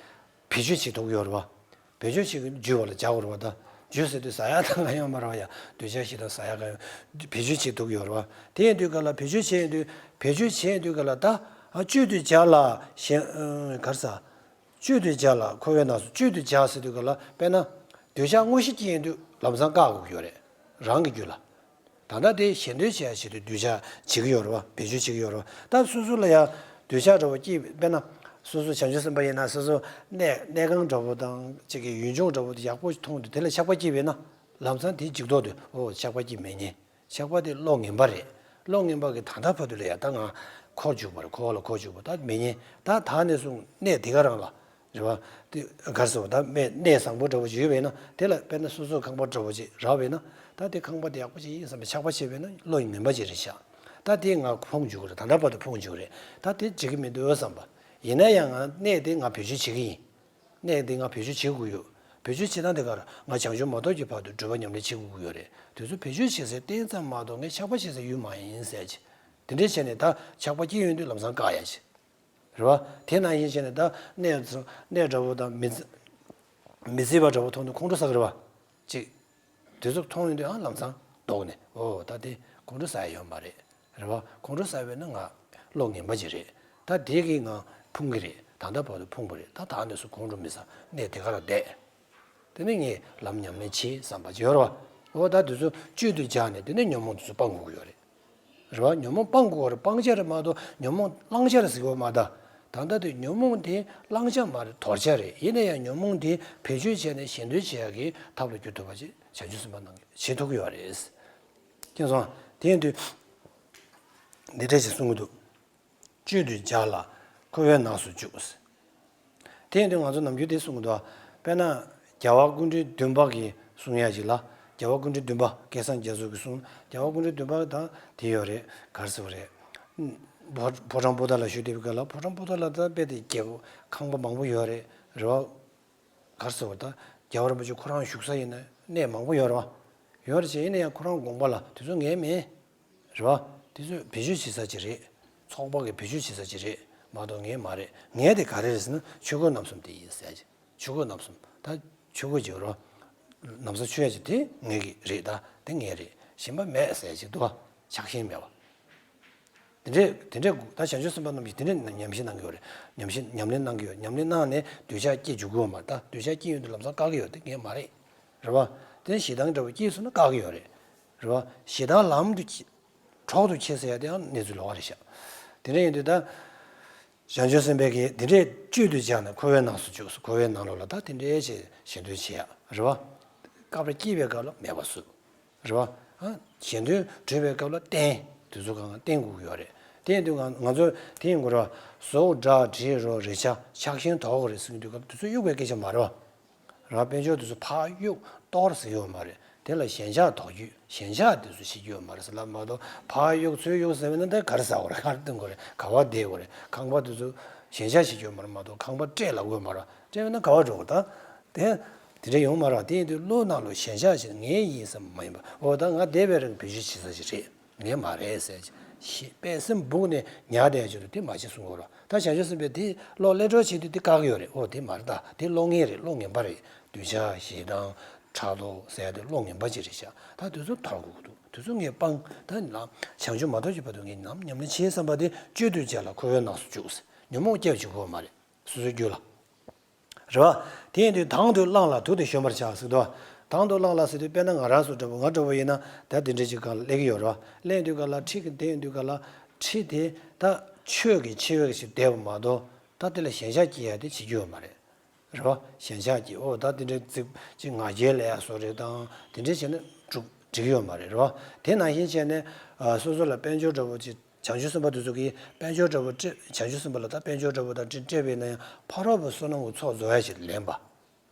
བེད་སྤྱོད་བྱེད་ཐུབ་ཀྱི་ཡོད་རེད་བ། བེད་སྤྱོད་བྱེད་ཀྱི་འཇུ་བ་ལ་སྦྱར་དགོས་རེད་བ། ད་འཇུ་ཟེར་དུས་ཟ་ཡག་དང་གང་ཡང་མ་རེད་བ་ཡ། འདོད་ཆགས་ཞེ་སྡང་ཟ་ཡག་གང་ཡང་། བེད་སྤྱོད་བྱེད་ཐུབ་ཀྱི་ཡོད་རེད་བ། དེ་ཡིན་དུས་ག་ལ་བེད་སྤྱོད་བྱེད་ཡོང་དུས། བེད་སྤྱོད་བྱེད་ཡོང་དུས་ག་ལ་ད། ཨ་བཅུད་དུ་སྦྱར་ལ་ཞེས། ཨ་ག་རེ་ཟ། བཅུད་དུ་སྦྱར་ལ་ཁོ་བོའི་ནགས་སུ། བཅུད་དུ་སྦྱར་ཟེར་དུས་ག་ལ་དཔེར་ན། འདོད་ཆགས་དངོས་གཞི་སྐྱེ་ཡོང་དུས་ལམ་སང་བཀག་དགོས་ཀྱི་ཡོད་རེད། རང་གི་རྒྱུད་ལ། ད་ལྟ་དེ་གཞན་དོན་བྱེད་ཡ་ཆེད་དུ་འདོད་ཆགས་བྱེད་ཀྱི་ཡོད་རེད་བ། བེད་སྤྱོད་བྱེད་ཀྱི་ཡོད་རེད་བ། ད་སོ་སོ་ལ་ཡང་འདོད་ཆགས་འདྲ་བོ་སྐྱེས་དཔེར་ན། སོ་སོ་བྱང་ཆུབ་སེམས་དཔའ་ཡིན་ན་སོ་སོ་གནས་གནས་ཁང་འདྲ་བོ་དང་གཅིག་གི་ཡུལ་ལྗོངས་འདྲ་བོ་དེ་ཡག་པོ་ཞིག་མཐོང་དུས་དེ་ལ་ཆགས་པ་སྐྱེས་པས་ན། ལམ་སང་དེ་འཇུག་ལྡོག་དུས་ཨོ་ཆགས་པ་སྐྱེས་མེད་ཉེ། ཆགས་པ་དེ་བློ་ངན་པ་རེད། བློ་ངན་པ་གི་ད་ལྟ་བར་དུ་ལ་ཡང་ད་ང་འཁོར་འཇུག་པ་རེད། འཁོར་བ་ལ་འཁོར་འཇུག་པ་ད་མེད་ཉེ། ད་ད་ནས་བཟུང་གནས་དེ་ག་རང་ལ། རེད་བ། དེ་གར་སོང་ད་མེད་གནས་བཟང་པོ་འདྲ་བོ་ཅིག་ཡོད་པས་ན་དེ་ལ་དཔེར་ན་སོ་སོ་ཁང་པ་འདྲ་བོ་ཅིག་རག་པས་ན་ད་དེ་ཁང་པ་དེ་ཡག་པོ་ཅིག་ཡིན་བསམ་པའི་ཆགས་པ་བྱས་པས་ན་བློ་ངན་པ་ཅིག་རེད་ཤག་ད་དེ་ང་ཕོངས་འཇུག་རེད། ད་ལྟ་བར་དུ་ཕོངས་འཇུག་རེད། ད་དེ་བྱེད་ཀྱི་མི་འདུག་བསམ་པ། ཡིན་ན་ཡང་ང་གནས་དེ་ང་བེད་སྤྱོད་བྱེད་ཀྱི་ཡིན། གནས་དེ་ང་བེད་སྤྱོད་བྱེད་དགོས་ཡོད། བེད་སྤྱོད་བྱེད་སྟངས་དེ་གར་ང་བྱང་ཆུབ་མ་ཐོབ་ཀྱི་བར་དུ་སྒྲུབ་པ་ཉམས་ལེན་བྱེད་དགོས་ཀྱི་ཡོད་རེད། དེ་ཚོ་བེད་སྤྱོད་བྱེད་སའི་རྟེན་ཙམ་མ་གཏོགས་ངས་ཆགས་པ་བྱེད་སའི་ཡུལ་མ་ཡིན་ཟེར་གྱི། དེ་འདྲས་བྱས་ནས་ད་ཆགས་པ་སྐྱེ་ཡོང་དུས་ལམ་སང་བཀག་ཡ་བྱེད། རེད་བ། དེ་ནང་བཞིན་བྱས་ནས་ད་གནས་ཚུ་གནས་འདྲ་བོ་དང་མི་ཚེ་མི་བརྩི་བ་འདྲ་བོ་མཐོང་དུས་ཁོང་ཁྲོ་ཟ་གི་རེད་བ། ཅིག་དེ་ཚོ་མཐོང་ཡོང་དུས་ཨ་ལམ་སང་ལྡོག་ནས་ཨོ་ད་དེ་ཁོང་ཁྲོ་ཟ་ཡ་ཡོད་མ་རེད། རེད་བ། ཁོང་ཁྲོ་ཟ་བས་ན་ང་བློ་ངན་པ་ཅིག་རེད། ད་དེ་གིས་ང་ཕུང་གི་རེད། ད་ལྟ་བར་དུ་ཕུང་བ་རེད། ད་ད་ནས་སུ་ཁོང་ཁྲོ་མི་ཟ། གནས་དེ་ག་རང་བསྡད། དེ་ནས་ངས་ལམ་ཉམས་ལེན་བྱེད་བསམ་པ་ཅིག་ཡོད་རེད་བ། ཨོ་ད་དེ་ཚོ་བཅུད་དུ་སྦྱར་ནས་དེ་ནས་ཉོན་མོངས་དེ་ཚོ་སྤང་དགོས་ཀྱི་ཡོད་རེད། རེད་བ། ཉོན་མོངས་སྤང་དགོས་པ་རེད། སྤང་བྱ་རེད་མ་གཏོགས་ཉོན་མོངས་བླང་བྱ་རེད་ཟེར་གྱི་ཡོད་མ་རེད། ད་ལྟ་དེ་ཉོན་མོངས་དེ་བླང་བྱ་མ་རེད། དོར་བྱ་རེད། ཡིན་ན་ཡང་ཉོན་མོངས་དེ་བེད་སྤྱོད་བྱས་ནས་གཞན་དོན་བྱེད་ཡག་གི་ཐབས་ལ་འགྱུར་ཐུབ་པ་ཅིག་བྱང་ཆུབ་སེམས་དཔའ་རྣམས་ཀྱིས་བྱེད་ཐུབ་ཀྱི་ཡོད་རེད། མཁྱེན་སོང་། དེ་ཡིན་དུས་འདི་འདྲ་ཞིག་གསུང་གི་འདུག་བཅུད་དུ་སྦྱར་ལ་ཁོ་བོའི་ནགས་སུ་བཅུག་དེ་ཡིན་དུས་ང་ཚོ་ནམ་རྒྱུན་དེ་གསུང་གི་འདུག་དཔེར་ན་རྒྱལ་བ་སྐུ་ཕྲེང་བདུན་པ་གིས་གསུང་ཡ་ཞིག་ལ། རྒྱལ་བ་སྐུ་ཕྲེང་བདུན་པ་སྐལ་བཟང་རྒྱ་མཚོ་གིས་གསུང་། རྒྱལ་བ་སྐུ་ཕྲེང་བདུན་པ་དང་དེ་ཡོད་རེད། ག་རེ་ཟེར་བ་རེད། ཕོ་ཕོ་བྲང་པོ་ཏ་ལ་བཞུགས་བསྡད་པའི་སྐབས་ལ་ཕོ་བྲང་པོ་ཏ་ལ་ད་དཔེ་དེ་རྒྱལ་པོ་ཁང་པ་མང་པོ་ཡོད་རེད། རེད་བ། ག་རེ་ཟེར་བ་ད། རྒྱལ་བ་རིན་པོ་ཆེ་ཁོ་རང་བཞུགས་ས་ཡིན་ན་གནས་མང་པོ་ཡོད་རེད་བ། ཡོད་རེད་བྱས་ཡིན་ན་ཡང་ཁོ་རང་དགོངས་པ་ལ་དེ་ཚོ་ངའི་མིན། རེད་བ། དེ་ཚོ་བེད་སྤྱོད་བྱེད་ས་ཅིག་རེད། ཚོགས་པ་གི་བེད་སྤྱོད་བྱེད་ས་ཅིག་རེད་མ་གཏོགས་ངའི་མ་རེད། ངའི་དེ་ག་རེ་རེད་ཟེར་ན་ཆོས་གོས་རྣམ་གསུམ་དེ་ཡིན་ཟེར་ཅིག་ཆོས་གོས་རྣམ་གསུམ་ད། ཆོས་གོས་ཅིག་རོ། ན་བཟའ་མཆོད་ཡ་ཅིག་དེ་ངའི་གི་རེད། ད་དེ་ངའི་རེད། གཞན་པ་མེད་ཟེར་ཅིག་འདུག་བ། ཆགས་ཞེན་མེད་པ། དེ་འདྲས་དེ་འདྲས་ད་བྱང་ཆུབ་སེམས་དཔའ་རྣམས་ཀྱིས་དེ་འདྲས་ཉམས་ཞིབ་གནང་གི་ཡོད་རེད། ཉམས་ཞིབ་ཉམས་ལེན་གནང་གི་ཡོད། ཉམས་ལེན་གནང་ནས་འདོད་ཆགས་སྐྱེ་འཇུག་གི་ཡོད་མ་རེད། ད་འདོད་ཆགས་སྐྱེ་ཡོང་དུས་ལམ་སང་བཀག་གི་ཡོད། དེ་ངའི་མ་རེད། རེད་བ། དེ་ནས་ཞེ་སྡང་འདྲ་བོ་སྐྱེས་སོང་ན་བཀག་གི་ཡོད་རེད། རེད་བ། ཞེ་སྡང་ལམ་དུ་འཁྱེར་གྲོགས་སུ་འཁྱེར་ཟེར་ཡ་དེའང་གནས་ཚུལ་ལོགས་ཀ་རེད་ཤག་དེ་འདྲ་ཡིན་དུས་ད། བྱང་ཆུབ་སེམས་དཔའ་གིས་དེ་འདྲས་བཅུད་དུ་སྦྱར་ནས་ཁོ་བོའི་ནགས་སུ་བཅུག་ཁོ་བོའི་ནང་ལོགས་ལ་ད་དེ་འདྲས་བྱས་གཞན་དོན་བྱེད་ཡ་རེད་བ། སྐབས་རེ་སྐྱིད་པའི་སྐབས་ལ་མེད་པ་བཟོ། རེད་བ། ཨ། གཞན་དོན་སྒྲུབ་པའི་སྐབས་ལ་བསྟེན། དེ་ཚོ་གང་ག་བསྟེན་དགོས་ཀྱི་ཡོད་རེད། དེ་ཡིན་དུས་ང་ང་ཚོ་དེ་ཡིན་དགོས་རེད་བ། གཟུགས་སྒྲ་དྲི་རོ་རེག་བྱ་ཆགས་ཞེན་དོགས་པ་རེད་ཟེར་གྱི་འདུག་སྐབས་དེ་ཚོ་གཡུག་པའི་སྐད་ཆ་མ་རེད་བ། རང་དཔལ་འབྱོར་དེ་ཚོ་ཕར་གཡུག་གཏོར་ཟེར་གྱི་ཡོད་མ་རེད། དེ་ལ་ཞེན་ཆགས་དོགས་གཅོད། ཞེན་ཆགས་དེ་ཚོ་བྱེད་རྒྱུ་ཡོད་མ་རེད་ཟེར་ལ་མ་གཏོགས། ཕར་གཡུག་ཚུར་གཡུག་ཟེར་བ་ན་དེ་ག་རེ་ཟ་དགོས་རེད། ག་རེ་འཐུང་དགོས་རེད། ག་པར་བསྡད་དགོས་རེད། ཁང་པ་དེ་ཚོ་ཞེན་ཆགས་བྱེད་རྒྱུ་ཡོད་མ་རེད་མ་གཏོགས། ཁང་པ་སྤྲད་ལབ་དགོས་མ་རེད། སྤྲད་པ་ན་ག་པར་འགྲོ་དགོས། ད་དེ་དེ་འདྲ་ཡོང་མ་རེད། དེ་ཡིན་དུས་བློ་ནང་ལ་ཞེན་ཆགས་བྱེད། ངའི་ཡིན་བསམ་མ་ཡིན་པ། འོ་ད་ང་བསྡད་པའི་རིང་བེད་སྤྱོད་བྱེད་ས་ཞིག་རེད། ངའི་མ་རེད་ཟེར་ཞེས་པས་སེམས་སྦུག་ནས་ཉར་བསྡད་ཡ་ཅིག་རེད། དེ་མ་བྱེད་གསུང་གི་ཡོད་རེད། ད་བྱང་ཆུབ་སེམས་དཔས་དེ་བློ་གློད་གྲོལ་བྱེད་དུས་དེ་བཀག་གི་ཡོད་རེད། འོ་དེ་མ་རེད། ད་དེ་བློ་ངན་རེད། བློ་ངན་པ་རེད། འདོད་ཆགས་ཞེ་སྡང་ཕྲག་དོག་ཟེར་ཡ་དེ་བློ་ངན་པ་ཅིག་རེད་ཤག་ད་དེ་ཚོ་དོར་དགོས་ཀྱི་འདུག་དེ་ཚོ་ངས་སྤངས། ད་ནི་ལ་བྱང་ཆུབ་མ་ཐོབ་ཀྱི་བར་དུ་ངས་ནམ་ཉམས་ལེན་བྱེད་བསམ་པ་དེ་སྤྱོད་དུས་བྱས་ལ་ཁོ་བོའི་ནང་སུ་བཅུག་ཟེར། ཉོན་མོངས་སྐྱབས་བཅུག་དགོས་མ་རེད། སོ་སོའི་རྒྱུད་ལ། རེད་བ། དེ་ཡིན་དུས་དང་དུ་བླངས་ལ་དུག་ཏུ་ཞོན་པར་བྱ་ཟེར་དོ། དང་དུ་བླངས་ལ་ཟེར་དུས་དཔེར་ན་ང་རང་ཚོ་འདྲ་པོ། ང་འདྲ་པོ་ཡིན་ན་ད་དེ་འདྲ་ཅིག་སྒང་ལ་སླེབས་ཀྱི་ཡོད་རེད་བ། སླེབས་དུས་སྒང་ལ་འཁྲིས་ཀྱི་དེ་ཡིན་དུས་སྒང་ལ་འཁྲིས་དེ་ད་ཆོས་ཀྱི་ཆེ་བའི་ཞིག་བསྡད་པ་མ་གཏོགས། ད་དེ་ལ་ཞེན་ཆགས་སྐྱེ་ཡ་དེ་བྱེད་རྒྱུ་ཡོད་མ་རེད། རེད་བ། ཞེན་ཆགས་སྐྱེ། འོ་ད་དེ་འདྲའི་ཚིག་ཅིག་ང་རྒྱལ་ལ་ཡ་བཟོ་རེད་དང་། དེ་འདྲ་བྱས་ན་འགྲིག་འགྲིག་ཡོད་མ་རེད། རེད་བ། དེ་ནང་བཞིན་བྱས་ནས་ཨ་སོ་སོ་ལ་དཔལ་འབྱོར་འདྲ་པོ་ཅིག་བྱང་ཆུབ་སེམས་དཔའ་དེ་ཚོ་གིས་དཔལ་འབྱོར་འདྲ་པོ་སྤྲད། བྱང་ཆུབ་སེམས་དཔའ་ལ་ད་དཔལ་འབྱོར་འདྲ་པོ་དང་སྤྲད་པས་ན་ཡང་ཕ་རོལ་པོའི་བསོད་ནམས་ཀྱི་ཚོགས་རྫོགས་ཡ་ཞིག་ལེན་པ།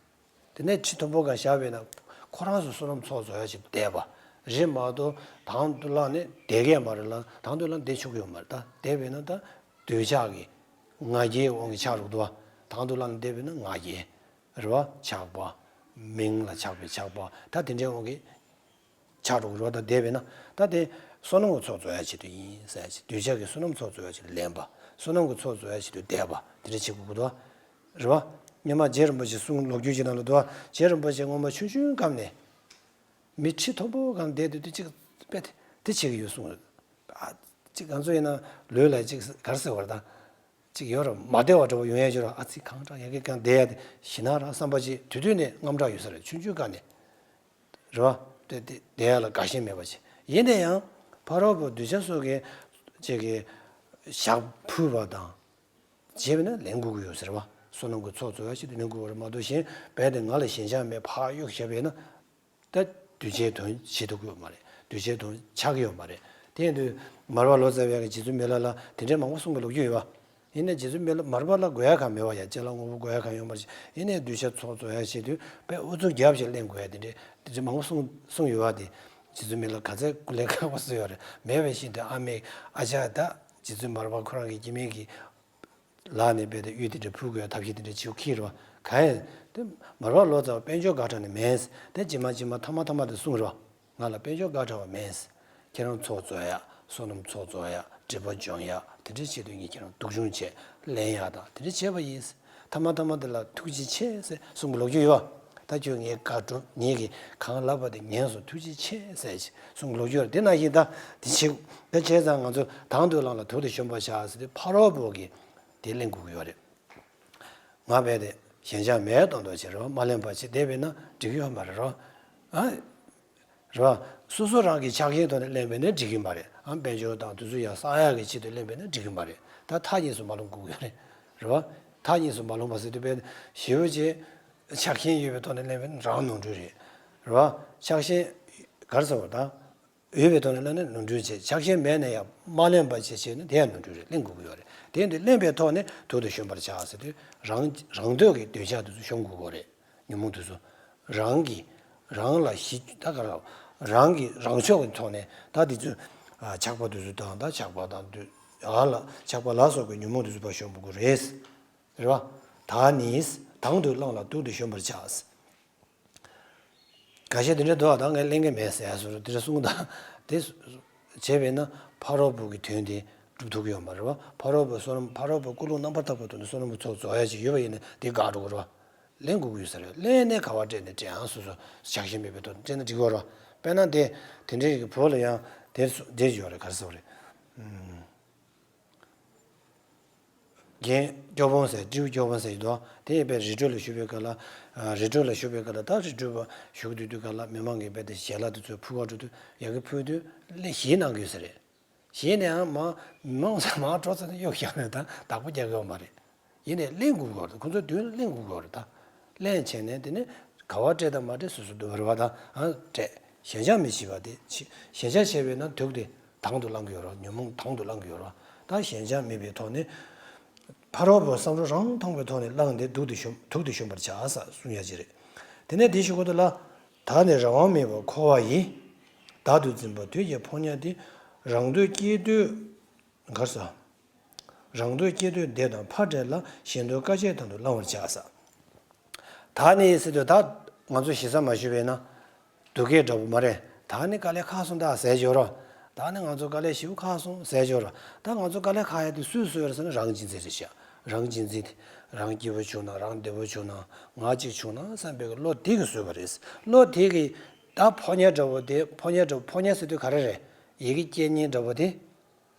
དེ་ནས་ཁྲི་མཐོན་པོ་སྒང་བཞག་པས་ན་ཁོ་རང་ཚོ་བསོད་ནམས་ཚོགས་རྫོགས་ཡ་ཞིག་བསྡད་པ་རེད་མ་གཏོགས། དང་དུ་བླངས་ནས་བསྡད་ཀྱི་མ་རེད་ལ། དང་དུ་བླངས་བསྡད་ཆོག་གི་ཡོད་མ་རེད། ད་བསྡད་པས་ན་ད་འདོད་ཆགས་ཀྱི་ང་རྒྱལ་དབང་གིས་ཆགས་འགྲོ་གི་འདུག་བ། དང་དུ་བླངས་ནས་བསྡད་པས་ན་ང་རྒྱལ། རེད་བ། ཆགས་པ། མིང་ལ་ཆགས་པའི་ཆགས་པ། ད་དེ་འདྲའི་དབང་གིས་ཆགས་འགྲོ་གི་རེད་བ། ད་བསྡད་པས་ན་ད་དེ་བསོད་ནམས་ཀྱི་ཚོགས་རྫོགས་ཡ་ཆེད་དུ་ཡིན་ཟེར་ཡ་ཅིག་འདོད་ཆགས་ཀྱི་བསོད་ནམས་ཚོགས་རྫོགས་ཡ་ཆེད་དུ་ལེན་པ། བསོད་ནམས་ཀྱི་ཚོགས་རྫོགས་ཡ་ཆེད་དུ་བསྡད་པ། དེ་འདྲ་བྱེད་དགོས་ཀྱི་འདུག་བ། རེད་བ། སྔོན་མ་རྗེ་རིན་པོ་ཆེ་གསུང་ལོ་རྒྱུས་ཀྱི་ནང་ལ་འདུག་བ། རྗེ་རིན་པོ་ཆེ་སྔོན་མ་ཆུང་ཆུང་སྐབས་ནས་མི་ཁྲི་མཐོན་པོ་སྒང་བསྡད་དུས་དེ་གཅིག་དཔེ་དེ་བྱེད་ཀྱི་ཡོད་གསུངས། ཨ་གཅིག་ང་ཚོ་ཡིན་ན་ལུས་ལ་གཅིག་ག་རེ་ཟེར་བ་རེད་ད། གཅིག་ཡོད་རེད། མ་བདེ་བ་འདྲ་པོ་ཡོང་ཡ་ཅིག་རེད། ཨ་ཙི་གང་དྲག་ཡ་གི་སྒང་བསྡད་ཡ་དེ་ཞེད་སྣང་རང་བསམ་པ་ཅིག་དུས་དུས་ནས་དངངས་སྐྲག་ཡོད་ས་རེད། ཆུང་ཆུང་སྒང་ནས། རེད་བ། དེ་དེ་བསྡད་ཡ་ལ་དགའ་ཞེན་མེད་པ་བྱས། ཡིན་ན་ཡང་ཕ་རོལ་པོ་གདུལ་བྱ་སོགས་ཀྱི་ཅིག་གི་ཞག་ཕུལ་བ་དང་བྱས་པས་ན་ལེན་དགོས་ཀྱི་ཡོད་ཟེར་བ། བསོད་ནམས་ཀྱི་ཚོགས་རྫོགས་ཡ་ཆེད་དུ་ལེན་དགོས་པ་རེད་མ་གཏོགས། གཞན་རྦད་དེ་ང་ལ་ཞེན་ཆགས་མེད་པར་གཡུག་བཞག་པས་ན། ད་གདུལ་བྱའི་དོན་བྱེད་ཐུབ་ཀྱི་ཡོད་མ་རེད། གདུལ་བྱའི་དོན་ཆགས་ཀྱི་ཡོད་མ་རེད། དེ་ཡིན་དུས་མར་པ་ལོ་ཙཱ་བའི་གི་རྗེ་བཙུན་མི་ལ་ལ་དེ་འདྲའི་མང་པོ་གསུངས་པའི་ལོ་རྒྱུས་ཡོད་པ། ཡིན་ནའི་རྗེ་བཙུན་མི་ལ་མར་པ་ལ་དགོས་ཡ་གང་མེད་པ་ཡ། ཅ་ལག་དངོས་པོ་དགོས་ཡ་གང་ཡོད་མ་རེད། ཡིན་ནའི་གདུལ་བྱ་ཚོགས་རྫོགས་ཡ་ཆེད་དུ་དཔེ་ཨུ་ཚུགས་རྒྱབ་བྱས་ལེན་དགོས་ཡ་དེ་འདྲའི་དེ་འདྲའི་མང་པོ་གསུངས་གསུངས་ཡོད་པ། དེ་རྗེ་བཙུན་མི་ལ་ག་ཚད་སྐུ་ལས་ཁག་པོ་བཟོས་ཡོད་རེད། མེད་པ་བཞིན་དུ་ཨ་མས་ཨ་ཅག་ད་རྗེ་བཙུན་མར་པ་ཁོ་རང་གི་སྐྱེ་དམན་གྱི་ལག་ནས་རྦད་དེ་གཡུལ་དེ་འདྲ་ཕུལ་དགོས་ཡ་ཐབས་ཤེས་དེ་འདྲ་བྱེད་ཁུལ་རེད་བ། གང་ཡིན་དེ་མར་པ་ལོ་ཙཱ་བ་དཔལ་འབྱོར་དགའ་དྲགས་ནི་མེད། དེ་རྗེས་མ་རྗེས་མ་ཐ་མ་ཐ་མ་དེ་གསུངས་རེད་བ། ང་ལ་དཔལ་འབྱོར་དགའ་དྲགས་པ་མེད། ཁྱེད་རང་ཚོགས་རྫོགས་ཡ། བསོད་ནམས་ཚོགས་རྫོགས་ཡ། སྒྲིབ་པ་སྦྱོང་ཡ། དེ་འདྲའི་ཆེད་དུ་ངས་ཁྱེད་རང་སྡུག་སྦྱོང་བྱས་ལེན་ཡ་དང་དེ་འདྲ་བྱས་པ་ཡིན། ཐ་མ་ཐ་མ་དེ་ལ་ཐུགས་རྗེ་ཆེ་ཟེར་གསུངས་པའི་ལོ་རྒྱུས་ཡོད་བ། ད་ཁྱོད་ངའི་བཀའ་སྒྲུབ། ངེད་ཀྱིས་གང་ལབ་པ་དེ་ཉན་སོང་། ཐུགས་རྗེ་ཆེ་ཟེར་གསུངས་པའི་ལོ་རྒྱུས་ཡོད་རེད། དེ་ནང་བཞིན་ད་དེ་བྱེད། དེ་བྱས་ཙང་ང་ཚོ་དང་དུ་བླངས་ལ་དུག་ཏུ་ཞོན་པར་བྱ་ཟེར་དུས་ཕ་རོལ་པོ་གི་དེ་ལེན་དགོས་ཀྱི་ཡོད་རེད། ང་རྦད་དེ་ཞེན་ཆགས་མེད་མདོག་མདོག་བྱེད་རོགས། མ་ལེན་པ་བྱེད་བསྡད་པས་ན་འགྲིག་གི་ཡོད་མ་རེད་རོ། ཨ། རེད་བ། སོ་སོ་རང་གི་ཆགས་ཞེན་ཐོག་ནས་ལེན་པས་ན་འགྲིག་གི་མ་རེད། ཨ། དཔལ་འབྱོར་དང་དེ་ཚོ་ཡར་བསག་ཡག་གི་ཆེད་དུ་ལེན་པས་ན་འགྲིག་གི་མ་རེད། ད་མཐའ་གཉིས་སུ་མ་ལྷུང་དགོས་ཀྱི་རེད། རེད་བ། མཐའ་གཉིས་སུ་མ་ལྷུང་བ་ཟེར་དུས་དཔེར་ན་ཞེ་པོ་ཅིག་ཆགས་ཞེན་ཡོད་པའི་ཐོག་ནས་ལེན་པས་ན་རང་ནོར་འཁྲུལ་རེད། རེད་བ། ཆགས་ཞེན་ག་རེ་ཟེར་བ་དང་། ཡོད་པའི་ཐོག་ནས་ལེན་ན་ནོར་འཁྲུལ་བྱེད། ཆགས་ཞེན་མེད་ན་ཡང་མ་ལེན་པ་བྱེད་བྱས་ན་དེ་ཡང་ནོར་འཁྲུལ་རེད། ལེན་དགོས་ཀྱི་ཡོད་རེད། དེ་འདི་ལེན་པའི་ཐོག་ནས་དུག་ཏུ་ཞོན་པར་བྱ་ཟེར་དུས་རང་རང་འདོད་ཀྱི་འདོད་ཆགས་དེ་ཚོ་ཞོན་དགོས་ཀྱི་རེད། ཉོན་མོངས་དེ་ཚོ་རང་གི་རང་ལ་གཞི་ད་ག་རང་རང་གི་རང་ཕྱོགས་ཀྱི་ཐོག་ནས་ད་དེ་ཚོ་ཆགས་པ་དེ་ཚོ་དང་ད་ཆགས་པ་དང་འདོད་ཡ་ལ་ཆགས་པ་ལ་སོགས་པའི་ཉོན་མོངས་དེ་ཚོ་ཕར་ཞོན་དགོས་ཀྱི་རེད། རེད་བ། ད་ནི་དང་དུ་བླངས་ལ་དུག་ཏུ་ཞོན་པར་བྱ། འགའ་ཤས་དེ་འདྲ་འདུག་ཨ། ད་ངས་ལེན་གྱི་མེད་ཟེར་ཡ་སོ་སོ་དེ་འདྲ་གསུང་གི་འདུག་དེ་བྱས་པས་ན་ཕ་རོལ་པོ་གི་དོན་དེ་སྒྲུབ་ཐུབ་ཀྱི་ཡོད་མ་རེད་བ། ཕ་རོལ་པོའི་བསོད་ནམས། ཕ་རོལ་པོའི་ཀུན་སློང་རྣམ་པར་དག་པའི་ཐོག་ནས་བསོད་ནམས་ཀྱི་ཚོགས་རྫོགས་ཡ་ཅིག་ཡོད་པ་ཡིན་ན་དེ་འགག་འགྲོ་གི་རེད་བ། ལེན་དགོས་ཀྱི་ཡོད་ས་རེད། ལེན་ནས་ག་པར་སྤྲད་ནས་སྤྲད་ཨང་། སོ་སོ་ཆགས་ཞེན་མེད་པའི་ཐོག་ནས་སྤྲད་ན་འགྲིག་གི་རེད་བ། དཔེར་ན་དེ་དེ་འདྲའི་གི་བུ་ལ་ཡང་དེ་སུ་དེ་ཡོད་རེད། ག་རེ་ཟེར་བ་རེད། ཨུམ། རྒན་སྐྱོ་བོང་ཟེར། སྤྲེའུ་སྐྱོ་བོང་ཟེར་གྱི་འདུག་དེ་ཡིན་པས་རི་ཁྲོད་ལ་བཞུགས་པའི་སྐབས་ལ། ཨ། རི་ཁྲོད་ལ་བཞུགས་པའི་སྐབས་ལ། ད་རི་ཁྲོད་པ་བཞུགས་དུས་དུས་སྐབས་ལ་མི་མང་གིས་རྦད་དེ་ཞལ་ལག་དེ་ཚོ་ཕུལ་བར་འགྲོ་དུས་ཡ་གི་ཕུལ་དུས་ལེན་ཞེད་སྣང་གི་ཡོད་ས་རེད། ཞེད་ནའང་མ་མང་ས་མང་འགྲོ་ཚར་ནས་གཡུག་བཞག་ནས་ད་བདག་པོ་རྒྱག་གི་ཡོད་མ་རེད། ཡིན་ནའི་ལེན་དགོས་ཀྱི་ཡོད་རེད། ཁོ་ཚོའི་མདུན་ལ་ལེན་དགོས་ཀྱི་ཡོད་རེད་ད། ལེན་བྱས་ནས་དེ་ནས་ག་པར་སྤྲད་དང་མ་སྤྲད་སོ་སོ་འདོད་པ་རེད་བ་ད། ཨ། སྤྲད། ཞེན་ཆགས་མི་བྱེད་པ་དེ་བྱེད། ཞེན་ཆགས་བྱས་པས་ན་དུག་དེ་དང་དུ་བླང་གི་ཡོད་རེད། ཉོན་མོངས་དང་དུ་བླང་གི་ཡོད་རེད། ད་ཞེན་ཆགས་མེད་པའི་ཐོག་ནས་ཕ་རོལ་པོའི་བསམ་བློ་རང་ཐོངས་པའི་ཐོག་ནས་བླངས་ཏེ་དུག་ཏུ་ཞོན། དུག་ཏུ་ཞོན་པར་བྱ་ས་གསུང་ཡ་ཅིག་རེད། དེ་ནས་དེའི་གཞུག་གུ་དེ་ལ། བདག་ནི་རང་དབང་མེད་པར་འཁོར་བ་ཡི། བདག་ཏུ་འཛིན་པ་དུས་ཀྱི་ཕོ་ཉ་སྟེ། རང་འདོད་སྐྱེས་འདོད་གར་ས། རང་འདོད་སྐྱེས་འདོད་བདེ་དང་ཕར་བྲལ་ལ། གཞན་དོན་དཀའ་སྤྱད་དང་དུ་བླང་བར་བྱ་ས། བདག་ནི་ཟེར་དུས་ད་ང་ཚོ་ཞེ་ས་མ་ཞུས་པས་ན། སྡུག་སྐད་འདྲ་པོ་མ་རེད། བདག་ནི་དཀའ་ལས་ཁག་སོང་ད་ཟེར་འཇོག་རོགས། བདག་ནི་ང་ཚོ་དཀའ་ལས་ཞེ་པོ་ཁག་སོང་ཟེར་འཇོག་རོགས། ད་ང་ཚོ་དཀའ་ལས་ཁག་ཡ་དེ་སུས་བཟོས་རེད་ཟེར་ན་རང་གཅེས་འཛིན་རེད་ཤག་རང་གཅེས་འཛིན་དེ། རང་སྐྱིད་པོ་བྱུང་ན་རང་བདེ་པོ་བྱུང་ན་ང་གཅིག་བྱུང་ན་བསམ་པའི་བློ་དེ་གིས་བཟོས་པ་རེད། བློ་དེ་གིས་ད་ཕོ་ཉ་འདྲ་པོ་དེ་ཕོ་ཉ་འདྲ་པོ་ཕོ་ཉ་ཟེར་དུས་ག་རེ་རེད། ཡི་གེ་སྐྱེ་མཁན་འདྲ་པོ་དེ།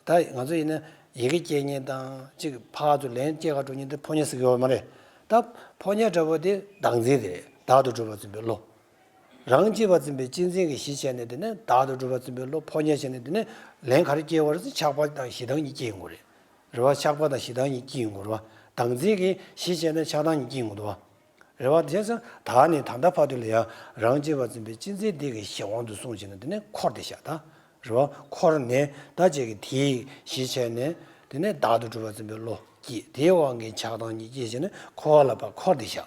ད་ང་ཚོ་ཡིན་ན་ཡི་གེ་སྐྱེ་མཁན་དང་གཅིག་ཕར་ཚུར་ལན་སྐྱེལ་ག་འགྲོ་མཁན་དེ་ཕོ་ཉ་ཟེར་གྱི་ཡོད་མ་རེད། ད་ཕོ་ཉ་འདྲ་པོ་དེ་བདག་འཛིན་དེ་རེད། བདག་ཏུ་གྲུབ་པར་འཛིན་པའི་བློ། རང་གཅེས་པར་འཛིན་པའི་གཅེས་འཛིན་གྱི་གཞི་བྱས་ནས་དེ་ནས་བདག་ཏུ་གྲུབ་པར་འཛིན་པའི་བློ་ཕོ་ཉ་བྱས་ནས་དེ་ནས་ལན་ག་རེ་སྐྱེལ་བ་རེད་ཟེར་ཆགས་པ་དང་ཞེ་སྡང་གཉིས་སྐྱེ་ཡོང་གི་རེད། རེད་བ། ཆགས་པ་དང་ཞེ་སྡང་གཉིས་སྐྱེ་ཡོང་གི་རེད་བ། བདག་འཛིན་གྱི་གཞི་བྱས་ནས་ཆགས་སྡང་གཉིས་སྐྱེ་ཡོང་གི་འདུག་བ། རེད་བ། དེ་ཚོ་ད་ནི་ད་ལྟ་བར་དུ་ལ་ཡང་རང་གཅེས་པར་འཛིན་པའི་གཅེས་འཛིན་འདི་གི་གཞན་དབང་དུ་སོང་བྱས་ནས་དེ་ནས་འཁོར་ཏེ་བཞག་ད། རེད་བ། འཁོར་ནས་ད་ཅིག་གི་དེའི་གཞི་བྱས་ནས་དེ་ནས་བདག་ཏུ་གྲུབ་པར་འཛིན་པའི་བློ་སྐྱེས། དེའི་དབང་གིས་ཆགས་སྡང་གཉིས་སྐྱེས་བྱས་ནས་འཁོར་བ་ལ་ཕར་འཁོར་ཏེ་བཞག་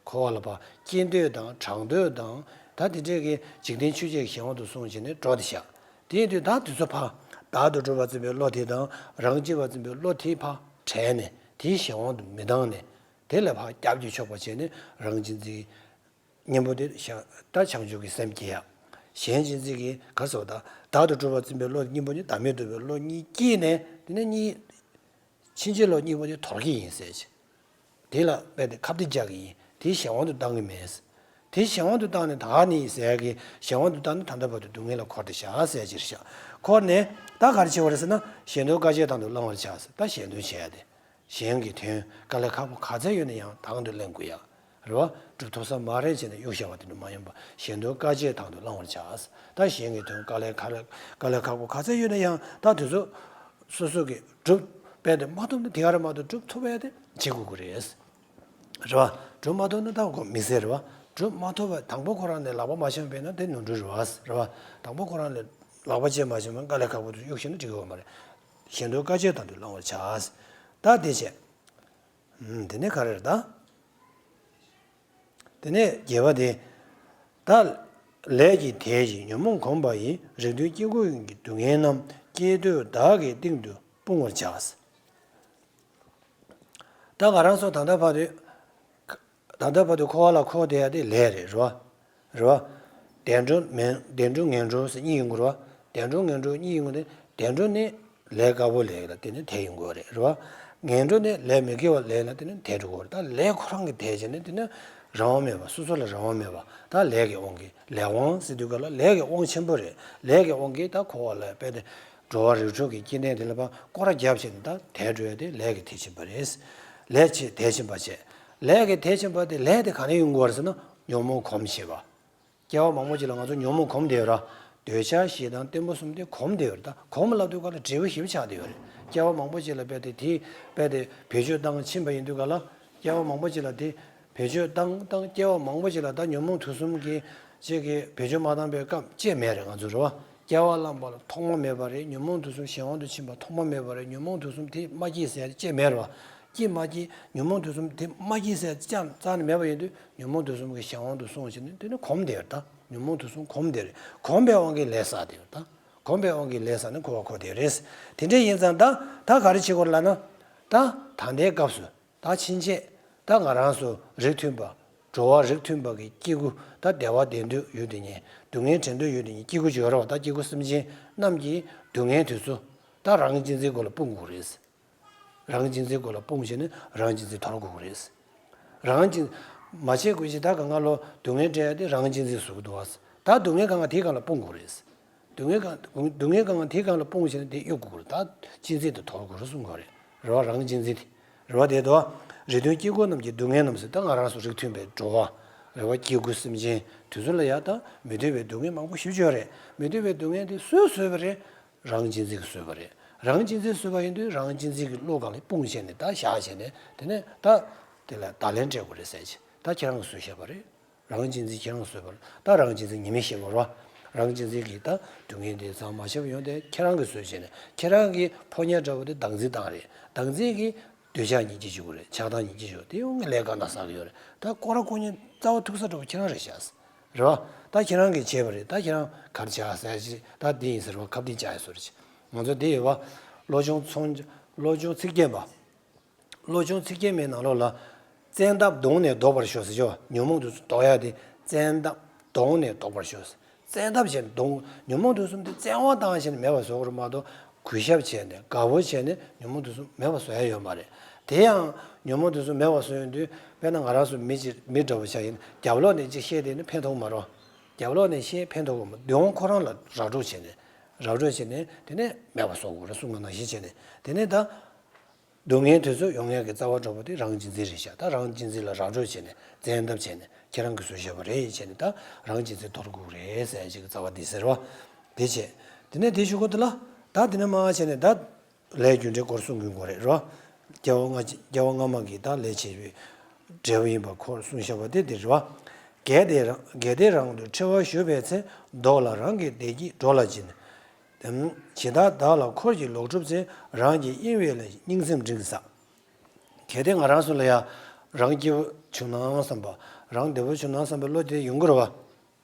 འཁོར་བ་ལ་ཕར་སྐྱེ་འདོད་དང་གྲགས་འདོད་དང་ད་དེ་འདྲས་ཀྱི་འཇིག་རྟེན་ཆོས་བརྒྱད་ཀྱི་གཞན་དབང་དུ་སོང་བྱས་ནས་འགྲོ་སྟེ་བཞག་དེ་ཡིན་དུས་ད་དུས་ཚོད་ཕར་བདག་ཏུ་གྲུབ་པར་འཛིན་པའི་བློ་དེ་དང་རང་གཅེས་པར་འཛིན་པའི་བློ་དེ་ཕར་བྲལ་ནས་དེའི་གཞན་དབང་དུ་མི་བཏང་ནས། དེ་ལ་ཕར་རྒྱབ་ཀྱིས་ཕྱོགས་པ་བྱས་ནས་རང་གཅེས་འཛིན་གཉེན་པོ་དེ་བཞག་ད་བྱང་ཆུབ་ཀྱི་སེམས་སྐྱེ་ཡག་གཞན་གཅེས་འཛིན་གྱི་ག་ཟེར་བ་ད་བདག་ཏུ་གྲུབ་པར་འཛིན་པའི་བློ་གཉེན་པོ་ནི་བདག་མེད་རྟོགས་པའི་བློ་གཉིས་སྐྱེས་ནས་དེ་ནས་གཉིས་ཕྱིན་ཅི་ལོག་གཉིས་པོ་དེ་དོར་གྱི་ཡིན་ཟེར་གྱི། དེ་ལ་དཔེ་དེ་ཁ་གཏད་རྒྱག་གི་ཡིན། དེ་གཞན་དབང་དུ་བཏང་གི་མེད། དེ་གཞན་དབང་དུ་བཏང་ནས་ད་ནི་ཟེར་གྱི་གཞན་དབང་དུ་བཏང་ནས་ད་ལྟ་བར་དུ་སྡུག་བསྔལ་ལ་འཁོར་ཏེ་བཞག་ཟེར་གྱི་རེད་ཤག་འཁོར་ནས་ད་ག་རེ་བྱེད་པ་རེད་ཟེར་ན་གཞན་དོན་དཀའ་སྤྱད་དང་དུ་བླང་བར་བྱ་ཟེར། ད་གཞན་དོན་བྱེད་ཡ་དེ། གཞན་གྱི་དོན་དཀའ་ལས་ཁག་པོ་ག་ཚད་ཡོད་ན་ཡང་དང་དུ་ལེན་དགོས་ཡ། རེད་བ། སྒྲུབ་ཐུབ་ས་མ་རེད་བྱས་ནས་གཡུག་བཞག་པ་དེ་འདྲ་མ་ཡིན་པ་གཞན་དོན་དཀའ་སྤྱད་དང་དུ་བླང་བར་བྱ། ད་གཞན་གྱི་དོན་དཀའ་ལས་ཁག་དཀའ་ལས་ཁག་པོ་ག་ཚད་ཡོད་ན་ཡང་ད་དེ་ཚོ་སོ་སོ་གི་སྒྲུབ་པས་དེ་མ་ཐུབ་ན་དེ་ག་རེ་མ་ཐུབ་སྒྲུབ་ཐུབ་པས་དེ་བྱེད་དགོས་ཀྱི་རེད། རེད་བ། སྒྲུབ་མ་ཐུབ་ན་ད་ཁོ་མི་སེར་རེད་བ། སྒྲུབ་མ་ཐུབ་པ་དང་པོ་ཁོ་རང་ནས་ལག་པ་མ་འཆང་བས་ན་དེ་ནོར་འཁྲུལ་རེད་བ། རེད་བ། དང་པོ་ཁོ་རང་ནས་ལག་པ་འཆང་མ་འཆང་བ་དཀའ་ལས་ཁག་པོ་དེ་གཡུག་བཞག་ན་འགྲིག་གི་ཡོད་མ་རེད། གཞན་དོན་དཀའ་སྤྱད་དང་དུ་བླང་བར་བྱ། ད་དེ་བྱས། ཨུམ། དེ་ནས་ག་རེ་རེད་ད། དེ་ནས་བརྒྱད་པ་དེ། ད་ལས་ཀྱི་དལ་ཞིང་ཉོན་མོངས་གོམས་པ་ཡིས། རིགས་མཐུན་སྐྱེ་དགུའི་སྡུག་བསྔལ་རྣམས། སྐྱེས་འདོད་བདག་གི་སྟེང་དུ་སྤུང་བར་བྱ། ད་ང་རང་ཚོ་ད་ལྟ་བར་དུ། ད་ལྟ་བར་དུ་འཁོར་བ་ལ་འཁོར་བསྡད་ཡ་དེ་ལས་རེད། རེད་བ། རེད་བ། བདེ་འགྲོ་མིན། བདེ་འགྲོ་ངན་འགྲོ་ཟེར་གཉིས་ཡོང་གི་རེད་བ། བདེ་འགྲོ་ངན་འགྲོ་གཉིས་ཡོང་གི་དེ། བདེ་འགྲོ་ནི་ལས་དཀར་པོ་ལས་ལ་དེ་ནི་དལ་ཡོང་གི་རེད། རེད་བ། ངན་འགྲོ་ནི་ལས་མི་དགེ་བ་ལས་ལ་དེ་ནི་དལ་འགྲོ་གི་རེད། ད་ལས་ཁོ་རང་གི་དལ་བྱས་ནས་དེ་ནི་རང་དབང་མེད་པ། སོ་སོ་ལ་རང་དབང་མེད་པ། ད་ལས་ཀྱི་དབང་གིས། ལས་དབང་ཟེར་དུས་ག་ལ་ལས་ཀྱི་དབང་ཆེན་པོ་རེད། ལས་ཀྱི་དབང་གིས་ད་འཁོར་བ་ལ་དཔེ་དེ། འགྲོ་བ་རིགས་དྲུག་གི་སྐྱེ་གནས་དེ་ལ་ཕར་སྐོར་ར་བརྒྱབ་བྱས་ནས་ད་དལ་འགྲོ་ཡ་དེ་ལས་ཀྱི་དལ་ཆེན་པ་རེད། ལས་ཆེ་དལ་ཆེན་པ་བྱས། ལས་ཀྱི་དལ་ཆེན་པ་དེ་ལས་དེ་ག་ནས་ཡོང་གི་རེད་ཟེར་ན་ཉོན་མོངས་གོམས་བྱས་པ། སྐྱེ་བ་མང་པོ་ཅིག་ལ་ང་ཚོ་ཉོན་མོངས་གོམས་བསྡད་ཡོད་ར། འདོད་ཆགས་ཞེ་སྡང་གཏི་མུག་གསུམ་དེ་གོམས་བསྡད་ཡོད་ར། ད་གོམས་ལབ་དུས་ག་ལ་འབྲས་བུ་ཞེ་པོ་ཆགས་བསྡད་ཡོད་རེད། སྐྱེ་བ་མང་པོ་ཅིག་ལ་རྦད་དེ་དེ་རྦད་དེ་བེད་སྤྱོད་བཏང་ཕྱིན་པ་ཡིན་དུས་ག་ལ། སྐྱེ་བ་མང་པོ་ཅིག་ལ་དེ་བེད་སྤྱོད་བཏང་བཏང་། སྐྱེ་བ་མང་པོ་ཅིག་ལ་ད་ཉོན་མོངས་དུག་གསུམ་གྱི་ཅིག་གི་བེད་སྤྱོད་མ་བཏང་པའི་སྐབས་ཅིག་མེད་རེད་ང་ཚོ། རེད་བ། སྐྱེ་བ་བླངས་པ་ལ་ཐོག་མ་མེད་པ་རེད། ཉོན་མོངས་དུག་གསུམ་གཞན་དབང་དུ་ཕྱིན་པ་ཐོག་མ་མེད་པ་རེད། ཉོན་མོངས་དུག་གསུམ་དེ་མ་སྐྱེས་ཟེར་ཡ་ཅིག་མེད་རེད་བ། སྐྱེས་མ་སྐྱེས་ཉོན་མོངས་དུག་གསུམ་དེ་མ་སྐྱེས་ཟེར་ཡ་ཅང་རྩ་ནས་མེད་པ་ཡིན་དུས་ཉོན་མོངས་དུག་གསུམ་གྱི་གཞན་དབང་དུ་སོང་བྱས་ནས་དེ་ནི་གོམས་བསྡད་ཡོད་རེད། ད་ཉོན་མོངས་དུག་གསུམ་གོམས་བསྡད་རེད། གོམས་པའི་དབང་གིས་ལས་བསགས་བསྡད་ཡོད་རེད། ད་གོམས་པའི་དབང་གིས་ལས་བསགས་ནས་འཁོར་བ་འཁོར་བསྡད་ཡོད་རེད། དེ་འདྲ་ཡིན་ཙང་ད་ད་ག་རེ་བྱེད་དགོས་རེད་ལབ་ན། ད་ད་ལྟའི་སྐབས་སུ། ད་ཕྱིན་ཆད་ད་ང་རང་ཚོ་རིགས་མཐུན་པ། འགྲོ་བ་རིགས་མཐུན་པ་གི་སྐྱེ་དགུ། ད་བདེ་བ་བདེ་འདོད་ཡོད་དེ་ཉིད། སྡུག་བསྔལ་བྲལ་འདོད་ཡོད་དེ་ཉིད། སྐྱེ་དགུ་སྦྱོར་བ་དང་སྐྱེ་དགུ་སེམས་ཅན་རྣམས་ཀྱི་སྡུག་བསྔལ་དེ་ཚོ་ད་རང་གཅེས་འཛིན་སྒོ་ལ་སྤུངས་དགོས་རེད། རང་གཅེས་འཛིན་སྒོ་ལ་སྤུངས་བྱས་ནས་རང་གཅེས་འཛིན་དོར་དགོས་རེད། རང་གཅེས་མ་བྱེད་དགོས་ཞེས་ད་གང་ག་ལོ་སྡུག་བསྔལ་བྲལ་ཡ་དེ་རང་གཅེས་འཛིན་བཟོ་གི་འདུག་བ། ད་སྡུག་བསྔལ་གང་ག་དེའི་སྒང་ལ་སྤུངས་དགོས་རེད། སྡུག་བསྔལ་གང་སྡུག་བསྔལ་གང་ག་དེའི་སྒང་ལ་སྤུངས་བྱས་ནས་དེ་གཡུག་དགོས་རེད། ད་གཅེས་འཛིན་དེ་དོར་དགོས་རེད་གསུང་གི་རེད། རེད་བ། རང་གཅེས་འཛིན་དེ། རེད་བ། དེ་དོ། རིགས་མཐུན་སྐྱེ་དགུ་རྣམས་ཀྱི་སྡུག་བསྔལ་རྣམས་སུ། ད་ང་རང་ཚོ་རིགས་མཐུན་པའི་འགྲོ་བ། རེད་བ། སྐྱེ་དགུ་སེམས་ཅན་དེ་ཚོ་ལ་ཡ་ད་མི་འདོད་པའི་སྡུག་བསྔལ་མང་པོ་ཞེ་པོ་ཅིག་ཡོད་རེད། མི་འདོད་པའི་སྡུག་བསྔལ་དེ་སུས་བཟོས་པ་རེད། རང་གཅེས་འཛིན་གྱིས་བཟོས་པ་རེད། རང་གཅེས་འཛིན་བཟོས་པ་ཡིན་དུས་རང་གཅེས་འཛིན་གྱི་བློ་སྒང་ལ་སྤུངས་བྱས་ནས་ད་བཞག་བྱས་ནས་དེ་ནས་ད་དེ་ལ་བརྡ་ལན་སྤྲད་དགོས་རེད་ཟེར་གྱི། ད་ཁྱེད་རང་གིས་བཟོས་བཞག་པ་རེད། རང་གཅེས་འཛིན་ཁྱེད་རང་བཟོས་པ་རེད། ད་རང་གཅེས་འཛིན་ཉེས་དམིགས་ཤེས་དགོས་རེད་བ། རང་གཅེས་འཛིན་གྱི་ད་སྡུག་བསྔལ་དེ་ཚང་མ་ཤེས་པ་ཡོང་དེ་ཁྱེད་རང་གིས་བཟོས་བྱས་ནས་ཁྱེད་རང་གི་ཕོ་ཉ་འདྲ་བོ་དེ་བདག་འཛིན་བཏང་རེད། བདག་འཛིན་གྱི་འདོད་ཆགས་ཉིད་ཀྱིས་བྱུང་གི་རེད། ཆགས་སྡང་ཉིད་ཀྱིས་བྱུང་། དེ་ཡོང་ངེས་ལས་ཀ་ན་བསགས་ཀྱི་ཡོད་རེད། ད་སྐོར་ར་སྐོར་ཉན་རྩ་བ་ཐུག་ས་འདྲ་བོ་ཁྱེད་རང་རེད་ཤག་རེད་བ། ད་ཁྱེད་རང་གིས་བྱས་པ་རེད། ད་ཁྱེད་རང་ག་རེ་བྱ་ཟེར་ཞིག་ད་འདི་ཡིན་ཟེར་བ། ཁ་བརྡ་བྱ་ཡ་བཟོ་རེད། ང་ཚོ་འདི་ཡོད་བ། བློ་སྦྱོང་ཚོང་། བློ་སྦྱོང་ཚིག་བརྒྱད་པ། བློ་སྦྱོང་ཚིག་བརྒྱད་མའི་ནང་ལོགས་ལ། བཙན་ཐབས་གདོང་ནས་བཟློག་པར་ཤོག་ཟེར་ཅོ། ཉོན་མོངས་དུས་གསུམ་བཟློག་ཡ་དེ། བཙན་ཐབས་གདོང་ནས་བཟློག་པར་ཤོག་ཟེར། བཙན་ཐབས་བྱས་ནས་གདོང་། ཉོན་མོངས་དུས་གསུམ་དེ་བཙན་དབང་བཏང་བྱས་ནས་མེད་པ་བཟོ་དགོས་རེད་མ་གཏོགས། གུས་ཞབས་བྱས་ནས་དགའ་པོ་བྱས་ནས་ཉོན་མོངས་དུས་གསུམ་མེད་པ་བཟོ་ཡ་ཡོད་མ་རེད། དེ་ཡང་ཉོན་མོངས་དུས་གསུམ་མེད་པ་བཟོ་ཡོང་དུས། དཔེར་ན་ང་རང་ཚོ་མི་ཅིག་མི་འདྲ་བོ་ཆགས་ཡིན། རྒྱབ་ལོགས་ནས་ཅིག་བཤད་བསྡད་ན་ཕན་ཐོགས་མ་རེད། རྒྱབ་ལོགས་ནས་བཤད་ཕན་ཐོགས་མ་རེད། གདོང་ཁོ་རང་ལ་ར་སྤྲོད་བྱས་ནས། ར་སྤྲོད་བྱས་ནས་དེ་ནས་མེད་པ་བཟོ་དགོས་རེད། གསུངས་པ་ནང་བཞིན་བྱས་ནས། དེ་ནས་ད། སྡུག་བསྔལ་དེ་ཚོ་ཡོང་ཡག་གི་རྩ་བ་འགྲོ་བ་དེ་རང་གཅེས་འཛིན་རེད་ཤག་ད་རང་གཅེས་འཛིན་ལ་ར་སྤྲོད་བྱས་ནས་བཙན་ཐབས་བྱས་ནས་ཁྱེད་རང་གིས་བཟོས་བཞག་པ་རེད་བྱས་ནས། ད་རང་གཅེས་འཛིན་དོར་དགོས་རེད་ཟེར་ཡག་གི་རྩ་བ་འདི་ཟེར་བ། དེ་བྱས། དེ་ནས་དེ་ཞུ་གོ་དེ་ལ། ད་དེ་ནས་མར་བྱས་ནས་ད། ལས་རྒྱུ་འབྲས་སྐོར་གསུང་གི་ཡོད་རེད་རོ། སྐྱེ་བ་སྔ་སྐྱེ་བ་སྔ་མ་གི་ད་ལས་བྱས་པའི་འབྲས་བུ་ཡིན་པ་ཁོ་གསུངས་བཞག་པ་དེ་འདི་རེད་བ། གལ་ཏེ་རང་གལ་ཏེ་རང་དུ་འཁྲི་བ་ཞུགས་པའི་ཚེ། བཟློག་ལ་རང་གི་བདེ་སྐྱིད་འགྲོ་ལ་སྦྱིན། དེ་ཇི་ལྟར་བདག་ལ་འཁོར་གྱིས་ལོག་སྒྲུབ་ཚེ། རང་གི་གཡེང་བའི་ལས་སྙིང་སེམས་འབྲིང་གིས་བསགས། གལ་ཏེ་ང་རང་ཚོ་ལ་ཡང་རང་སྐྱིད་པོ་བྱུང་ན་བསམ་པ། རང་བདེ་པོ་བྱུང་ན་བསམ་པའི་བློ་དེ་ཡོང་གི་རེད་བ།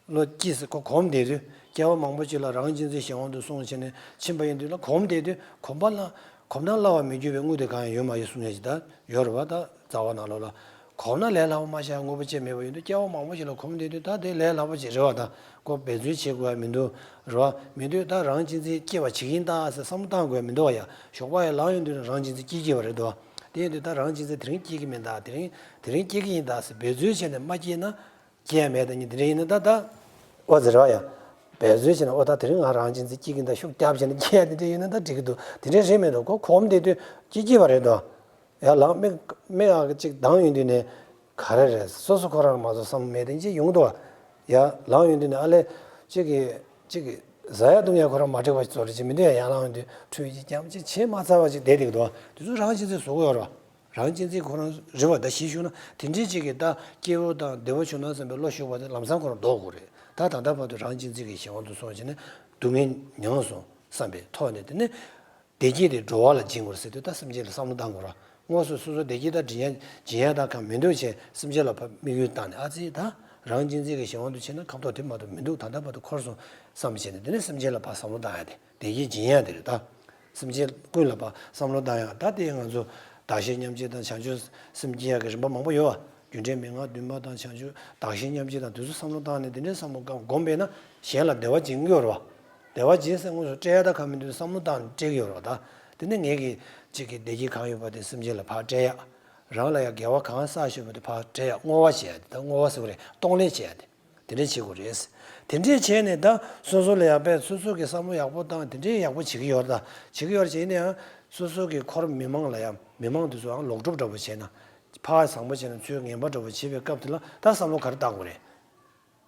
བློ་སྐྱིད་སེ་ཁོ་གོམས་བསྡད་དུས། སྐྱེ་བ་མང་པོ་ཅིག་ལ་རང་གཅེས་འཛིན་གཞན་དབང་དུ་སོང་བྱས་ནས་ཕྱིན་པ་ཡིན་དུས་ལ། གོམས་བསྡད་དུས་གོམས་པ་ལ། གོམས་ན་སླ་བ་མི་འགྱུར་བའི་དངོས་དེ་གང་ཡང་ཡོད་མ་ཡིན་གསུང་ཡས་ཅིག་ད་ཡོད་རེད་བ། ད་རྩ་བ་ནང་ལོགས་ལ། གོམས་ན་ལས་སླ་བ་མ་བྱས་དངོས་པོ་ཅིག་མེད་པ་ཡིན་དུས། སྐྱེ་བ་མང་པོ་ཞིག་ལ་གོམས་བསྡད་དུས་ད་དེ་ལས་སླ་པོ་ཅིག་རེད་བ། ད་ཁོ་འབད་རྩོལ་བྱེད་དགོས་ཡ་མི་འདུག་རེད་བ། མི་འདུག་ད་རང་གཅེས་འཛིན་སྐྱེ་བ་བྱེད་ཀྱི་ཡིན་ད་ཟེར་བསམ་བློ་བཏང་དགོས་ཡ་མི་འདུག་བ། ཡ་ཞོགས་པ་ཡར་ལངས་ཡོང་དུས་ན་རང་གཅེས་འཛིན་སྐྱེ་སྐྱེ་བ་རེད་འདུག་དེ་ཡིན་དུས་ད་རང་གཅེས་འཛིན་དེ་རིང་སྐྱེ་གི་མིན་ད། དེ་རིང་དེ་རིང་སྐྱེ་གི་ཡིན་ད་ཟེར་འབད་རྩོལ་བྱས་ནས་མ་སྐྱེས་ན། སྐྱེ་ཡ་མེད་ད་ཉིད་དེ་འདྲ་ཡིན་ན་ད་ད། ཨོ་ཟེར་བ་ཡ། འབད་རྩོལ་བྱས་ན་ཨོ་ད་དེ་རིང་ང་རང་གཅེས་འཛིན་སྐྱེ་གི་ད་ཤུགས་རྒྱབ་བྱས་ན་སྐྱེ་ཡ་དེ་འདྲ་ཡིན་ན་ད་འགྲིག་གི་འདུག་དེ་འདྲ་རེད་མི་འདུག་ཁོ་གོམས་བསྡད་དུས་སྐྱེ་སྐྱེ་བ་རེད་འདུག་ཡ་ལངས་མིག་མིག་ཨ་གཅིག་གདངས་ཡོང་དུས་ནས། ག་རེ་རེད། སོ་སོ་ཁོ་རང་མ་གཏོགས་བསམ་བློ་མེད་དེ་ཅིག་ཡོང་གི་འདུག་བ། ཡ་ལངས་ཡོང་དུས་ནས་ཨ་ལས། གཅིག་གིས་གཅིག་གིས་ཟ་ཡ་བཏུང་ཡ་ཁོ་རང་མ་འགྲིག་པ་ཞིག་བཟོ་རེད་ཅིག་མི་འདུག་ཡ། ཡར་ལངས་ཡོང་དུས་ཁྲུས་ཅིག་བརྐྱངས་ཅིག་བྱས་མ་ཚར་བ་ཅིག་བསྡད་འདུག་འདུག་བ། དེ་ཚོ་རང་གཅེས་འཛིན་བཟོ་གི་ཡོད་རེད་བ། རང་གཅེས་འཛིན་ཁོ་རང་རེད་བ། ད་གཞི་ཞུགས་ན་དེ་འདྲའི་ཅིག་གིས་ད་སྐྱིད་པོ་དང་བདེ་པོ་བྱུང་ན་བསམ་པའི་བློ་ཞུགས་པ་དེ་ལམ་སང་ཁོ་རང་ལྡོག་དགོས་རེད། ད་ད་ལྟ་བར་དུ་རང་གཅེས་འཛིན་གྱི་གཞན་དབང་དུ་སོང་བྱས་ནས་སྡུག་བསྔལ་མྱངས་སོང་བསམ་པའི་ཐོག་ནས། དེ་ནས་བདེ་སྐྱིད་དེ་འགྲོ་བ་ལ་སྦྱིན་དགོས་ཟེར་དུས་ད་སེམས་ཅན་ལ་བསམ་བློ་བཏང་དགོས་ར། དངོས་སུ་སོ་སོ་བདེ་སྐྱིད་དང་སྦྱིན་ཡ་སྦྱིན་ཡ་དང་གང་མི་འདུག་བྱས་སེམས་ཅན་ལ་ཕར་དམིགས་ཡུལ་བཏང་ནས། ཨ་ཙི་ད་རང་གཅེས་འཛིན་གྱི་གཞན་དབང་དུ་བྱས་ན་ཁ་ཐོག་དེ་མ་གཏོགས་མི་འདུག་ད་ལྟ་བར་དུ་འཁོར་སོང་བསམ་བྱས་ནས། དེ་ནས་སེམས་ཅན་ལ་ཕར་བསམ་བློ་བཏང་ཡ་དེ། བདེ་སྐྱིད་སྦྱིན་ཡ་དེ་རེད་ད། སེམས་ཅན་ཀུན་ལ་ཕར་བསམ་བློ་བཏང་ཡ། ད་དེ་ང་ཚོ་བདག་གཞན་མཉམ་བརྗེ་དང་བྱང་ཆུབ་སེམས་སྐྱེ་ཡ་གི་རིམ་པ་མང་པོ་ཡོད་བ། རྒྱུ་འབྲས་མན་ངག་བདུན་མ་དང་བྱང་ཆུབ་བདག་གཞན་མཉམ་བརྗེ་དང་དེ་ཚོ་བསམ་བློ་བཏང་ནས། དེ་འདྲའི་བསམ་བློ་བསྒོམས་པས་ན་གཞན་ལ་བདེ་བ་སྦྱིན་གྱི་ཡོད་རེད་བ། བདེ་བ་སྦྱིན་ཟེར་དངོས་སུ་སྤྲད་ཡ་ད་གང་མི་འདུག་བསམ་བློ་བཏང་ནས་སྤྲད་ཀྱི་ཡོད་རེད་བ། ད་དེ་ནས་ངེད་ཀྱི་གཅིག་གི་བདེ་སྐྱིད་གང་ཡོད་པ་དེ་སེམས་ཅན་ལ་ཕར་སྤྲད་ཡ། རང་ལ་ཡང་དགེ་བ་གང་བསགས་ཡོད་པ་དེ་ཕར་སྤྲད་ཡ། བསྔོ་བ་བྱེད་ཡ་དེ། ད་བསྔོ་བ་ཟེར་བ་རེད། གཏོང་ལེན་བྱེད་ཡ་དེ། དེ་འདྲས་བྱེད་དགོས་རེད། དེ་འདྲས་བྱས་ནས་ད་སོ་སོ་ལ་ཡང་དཔེ་སོ་སོ་གི་བསམ་བློ་ཡག་པོ་བཏང་། དེ་འདྲས་ཡག་པོ་བྱེད་ཀྱི་ཡོད་རེད། ད་བྱེད་ཀྱི་ཡོད་རེད། བྱས་ནས་ཡང་སོ་སོ་གི་འཁོར་མི་མང་ལ་ཡང་། མི་མང་དེ་ཚོའང་ལོག་སྒྲུབ་འདྲ་པོ་བྱས་ན། ཕར་བཟང་པོ་བྱས་ན་ཚུར་ངན་པ་འདྲ་པོ་བྱེད་པའི་སྐབས་དེ་ལ་ད་བསམ་བློ་ག་རེ་བཏང་དགོས་རེད།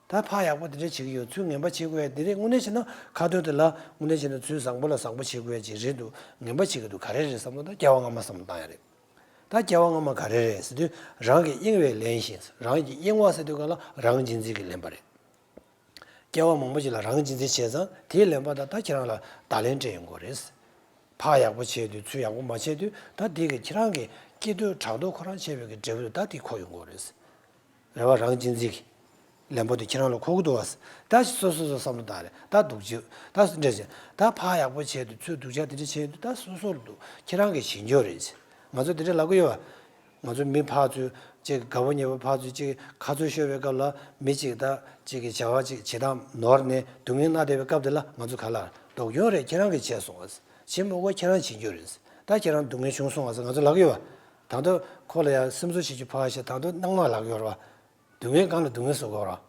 ད་ཕར་ཡག་པོ་དེ་འདྲས་བྱེད་ཀྱི་ཡོད། ཚུར་ངན་པ་བྱེད་དགོས་ཡ་དེ་རེད། དངོས་གནས་བྱས་ན་ཁ་ཐུག་དེ་ལ་དངོས་གནས་བྱས་ན་ཚུར་བཟང་པོ་ལ་བཟང་པོ་བྱེད་དགོས་ཡ་ཅིག་རེད་འདུག་ངན་པ་བྱེད་ཀྱི་འདུག་ག་རེ་རེད་བསམ་བློ་ད་སྐྱེ་བ་སྔ་མ་བསམ་བློ་བཏང་ཡ་རེད། ད་སྐྱེ་བ་སྔ་མ་ག་རེ་རེད་ཟེར་དུས། རང་གི་གཡེང་བའི་ལན་བཞིན། རང་གི་གཡེང་བ་ཟེར་དུས་ག་ལ་རང་གཅེས་འཛིན་གྱི་ལེན་པ་རེད། སྐྱེ་བ་མང་པོ་ཞིག་ལ་རང་གཅེས་འཛིན་བྱས་ཙང་དེའི་ལན་པ་ད་ད་ཁྱེད་རང་ལ་བརྡ་ལན་སྤྲད་ཡོང་དགོས་རེད། ཕར་ཡག་པོ་བྱས་དུས་ཚུར་ཡག་པོ་མ་བྱས་དུས། ད་དེ་གི་ཁྱེད་རང་གི་སྐྱིད་སྡུག་ཕྲག་དོག་ཁོ་རང་བྱས་པའི་གི་འབྲས་བུ་ད་དེ་འཁོར་ཡོང་དགོས་རེད། རེད་བ། རང་གཅེས་འཛིན་གྱི་ལན་པོ་དེ་ཁྱེད་རང་ལ་འཁོར་གི་འདུག་བ། ད་སོ་སོ་སོ་བསམ་བློ་བཏང་རེད། ད་སྡུག་ཅིག་ད་འདྲ་བྱས། ད་ཕར་ཡག་པོ་བྱས་དུས་ཚུར་སྡུག་ཅག་དེ་འདྲ་བྱས་དུས། ད་སོ་སོར་འདུག་ཁྱེད་རང་གི་བྱེད་འགྱུར་རེད། ང་ཚོ་དེ་འདྲ་ལབ་གི་ཡོད་བ། ང་ཚོ་མི་ཕར་ཚུར་ཅིག་དགའ་པོ་ཉེ་པོ་ཕར་ཚུར་ཅིག་ཁ་རྩོད་ཤོར་བའི་སྐབས་ལ། མི་གཅིག་ད་གཅིག་གི་བྱ་བ་ཅིག་བྱེད་སྟངས་ནོར་ནས་སྡུག་བསྔལ་མནར་བསྡད་པའི་སྐབས་དེ་ལ་ང་ཚོ་ག་ལ་སྡུག་གྱོང་རེད། ཁྱེད་རང་གིས་བྱས་སོང་བ། བྱེད་མི་དགོས། ཁྱེད་རང་བྱེད་རྒྱུ་རེད། ད་ཁྱེད་རང་སྡུག་བསྔལ་བྱུང་སོང་བ་ཟེར་ང་ཚོ་ལབ་ཀྱི་ཡོད་བ། ད་དུང་ཁོ་ལ་ཡང་སེམས་གསོ་བྱེད་རྒྱུ་ཕར་བཞག་ད་དུང་སྣང་མ་ལབ་ཀྱི་ཡོད་རེད་བ། སྡུག་བསྔལ་གང་ལ་སྡུག་བསྔལ་བཟོ་དགོས་རེད།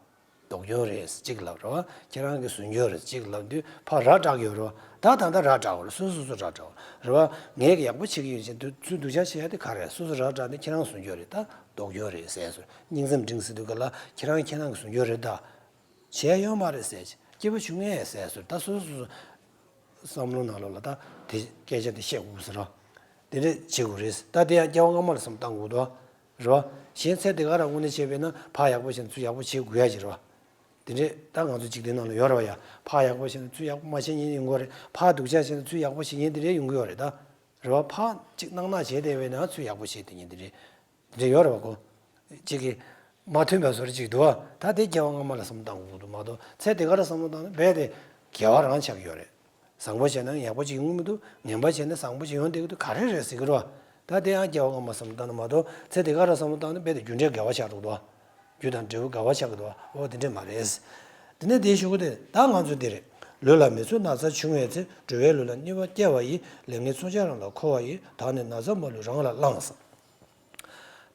སྡུག་གྱོང་རེད་གཅིག་ལབ་རེད་བ། ཁྱེད་རང་གིས་བཟོ་རྒྱུ་རེད་གཅིག་ལབ་དུས་ཕར་ར་སྐྲག་གི་ཡོད་རེད་བ། ད་ད་ལྟ་ར་སྐྲག་གི་རེད། སོ་སོ་སོ་ར་སྐྲག་གི་རེད་བ། ངས་ཀྱི་ཡག་པོ་བྱེད་ཀྱི་ཡོད་ཅེས་དུས་ཚོད་སྡུག་ཅག་བྱེད་ཡ་དེ་ག་རེད། སོ་སོ་ར་སྐྲག་ནས་ཁྱེད་རང་བཟོ་རྒྱུ་རེད། ད་སྡུག་གྱོང་རེད་ཟེར་སོང་། སྙིང་སེམས་འབྲིང་ཟེར་དུས་ག་ལ་ཁྱེད་རང་ཁྱེད་རང་གིས་བཟོ་རྒྱུ་རེད་ད། བྱས་ཡོད་མ་རེད་ཟེར། སྐྱིད་པོ་བྱུང་ངེས་ཟེར་སོང་། ད་སོ་སོ་སོ་བསམ་བློ་ནང་ལོགས་ལ་ད་དེ་སྐད་ཆ་དེ་བཤད་དགོས་ཟེར་རོ། དེ་འདྲས་བྱེད་དགོས་རེད། ད་དེ་ཡང་སྐྱེ་བ་སྔ་མ་ལ་བསམ་བཏང་དགོས་འདུག་རེད་བ། གཞན་ཚེ་འདི་ག་རང་དངོས་གནས་བྱས་པས་ན་ཕར་ཡག་པོ་བྱས་ན་ཚུར་ཡག་པོ་བྱེད་དགོས་ཡ་ཅིག་རེད་བ། དེ་འདྲས་ད་ང་ཚོ་འཇིག་རྟེན་ནང་ལ་ཡོད་རེད་བ་ཡ། ཕར་ཡག་པོ་བྱས་ན་ཚུར་ཡག་པོ་མ་བྱས་མཁན་ཡོང་གི་རེད། ཕར་སྡུག་ཅག་བྱས་ན་ཚུར་ཡག་པོ་བྱེད་མཁན་དེ་འདྲས་ཡོང་གི་ཡོད་རེད་ད། རེད་བ། ཕར་ཅིག་སྣང་ནག་བྱས་བསྡད་པས་ན་ཚུར་ཡག་པོ་བྱེད་བསྡད་མཁན་དེ་འདྲས་དེ་འདྲས་ཡོད་རེད་བ་གོ། གཅིག་གིས་ མ་མཐུན་པའི་བཟོ་འདྲ་ཅིག་འདུག་ཨ། ད་དེ་སྐྱེ་བ་སྔ་མ་ལ་བསམ་བློ་བཏང་དགོས་འདུག་མ་གཏོགས་ཚེ་འདི་ག་ལ་བསམ་བློ་བཏང་ན་རྦད་དེ་དགེ་བ་རང་ཆགས་ཀྱི་ཡོད་རེད། བཟང་པོ་བྱས་ན་ཡག་པོ་ཅིག་ཡོང་གི་མི་འདུག་ངན་པ་བྱས་ན་བཟང་པོ་ཅིག་ཡོང་བསྡད་ཀྱི་འདུག་ག་རེ་རེད་ཟེར་གྱི་རེད་བ། ད་དེ་ཡང་སྐྱེ་བ་སྔ་མ་བསམ་བློ་བཏང་ན་མ་གཏོགས་ཚེ་འདི་ག་ལ་བསམ་བློ་བཏང་ན་རྦད་དེ་རྒྱུ་འབྲས་འགལ་བ་ཆགས་འགྲོ་གི་འདུག་ཨ། རྒྱུ་དང་འབྲས་བུ་འགལ་བ་ཆགས་ཀྱི་འདུག་ཨ། འོ་དེ་འདྲས་མ་རེད། དེ་ནས་དེའི་གཞུག་གུ་དེ་ད་ང་ཚོ་འདི་རེད། ལུས་ལ་མི་འཚོའི་ན་ཚ་བྱུང་བའི་ཚེ། འགྲོ་བའི་ལུས་ལ་གནོད་པ་སྐྱེལ་བ་ཡི། ལས་ངན་མཚོན་ཆ་རང་ལ་འཁོར་བ་ཡི། བདག་ནི་ན་ཚ་མ་ལུས་རང་ལ་བླངས།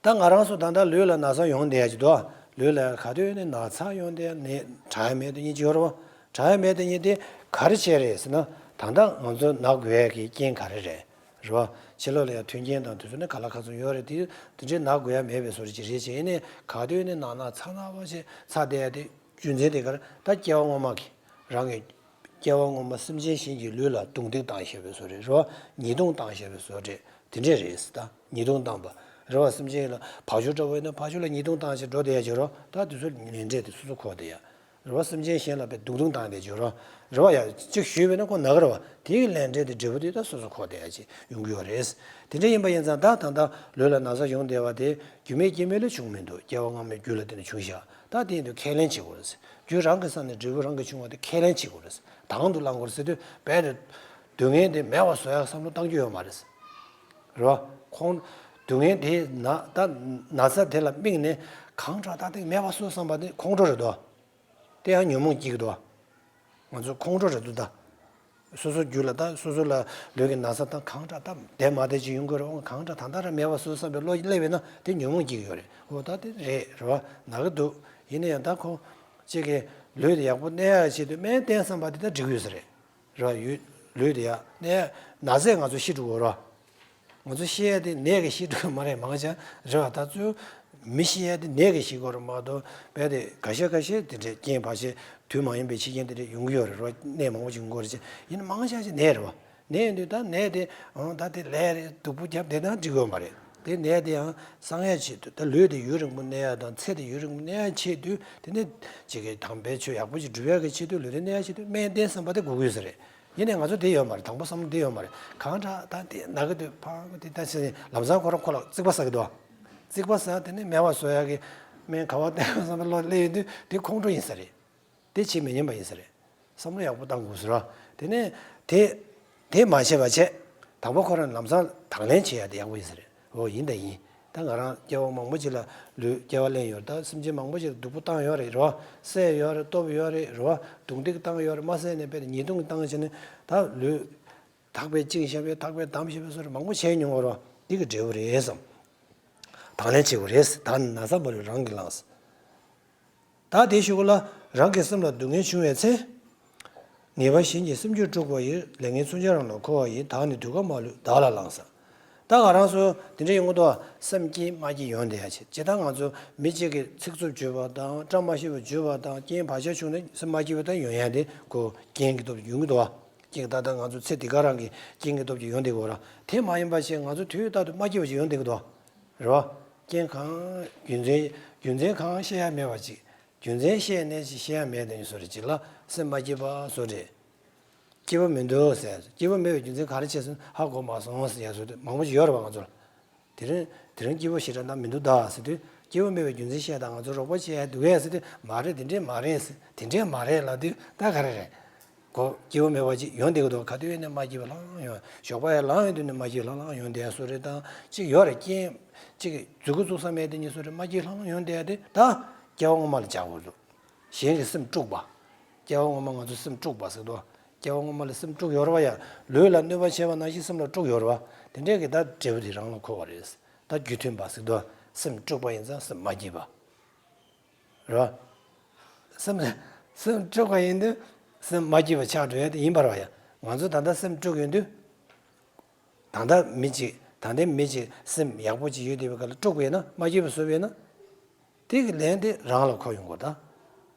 ད་ང་རང་ཚོ་ད་ལྟ་ལུས་ལ་ན་ཚ་ཡོང་བསྡད་ཡ་ཅིག་འདུག་ཨ། ལུས་ལ་ག་དུས་ནས་ན་ཚ་ཡོང་བསྡད་ནས་དྲག་ཡ་མེད་དུ་ཉིད་ཅིག་ཡོད་རེད་བ། དྲག་ཡ་མེད་དུ་ཉིད་དེ་ག་རེ་བྱས་རེད་ཟེར་ན། ད་ལྟ་ང་ཚོ་ན་དགོས་ཡ་གི་རྐྱེན་ག་རེ་རེད། རེད་བ། ཕྱི་ལོགས་ལ་ཡང་མཐུན་རྐྱེན་དང་དེ་ཚོ་ནི་ག་ལ་ག་ཚོད་ཡོད་རེད། དེ་དེ་འདྲའི་ན་དགོས་ཡ་མེད་པའི་བཟོ་འདྲ་ཅིག་རེད་བྱས་ནས་ག་དུས་ནས་ན་ན་ཚ་ན་བ་བྱས་ཚ་བསྡད་ཡ་དེ་རྒྱུ་མཚན་དེ་ག་རེ། ད་སྐྱེ་བ་སྔོན་མ་གི་རང་གི་སྐྱེ་བ་སྔོན་མ་སེམས་ཅན་གཞན་གྱི་ལུས་ལ་རྡུང་རྡེག་བཏང་བཞག་པའི་བཟོ་འདྲ་རེད་བ། ཉེས་རྡུང་བཏང་བཞག་པའི་བཟོ་འདྲ་དེ་འདྲས་རེད། ད་ཉེས་རྡུང་བཏང་པ་རེད་བ། སེམས་ཅན་ལ་བ་ཕྱུགས་འདྲ་བོ་ཡིན་ན་བ་ཕྱུགས་ལ་ཉེས་རྡུང་བཏང་བྱས་འགྲོ་བསྡད་ཡ་ཅིག་རེད་བ། ད་དེ་ཚོ་ལན་འབྲས་དེ་སོ་སོ་འཁོར་བསྡད་ཡ་རེད་བ། སེམས་ཅན་གཞན་ལ་དཔེ་རྡུང་རྡུང་བཏང་བསྡད་ཡ་ཅིག་རེད་བ། རེད་བ། ཡ་གཅིག་ཞུས་པས་ན་ཁོ་ན་གི་རེད་བ། དེའི་ལན་འབྲས་དེ་འབྲས་བུ་དེ་ད་སོ་སོ་འཁོར་བསྡད་ཡ་ཅིག་ཡོང་གི་ཡོད་རེད། དེ་འདྲ་ཡིན་པ་ཡིན་ཙང་ད་ད་ལྟ་ལུས་ལ་ན་ཚ་ཡོང་བསྡད་པ་དེ་རྒྱུ་མེད་རྐྱེན་མེད་ལས་བྱུང་མི་འདུག་སྐྱེ་བ་སྔ་མའི་རྒྱུ་ལ་བརྟེན་ནས་བྱུང་བཞག་ད་དེ་ཡིན་དུས་ཁས་ལེན་བྱེད་དགོས་རེད། རྒྱུ་རང་གི་ས་ནས་འབྲས་བུ་རང་གིས་བྱུང་བ་དེ་ཁས་ལེན་བྱེད་དགོས་རེད། དང་དུ་བླང་དགོས་རེད་ཟེར་དུས་རྦད་དེ་སྡུག་བསྔལ་དེ་མེད་པ་བཟོ་ཡག་བསམ་བློ་བཏང་རྒྱུ་ཡོད་མ་རེད། རེད་བ། ཁོང་སྡུག་བསྔལ་དེ་ན་ད་ན་ཚ་དེ་ལ་དམིགས་ནས་གང་དྲག་ད་དེ་མེད་པ་བཟོ་བསམ་པ་དེ་ཁོང་ཁྲོ་རེད་དོ། དེ་ཡང་ཉོན་མོངས་སྐྱེ་གི་འདུག་ང་ཚོ་ཁོང་ཁྲོ་རེད་འདུག་ད། སོ་སོ་རྒྱུད་ལ་ད་སོ་སོ་ལ་ལུས་ཀྱི་ན་ཚ་དང་གང་དྲག་ད་བསྡད་མ་བསྡད་ཅིག་ཡོང་གི་རེད། འོ་གང་དྲག་ད་ལྟ་ར་མེད་པ་བཟོ་བསམ་པའི་བློ་སླེབས་པས་ན་དེ་ཉོན་མོངས་སྐྱེ་གི་ཡོད་རེད། འོ་ད་དེ་རེད་རེད་བ། ན་གི་འདུག་ཡིན་ན་ཡང་ད་ཁོ་གཅིག་གིས་ལུས་དེ་ཡག་པོ་གནས་ཡག་ཆེད་དུ་སྨན་བསྟེན་བསམ་པ་དེ་ད་འགྲིག་གི་ཡོད་ས་རེད། རེད་བ། ཡུལ་ལུས་དེ་ཡག་གནས་ན་ཚས་ང་ཚོ་ཤི་འགྲོ་གི་རེད་བ། ང་ཚོ་ཤི་ཡ་དེ་ནད་ཀྱིས་ཤི་འགྲོ་གི་མ་རེད། མང་ཆེ་རེད་བ། ད་ཚུར་མི་ཤི་ཡ་དེ་ནད་ཀྱིས་ཤི་གི་རེད་མ་གཏོགས་རྦད་དེ་འགའ་ཤས་འགའ་ཤས་དེ་འདྲས་རྐྱེན་བར་ཆད་དུས་མ་ཡིན་པའི་འཆི་རྐྱེན་དེ་འདྲས་ཡོང་གི་ཡོད་རེད་རོ། ནད་མང་པོ་ཅིག་ཡོང་གི་རེད་ཅེས་ཡིན་ན་མང་ཆེ་ཆེ་ནད་རེད་བ། ནད་ཡིན་དུས་ད་ནད་དེ་འོང་ད་དེ་ལས་རེད་སྡུག་པོ་རྒྱབ་བསྡད་ན་འགྲིག་གི་ཡོད་མ་རེད། དེ་ནད་དེ་ཡང་སངས་ཡ་ཆེད་དུ་ད་ལུས་དེ་ཡུན་རིང་པོ་གནས་ཡ་དང་ཚེ་དེ་ཡུན་རིང་པོ་གནས་ཡ་ཆེད་དུ་དེ་ནས་ཅིག་གི་དམ་པའི་ཆོས་ཡག་པོ་ཅིག་སྒྲུབ་ཡ་གི་ཆེད་དུ་ལུས་དེ་གནས་ཡ་ཆེད་དུ་སྨན་བསྟེན་བསམ་པ་དེ་དགོས་ཀྱི་ཡོད་ས་རེད། ཡིན་ནའི་ང་ཚོ་དེ་ཡོད་མ་རེད། དང་པོ་བསམ་བློ་དེ་ཡོད་མ་རེད། གང་དྲག་ད་དེ་ན་གི་དུས་ཕངས་གི་དུས་ད་ཟེར་ནས་ལམ་སང་ཁོ་རང་ཁོ་ལ་རྩིག་པ་ཟ་གི་འདུག་རྩིག་པ་ཟ་དེ་ནས་མེད་པ་བཟོ་ཡག་གི་སྨན་ག་བ་བསྟེན་བསམ་པའི་བློ་སླེབས་ཡོང་དུས་དེ་ཁོང་ཁྲོ་ཡིན་ས་རེད། དེ་བྱེད་མི་ཉན་པ་ཡིན་ས་རེད། བསམ་བློ་ཡག་པོ་བཏང་དགོས་ཟེར་བ། དེ་ནས་དེ་དེ་མ་བྱས་པ་བྱས། དང་པོ་ཁོ་རང་ལམ་སང་དང་ལེན་བྱེད་ཡག་དེ་ཡག་པོ་ཡིན་ས་རེད། འོ་ཡིན་ད་ཡིན། ད་ང་རང་སྐྱེ་བ་མང་པོ་ཅིག་ལ་ལུས་སྐྱེ་བ་ལེན་ཡོད་རེད། ད་སེམས་ཅན་མང་པོ་ཅིག་ལ་སྡུག་པོ་བཏང་ཡོད་རེད་རེད་བ། བསད་ཡོད་རེད། གཏུབ་ཡོད་རེད་རེད་བ། རྡུང་རྡེག་བཏང་ཡོད་རེད། མ་བསད་ནས་དཔེ་ཉེས་རྡུང་བཏང་བྱས་ནས་ད་ལུས་ཐག་པས་བཅིངས་བཞག་པས་ཐག་པས་བསྡམས་བཞག་པས་སོགས་རེད་མང་པོ་བྱས་མྱོང་བ་རེད་བ། འདི་གི་འབྲས་བུ་རེད་བསམ། དང་ལེན་བྱེད་དགོས་རེད། ད་ནི་ན་ཚ་མ་ལུས་རང་གིས་བླངས། ད་དེའི་གཞུག་ལ་རང་གི་སེམས་ལ་སྡུག་བསྔལ་བྱུང་བའི་ཚེ། ངེས་པ་གཞན་གྱིས་སེམས་རྒྱུད་དཀྲུགས་པ་ཡི། ལས་ངན་མཚོན་ཆ་རང་ལ་འཁོར་བ་ཡི། བདག་ནི་དུས་ཁ་མ་ལུས་བདག་ལ་བླངས་ཟེར། ད་ང་རང་ཚོ་དེ་འདྲ་ཡོང་གི་འདུག་སེམས་སྐྱིད་མ་སྐྱིད་ཡོང་བསྡད་ཡ་ཆེ་ཇི་ལྟར་ང་ཚོ་མི་གཅིག་གིས་ཚིག་རྩུབ་བརྗོད་པ་དང་བཀྲ་མ་ཤིས་པ་བརྗོད་པ་དང་རྐྱེན་བར་ཆད་བྱུང་ནས་སེམས་མ་སྐྱིད་པ་དང་ཡོང་ཡ་དེ་ཁོ་རྐྱེན་གྱི་སྟོབས་ཀྱིས་ཡོང་གི་འདུག་བ། རྐྱེན་ད་ལྟ་ང་ཚོ་ཚེ་འདི་ག་རང་གི་རྐྱེན་གྱི་སྟོབས་ཀྱིས་ཡོང་བསྡད་ཀྱི་ཡོད་ར། དེ་མ་ཡིན་པ་ཞིག་ང་ཚོ་དུས་རྟག་ཏུ་མ་སྐྱིད་པ་ཞིག་ཡོང་བསྡད་ཀྱི་འདུག་བ། རེད་བ། རྐྱེན་གང་རྒྱུ་མཚན་རྒྱུ་མཚན་གང་བཤད་ཡ་མེད་པ་ཅིག་རྒྱུ་མཚན་བཤད་ནས་ཅིག་བཤད་ཡ་མེད་དེ་བཟོ་རེད་ཅིག་ལ་སེམས་མ་སྐྱིད་པ་བཟོ་རེད། སྐྱིད་པོ་མི་འདུག་ཟེར། སྐྱིད་པོ་མེད་པའི་རྒྱུ་མཚན་ག་རེ་བྱས་སོང་ཧ་གོ་མ་སོང་ཟེར་ཡ་བཟོ་དེ་མང་པོ་ཞིག་ཡོད་རེད་བ་ང་ཚོར། དེ་རིང་དེ་རིང་སྐྱིད་པོ་ཞེ་དྲག་ན་མི་འདུག་ད་ཟེར་དུས་སྐྱིད་པོ་མེད་པའི་རྒྱུ་མཚན་བཤད་དང་ང་ཚོ་རོགས་པ་བྱེད་ཡ་འདུག་གས་ཟེར་དུས་མ་རེད་དེ་འདྲས་མ་རེད་ཟེར་དེ་འདྲས་མ་རེད་ལབ་དུས་ད་ག་རེ་རེད། གོ་སྐྱིད་པོ་མེད་པ་ཅིག་ཡོང་བསྡད་ཀྱི་འདུག་ག་དུས་ཡིན་ནའི་མ་སྐྱིད་པ་ལྷང་ལྷང་ཡོང་ཞོགས་པ་ཡར་ལངས་ཡོང་དུས་ནས་མ་སྐྱིད་ལྷང་ལྷང་ཡོང་བསྡད་ཡ་བཟོ་རེད་དང་ཅིག་ཡོད་རེད་རྐྱེན་ཅིག་མཛུབ་གུ་བཙུགས་ས་མེད་དེ་གཉིས་བཟོ་རེད་མ་སྐྱིད་ལྷང་ལྷང་ཡོང་བསྡད་ཡ་དེ་ད་སྐྱེ་བ་སྔོན་མ་ལ་བྱ་དགོས་འདུག་གཞན་གྱི་སེམས་དཀྲུགས་པ། སྐྱེ་བ་སྔོན་མ་ང་ཚོ་སེམས་དཀྲུགས་པ་ཟེར་འདུག་སྐྱེ་བ་སྔོན་མ་ལ་སེམས་དཀྲུགས་ཡོད་རེད་བ་ཡ། ལུས་ལ་གནོད་པ་བྱས་པ་ནང་བཞིན་སེམས་ལ་དཀྲུགས་ཡོད་རེད་བ། དེ་འདྲས་ཀྱི་ད་འབྲས་བུ་དེ་རང་ལ་འཁོར་བ་རེད། ད་རྒྱུ་མཐུན་པ་ཟེར་འདུག་སེམས་དཀྲུགས་པ་ཡིན་ཙང་སེམས་མ་སྐྱིད་པ། རེད་བ། སེམས་སེམས་དཀྲུགས་པ་ཡིན་དུས་སེམས་མ་སྐྱིད་པ་ཆགས་འགྲོ་ཡ་དེ་ཡིན་པ་རེད་བ་ཡ། ང་ཚོ་ད་ལྟ་སེམས་དཀྲུགས་ཡོང་དུས། ད་ལྟ་མི་གཅིག་ད་ལྟའི་མི་གཅིག་སེམས་ཡག་པོ་ཅིག་ཡོད་བསྡད་པའི་སྐབས་ལ་དཀྲུགས་པ་ཡིན་ན་མ་སྐྱིད་པ་བཟོས་པ་ཡིན་ན། དེ་གི་ལན་དེ་རང་ལ་འཁོར་ཡོང་གི་རེད་ད།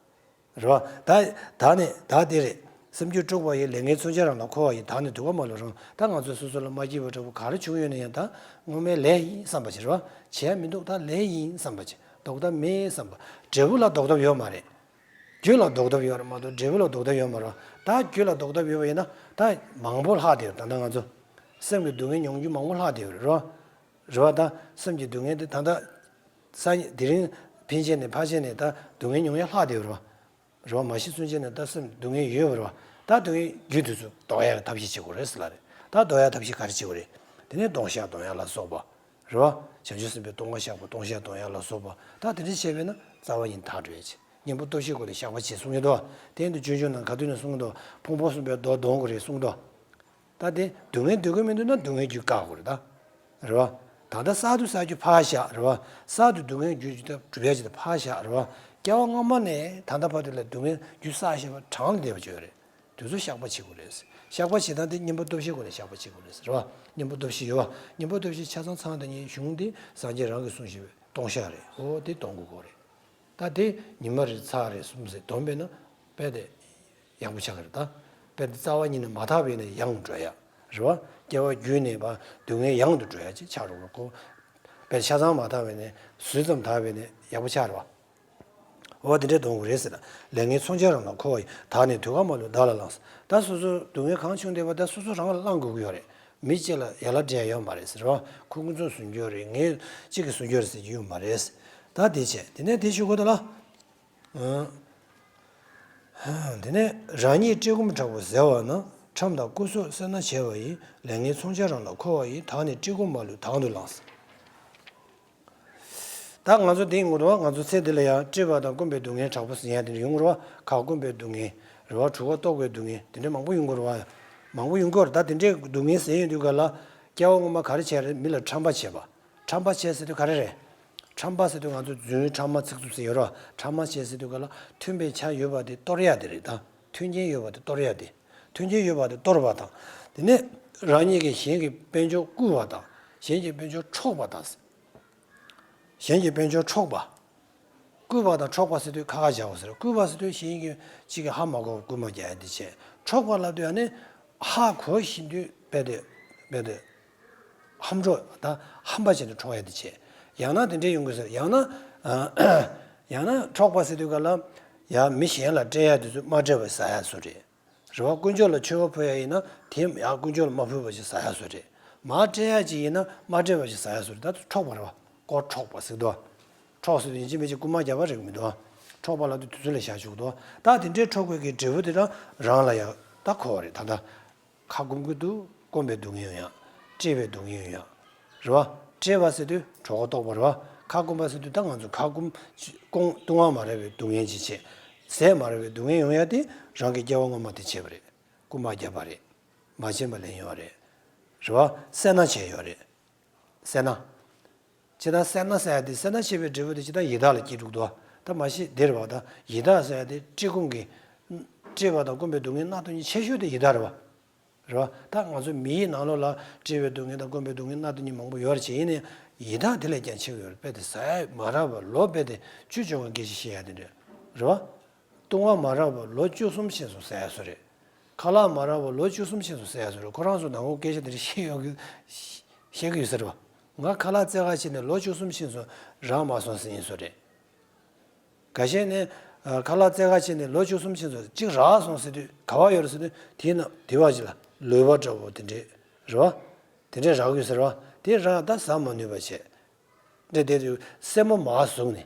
རེད་བ། ད་ད་ནི་ད་དེ་རེད། སེམས་རྒྱུད་དཀྲུགས་པ་ཡི། ལས་ངན་མཚོན་ཆ་རང་ལ་འཁོར་བ་ཡི། བདག་ནི་དུས་ཁ་མ་ལུས་རང་། ད་ང་ཚོ་སོ་སོ་ལ་མ་སྐྱིད་པ་འདྲ་པོ་ག་རེ་བྱུང་ཡོད་ན་ཡང་ད་སྔོན་མའི་ལས་ཡིན་བསམ་པ་བྱེད། རེད་བ། བྱས་མི་འདུག་ད་ལས་ཡིན་བསམ་པ་བྱེད། ལྡོག་ཐབས་མེད་བསམ་པ། འབྲས་བུ་ལ་ལྡོག་ཐབས་ཡོད་མ་རེད། རྒྱུ་ལ་ལྡོག་ཐབས་ཡོད་རེད་མ་གཏོགས་འབྲས་བུ་ལ་ལྡོག་ཐབས་ཡོད་མ་རེད་བ། ད་རྒྱུ་ལ་ལྡོག་ཐབས་ཡོད་པ་ཡིན་ན་ད་མང་པོ་ལྷག་བསྡད་ཡོད་རེད། ད་ལྟ་ང་ཚོ་སེམས་ཀྱི་སྡུག་བསྔལ་མྱོང་རྒྱུ་མང་པོ་ལྷག་བསྡད་ཡོད་རེད། རེད་བ། རེད་བ། ད་སེམས་ཀྱི་སྡུག་བསྔལ་དེ་ད་ལྟ་སང་ཉིན་དེ་རིང་ ཕན་ཆད་ནས་ཕར་ཆད་ནས་ད་སྡུག་བསྔལ་མྱོང་ཡ་ལྷག་བསྡད་ཡོད་རེད་བ། རེད་བ། མ་ཤི་ཚུན་ཆད་ནས་ད་སེམས་སྡུག་བསྔལ་ཡོད་པ་རེད་བ། ད་སྡུག་བསྔལ་རྒྱུ་དེ་ཚོ་ཟློག་ཡ་གི་ཐབས་ཤེས་བྱེད་དགོས་རེད་ཟེར་ལ་རེད། ད་ཟློག་ཡ་ཐབས་ཤེས་ག་རེ་བྱེད་དགོས་རེད། དེ་ནས་ལྟུང་བཤགས་གཏོང་ཡ་ལ་སོགས་པ། རེད་བ། བྱང་ཆུབ་སེམས་དཔའི་ལྟུང་བ་བཤགས་པ་ལྟུང་བཤགས་གཏོང་ཡ་ལ་སོགས་པ། ད་དེ་འདྲ་བྱས་པས་ན་རྩ་བ་ཉིད་དག་འགྲོ་ཡ་ཆེ། གཉེན་པོ་སྟོབས་བཞིའི་སྒོ་ནས་བཤགས་པ་བྱེད་གསུང་གི་འདུག་བ། དེ་ཡིན་དུས་སྤྱོད་འཇུག་ནང་ག་དུས་ནས་གསུང་གི་འདུག་ཕུང་པོ་གསུམ་པའི་མདོ་འདོན་དགོས་རེད་གསུང་གི་འདུག་ད་དེ་སྡུག་བསྔལ་འདོད་ཀྱི་མི་འདུག་ན་སྡུག་བསྔལ་རྒྱུ་བཀག་དགོས་རེད་ད། རེད་བ། ད་ལྟ་གསར་དུ་བསགས་རྒྱུ་ཕར་བཞག་རེད་བ། གསར་དུ་སྡུག་བསྔལ་རྒྱུ་ཅིག་ད་སྒྲུབ་ཡ་ཅིག་ད་ཕར་བཞག་རེད་བ། སྐྱེ་བ་སྔ་མ་ནས་ད་ལྟ་བར་དུ་ལ་སྡུག་བསྔལ་རྒྱུ་བསགས་བཞག་པ་གྲངས་ལས་འདས་པ་ཅིག་ཡོད་རེད། དེ་ཚོ་བཤགས་པ་བྱེད་དགོས་རེད། བཤགས་པ་བྱེད་སྟངས་དེ་གཉེན་པོ་སྟོབས་བཞིའི་སྒོ་ནས་བཤགས་པ་བྱེད་དགོས་རེད་ཟེར་བ། གཉེན་པོ་སྟོབས་བཞི་ཡོད་བ། གཉེན་པོ་སྟོབས་བཞི་ཆ་ཚང་ཚང་དེ་ཉིད་གཞུང་འདི་སངས་རྒྱས་རང་གིས་གསུངས་བཞག་པའི་ལྟུང་བཤགས་རེད། འོ་དེ་གཏོང་དགོས་ཀྱི་རེད། ད་དེ་ཉི་མ་རེ་ཚར་རེ་གསུམ་ཟེར་བསྡོམས་པས་ན་དཔེ་དེ་ཡག་པོ་ཆགས་ཀྱི་རེད་ད། དཔེ་དེ་རྩ་བ་ཉིད་ནས་མ་དག་པས་ན་ཡང་འགྲོ་ཡ། རེད་བ། སྐྱེ་བ་བརྒྱུད་ནས་པ་སྡུག་བསྔལ་ཡང་དུ་འགྲོ་ཡ་ཅིག་ཆགས་འགྲོ་གི་རེད་ཁོ། དཔེ་ཆ་ཚང་མ་དག་པས་ན་ཟུར་ཙམ་དག་པས་ན་ཡག་པོ་ཆགས་རེད་བ། འོ་དེ་འདྲའི་གཏོང་དགོས་རེད་ཟེར། ལས་ངན་མཚོན་ཆ་རང་ལ་འཁོར་བ་ཡི། བདག་ནི་དུད་ཁ་མ་ལུས་བདག་ལ་བླངས། ད་སོ་སོ་སྡུག་བསྔལ་གང་བྱུང་བསྡད་པ་ད་སོ་སོ་རང་ལ་བླང་དགོས་ཀྱི་ཡོད་རེད། མི་གཅིག་ལ་ཡ་ལ་སྤྲད་ཡ་ཡོད་མ་རེད་ཟེར་བ། ཁོ་ཁོ་ཚོས་བཟུང་རྒྱུ་རེད། ངས་གཅིག་གིས་བཟུང་རྒྱུ་རེད་ཟེར་གྱི་ཡོད་མ་རེད། ད་དེ་བྱས་དེ་ནས་དེ་ཞུ་དགོས་ད་ལ། དེ་ནས་རང་ཉིད་བཀྲེས་སྐོམ་དྲག་པོ་ཟ་བ་ན། ཁྲམ་དང་རྐུ་སོགས་སེར་སྣ་བྱེད་པ་ཡིས། ལས་ངན་མཚོན་ཆ་རང་ལ་འཁོར་བ་ཡི། བདག་ནི་བཀྲེས་སྐོམ་མ་ལུས་དང་དུ་བླངས། ད་ང་ཚོ་འདི་ཡོང་གི་རེད་བ། ང་ཚོ་ཚེ་འདི་ལ་ཡང་བཀྲེས་པ་དང་སྐོམ་པའི་སྡུག་བསྔལ་དྲག་པོ་ཟིན་ཡ་དེ་འདྲ་ཡོང་གི་རེད་བ། ཁ་སྐོམ་པའི་སྡུག་བསྔལ་རེད་བ། གྲོད་ཁོག་ལྟོགས་པའི་སྡུག་བསྔལ་དེ་འདྲ་མང་པོ་ཡོང་གི་རེད་བ། མང་པོ་ཡོང་གི་རེད། ད་དེ་འདྲའི་སྡུག་བསྔལ་ཟིན་ཡོང་དུས་ག་ལ་སྐྱེ་བ་སྔོན་མ་ག་རེ་བྱས་རེད། མི་ལ་ཁྲམ་པ་བྱས་པ། ཁྲམ་པ་བྱས་ཟེར་དུས་ག་རེ་རེད། ཁྲམ་པ་ཟེར་དུས་ང་ཚོ་རྫུན་ཕྲ་མ་ཚིག་རྩུབ་ཟེར་ཡོད་རེད་བ། ཁྲམ་པ་བྱས་ཟེར་དུས་ག་ལ་མཐུན་པའི་ཆ་ཡོད་པ་དེ་གཏོར་ཡ་དེ་རེད་ད། མཐུན་རྐྱེན་ཡོད་པ་དེ་གཏོར་ཡ་དེ། མཐུན་རྐྱེན་ཡོད་པ་དེ་གཏོར་བ་དང་། དེ་ནས་རང་ཉིད་ཀྱིས་གཞན་གྱི་དཔལ་འབྱོར་བརྐུ་བ་དང་། གཞན་གྱི་དཔལ་འབྱོར་འཕྲོག་པ་དང་། གཞན་གྱི་དཔལ་འབྱོར་འཕྲོག་པ། བརྐུ་བ་དང་འཕྲོག་པ་ཟེར་དུས་ཁ་ཁ་བྱའོ་ཟེར། བརྐུ་བ་ཟེར་དུས་གཞན་གྱི་གཅིག་གིས་ཧ་མ་གོ་བར་རྐུན་མ་རྒྱག་ཡ་དེ་བྱས། འཕྲོག་པ་ལབ་དུས་ཨ་ནི་ཧ་གོ་བཞིན་དུ་རྦད་དེ་རྦད་དེ་ཧམ་འཕྲོག་ད་ཧམ་པ་བྱས་ནས་འཕྲོག་ཡ་དེ་བྱས། ཡང་ན་དེ་འདྲས་ཡོང་གི་ཟེར། ཡང་ན་ཡང་ན་འཕྲོག་པ་ཟེར་དུས་ག་ལ་ཡ་མི་གཞན་ལ་སྤྲད་ཡ་དེ་ཚོ་མ་སྤྲད་པ་ཟ་ཡ་བཟོ་རེད། རེད་བ། དཀོན་མཆོག་ལ་མཆོད་པ་ཕུལ་ཡ་ཡིན་ན་དེ་ཡང་དཀོན་མཆོག་ལ་མ་ཕུལ་བ་ཞིག་ཟ་ཡ་བཟོ་རེད། མར་སྤྲད་ཡ་ཅིག་ཡིན་ན་མ་སྤྲད་པ་ཞིག་ཟ་ཡ་བཟོ་རེད། ད་འཕྲོག་པ་རེད་བ། ཀོ་འཕྲོག་པ་ཟེར་གི་འདུག་འཕྲོག་ཟེར་དུས་ཡིན་གཅིག་མིན་གཅིག་རྐུན་མ་རྒྱག་པ་རེད་གི་མི་འདུག་འཕྲོག་པ་ལབ་དུས་དུས་ཚོད་ལ་བཞག་ཆོག་གི་འདུག་ད་དེ་འདྲའི་འཕྲོག་པའི་གི་འབྲས་བུ་དེ་རང་རང་ལ་ཡང་ད་འཁོར་བ་རེད། ད་ལྟ་ཁ་སྐོམ་གི་འདུག་སྐོམ་པའི་སྡུག་བསྔལ་ཡོང་ཡ། བཀྲེས་པའི་སྡུག་བསྔལ་ཡོང་ཡ། རེད་བ། བཀྲེས་པ་ཟེར་དུས་གྲོད་ཁོག་ལྟོགས་པ་རེད་བ། ཁ་སྐོམ་པ་ཟེར་དུས་ད་ང་ཚོ་ཁ་སྐོམ་སྐོམ་ལྟུང་བ་མ་རག་པའི་སྡུག་བསྔལ་ཅིག་བྱས། ཟས་མ་རག་པའི་སྡུག་བསྔལ་ཡོང་ཡ་དེ་རང་གི་སྐྱེ་བ་སྔོན་མ་དེ་བྱས་པ་རེད། རྐུན་མ་བརྒྱབ་པ་རེད། མ་བྱིན་པ་ལེན་ཡོད་རེད། རེད་བ། སེར་སྣ་བྱས་ཡོད་རེད། སེར་སྣ། ཇི་ལྟར་སེར་སྣ་ཟེར་ཡ་དེ་སེར་སྣ་བྱས་པའི་འབྲས་བུ་དེ་ཇི་ལྟར་ཡི་དྭགས་ལ་སྐྱེ་འགྲོ་གི་འདུག་ད་མ་གཞི་འདིར་བ་ད་ཡི་དྭགས་ཟེར་ཡ་དེ་བཀྲེས་སྐོམ་གྱི། བཀྲེས་པ་དང་སྐོམ་པའི་སྡུག་བསྔལ་སྣ་ཐོག་ཉིད་ཆེ་ཤོས་དེ་ཡི་དྭགས་རེད་བ། རེད་བ། ད་ང་ཚོ་མི་ཡི་ནང་ལོགས་ལ་བཀྲེས་པའི་སྡུག་བསྔལ་དང་སྐོམ་པའི་སྡུག་བསྔལ་སྣ་ཐོག་ཉིད་མང་པོ་ཡོད་རེད་བྱས། ཡིན་ནའི་ཡི་དྭགས་དེ་ལས་ཀྱང་ཆེ་བ་ཡོད་རེད། དཔེ་དེ་ཟ་ཡ་མ་རག་པ་ལོ་དཔེ་དེ་བཅུ་བཅོ་ལྔ་སྐད་ཅིག་བཤད་ཡ་དེ་འདྲ་རེད་བ། ལྟུང་བ་མ་རག་པ་ལོ་བཅུ་གསུམ་ཕྱིན་སོང་ཟེར་ཡ་བཟོ་རེད། ཁ་ལག་མ་རག་པ་ལོ་བཅུ་གསུམ་ཕྱིན་སོང་ཟེར་ཡ་བཟོ་རེད། ཁོ་རང་ཚོ་ནང་ཁོ་སྐད་ཆ་དེ་འདྲ་བཤད་ཡོང་གི། བཤད་གི་ཡོད་ས་རེད་བ། ང་ཁ་ལག་བཙལ་ག་ཕྱིན་ནས་ལོ་བཅུ་གསུམ་ཕྱིན་སོང་རག་མ་སོང་ཟེར་ཡིན་བཟོ་རེད། འགའ་ཤས་ནི་ཨ་ཁ་ལག་བཙལ་ག་ཕྱིན་ནས་ལོ་བཅུ་གསུམ་ཕྱིན་སོང་གཅིག་རག་སོང་ཟེར་དུས་ག་བ་ཡོད་རེད་ཟེར་དུས་དེའི་ནང་དེ་བ་ཅིག་ལ་ལུད་པ་འདྲ་བོ་དེ་འདྲས་རེད་བ། དེ་འདྲས་རག་གི་ཡོད་ཟེར་བ། དེ་རག་ད་ཟ་མ་ནུས་པ་བྱས། འདྲ་བསྡད་དུས་སེན་མོ་མར་ཟུག་ནས་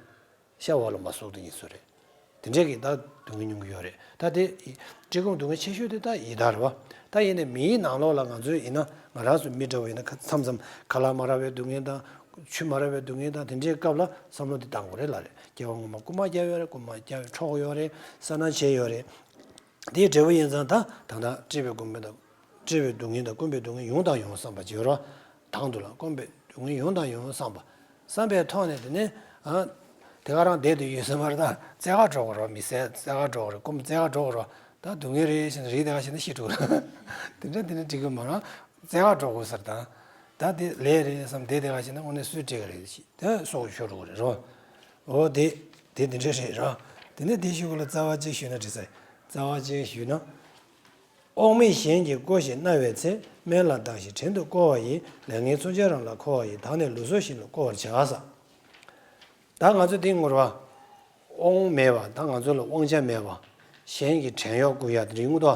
ཤ་འོག་ལ་མར་ཟུག་དེ་ཡིན་བཟོ་རེད། དེ་འདྲས་ཀྱི་ད་སྡུག་བསྔལ་མྱོང་གི་ཡོད་རེད། ད་དེ་བཀྲེས་སྐོམ་སྡུག་བསྔལ་ཆེ་ཤོས་དེ་ད་ཡི་དྭགས་རེད་བ། ད་ཡིན་ནའི་མིའི་ནང་ལོགས་ལ་ང་ཚོའི་ཡིན་ན་ང་རང་ཚོ་མི་འདྲ་བོ་ཡིན་ན་ཁ་མཚམས་མཚམས་ཁ་ལག་མ་རག་པའི་སྡུག་བསྔལ་དང་། ཆུ་མ་རག་པའི་སྡུག་བསྔལ་དང་དེ་འདྲའི་སྐབས་ལ་བསམ་བློ་འདི་བཏང་དགོས་རེད་ལབ་རེད། སྐྱེ་བ་སྔོན་མ་རྐུན་མ་བརྒྱབ་ཡོད་རེད། རྐུན་མ་བརྒྱབ་ཡོད། འཕྲོག་ཡོད་རེད། སེར་སྣ་བྱས་ཡོད་རེད། དེའི་འབྲས་བུ་ཡིན་ཙང་ད་ད་ལྟ་བཀྲེས་པའི་སྐོམ་པ་དང་། བཀྲེས་པའི་སྡུག་བསྔལ་དང་སྐོམ་པའི་སྡུག་བསྔལ་ཡོང་དང་ཡོང་བསམ་པ་བྱེད་རོགས། དང་དུ་ལ་སྐོམ་པའི་སྡུག་བསྔལ་ཡོང་དང་ཡོང་བསམ་པ། བསམ་པའི་ཐོག་ནས་དེ་ནས་ཨ། དེ་ག་རང་བསྡད་དུ་ཡོད་སེམས་པར་ད་བཙལ་ག་འགྲོ་དགོས་རོགས། མི་ཟས་བཙལ་ག་འགྲོ་དགོས་རོགས། སྐོམ་བཙལ་ག་འགྲོ་དགོས་རོགས། ད་སྡུག་བསྔལ་རེད་ཞེས་ན་རིག་དེ་ག་ཞེ་ན་ཤི་འགྲོ་ར། དེ་འདྲ་དེ་འདྲ་འགྲིག་གི་མ་རེད། བཙལ་ག་འགྲོ་དགོས་ཟེར་དང་། ད་དེ་ལས་རེད་བསམ་བསྡད་དེ་ག་ཞེ་ན་དངོས་གནས་སུས་སྤྲད་ག་རེད་ཞེས་ད་སྲོག་ཤོར་འགྲོ་གི་རེད་རོ། འོ་དེ་དེ་དེ་འདྲ་རེད་ར། དེ་ནས་དེ་ཞུ་གི་ལ་རྩ་བ་གཅིག་ཞུས་ན་འགྲིག་ས། རྩ་བ་གཅིག་ཞུས་ན། དབང་མེད་གཞན་གྱིས་བསྐོར་ཞིང་མནར་བའི་ཚེ། སྨན་བླའི་གདངས་ཤིག་བྲན་དུ་བཀོལ་བ་ཡིས། ལས་ངན་མཚོན་ཆ་རང་ལ་འཁོར་བ་ཡི། བདག་ནི་ལུས་སྲོག་གཞན་ལ་བཀོལ་བར་བྱ་ཟེར། ད་ང་ཚོ་འདི་ངོ་ར་བ། དབང་མེད་པ་ད་ང་ཚོ་ལ་དབང་ཆ་མེད་པ། གཞན་གྱིས་བྲན་གཡོག་བསྐུལ་ཡ་དེ་རིང་ངོ་ཏོ།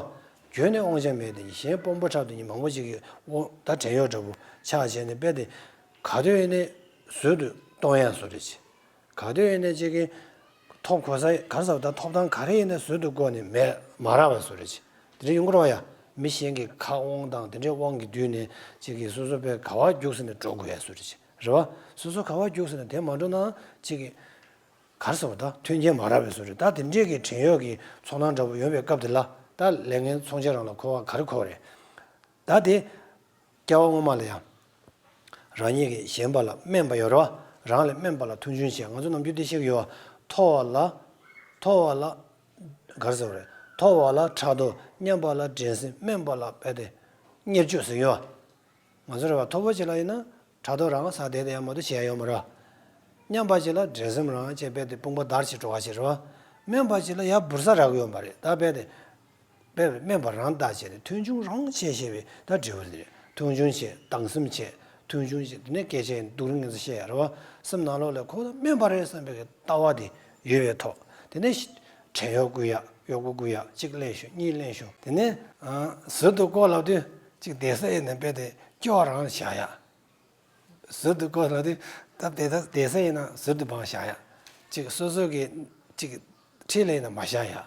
རྒྱུན་ནས་དབང་ཆ་མེད་དེ་གཞན་དཔོན་པོ་འཁྲབ་དེ་མང་པོ་ཅིག་གིས་དབང་ད་བྲན་གཡོག་འདྲ་པོ་ཆགས་བྱས་ནས་དཔེ་དེ། ག་དུས་ཡིན་ནའི་ཟུར་དུ་གཏོང་ཡ་བཟོ་རེད་ཅེ། ག་དུས་ཡིན་ནའི་ཅིག་གི་ཐོབ་གོ་ས་ག་རེ་ཟེར་བ་ད་ཐོབ་ཐང་ག་རེ་ཡིན་ནའི་ཟུར་དུ་བཀོག་ནས་མེད་མ་རག་པའི་བཟོ་འདྲ་ཅིག་དེ་འདྲ་ཡོང་གི་རེད་བ་ཡ། མི་གཞན་གྱི་ཁ་དབང་དང་དེ་འདྲའི་དབང་གིས་བསྡུས་ནས་ཅིག་གི་སོ་སོ་པའི་ག་བ་རྒྱུགས་ཟེར་ནས་འགྲོ་དགོས་ཡ་བཟོ་འདྲ་ཅིག་རེད་བ། སོ་སོ་ག་བ་རྒྱུགས་ཟེར་ནས་དེ་མ་འགྲོ་ན་ཅིག་གི་ག་རེ་ཟེར་བ་ད་མཐུན་རྐྱེན་མ་རག་པའི་བཟོ་འདྲ། ད་དེ་འདྲས་ཀྱི་བྲན་གཡོག་གི་ཚོར་སྣང་འདྲ་པོ་ཡོང་བའི་སྐབས་དེ་ལ་ད་ལས་ངན་མཚོན་ཆ་རང་ལ་འཁོར་བ་ག་རེ་འཁོར་བ་རེད། ད་དེ་སྐྱེ་བ་སྔོན་མ་ལ་ཡང་རང་ཉིད་ཀྱིས་གཞན་པ་ལ་སྨན་པ་ཡོད་རེད་བ། རང་ལས་སྨན་པ་ལ་མཐོང་ཆུང་བྱས། ང་ཚོ་ནམ་རྒྱུན་དེ་བཤད་ཀྱི་ཡོད་བ། མཐོ་བ་ལ་མཐོ་བ་ལ་ག་རེ་ཟེར་བ་རེད། མཐོ་བ་ལ་ཕྲག་དོག་མཉམ་པ་ལ་འགྲན་སེམས་དམན་པ་ལ་རྦད་དེ་བརྙས་བཅོས་ཟེར་ཡོད་བ། ང་ཚོ་རེད་བ། མཐོ་པོ་ཅིག་ལ་ཡིན་ན་ཕྲག་དོག་རང་ས་དེ་དེ་ཡང་མ་གཏོགས་བྱས་ཡོད་མ་རེད། མཉམ་པ་ཅིག་ལ་འགྲན་སེམས་རང་བྱས་རྦད་དེ་དཔུང་པ་འདར་ཅིག་འགྲོ་བ་ཅིག་རེད་བ། དམན་པ་ཅིག་ལ་ཡར་འབུར་ས་རག་གི་ཡོད་མ་རེད། ད་རྦད་དེ་རྦད་དེ་དམན་པ་རང་ལྟ་བྱས་ནས་མཐོང་ཆུང་རང་བྱས་བྱས་པའི་ད་འབྲས་བུ་དེ་རེད། མཐོང་ཆུང་བྱས་སྡང་སེམས་བྱས་མཐོང་ཆུང་བྱས་དེ་ནས་སྐད་ཆ་ཡིན་སྡུག་རུས་ངན་ཚ་བཤད་ཡ་རེད་བ། སེམས་ནང་ལོགས་ལ་ཁོ་ད་དམན་པ་རེད་བསམ་པའི་ལྟ་བ་དེ་ཡོད་པའི་ཐོག་དེ་ནས་བྲན་གཡོག་བརྐུ་ཡ་གཡོག་པོ་བརྐུ་ཡ་གཅིག་ལེན་ཤོག་གཉིས་ལེན་ཤོག་དེ་ནས་ཟུར་དུ་བཀོག་ལབ་དུས་གཅིག་བསྡད་ས་ཡིན་ན་རྦད་དེ་སྐྱོ་བ་རང་བཞག་ཡ། ཟུར་དུ་བཀོག་ལབ་དུས་ད་བསྡད་ས་བསྡད་ས་ཡིན་ན་ཟུར་དུ་བང་བཞག་ཡ། གཅིག་སོ་སོ་གི་གཅིག་འཁྲིས་ལ་ཡིན་ན་མ་བཞག་ཡ།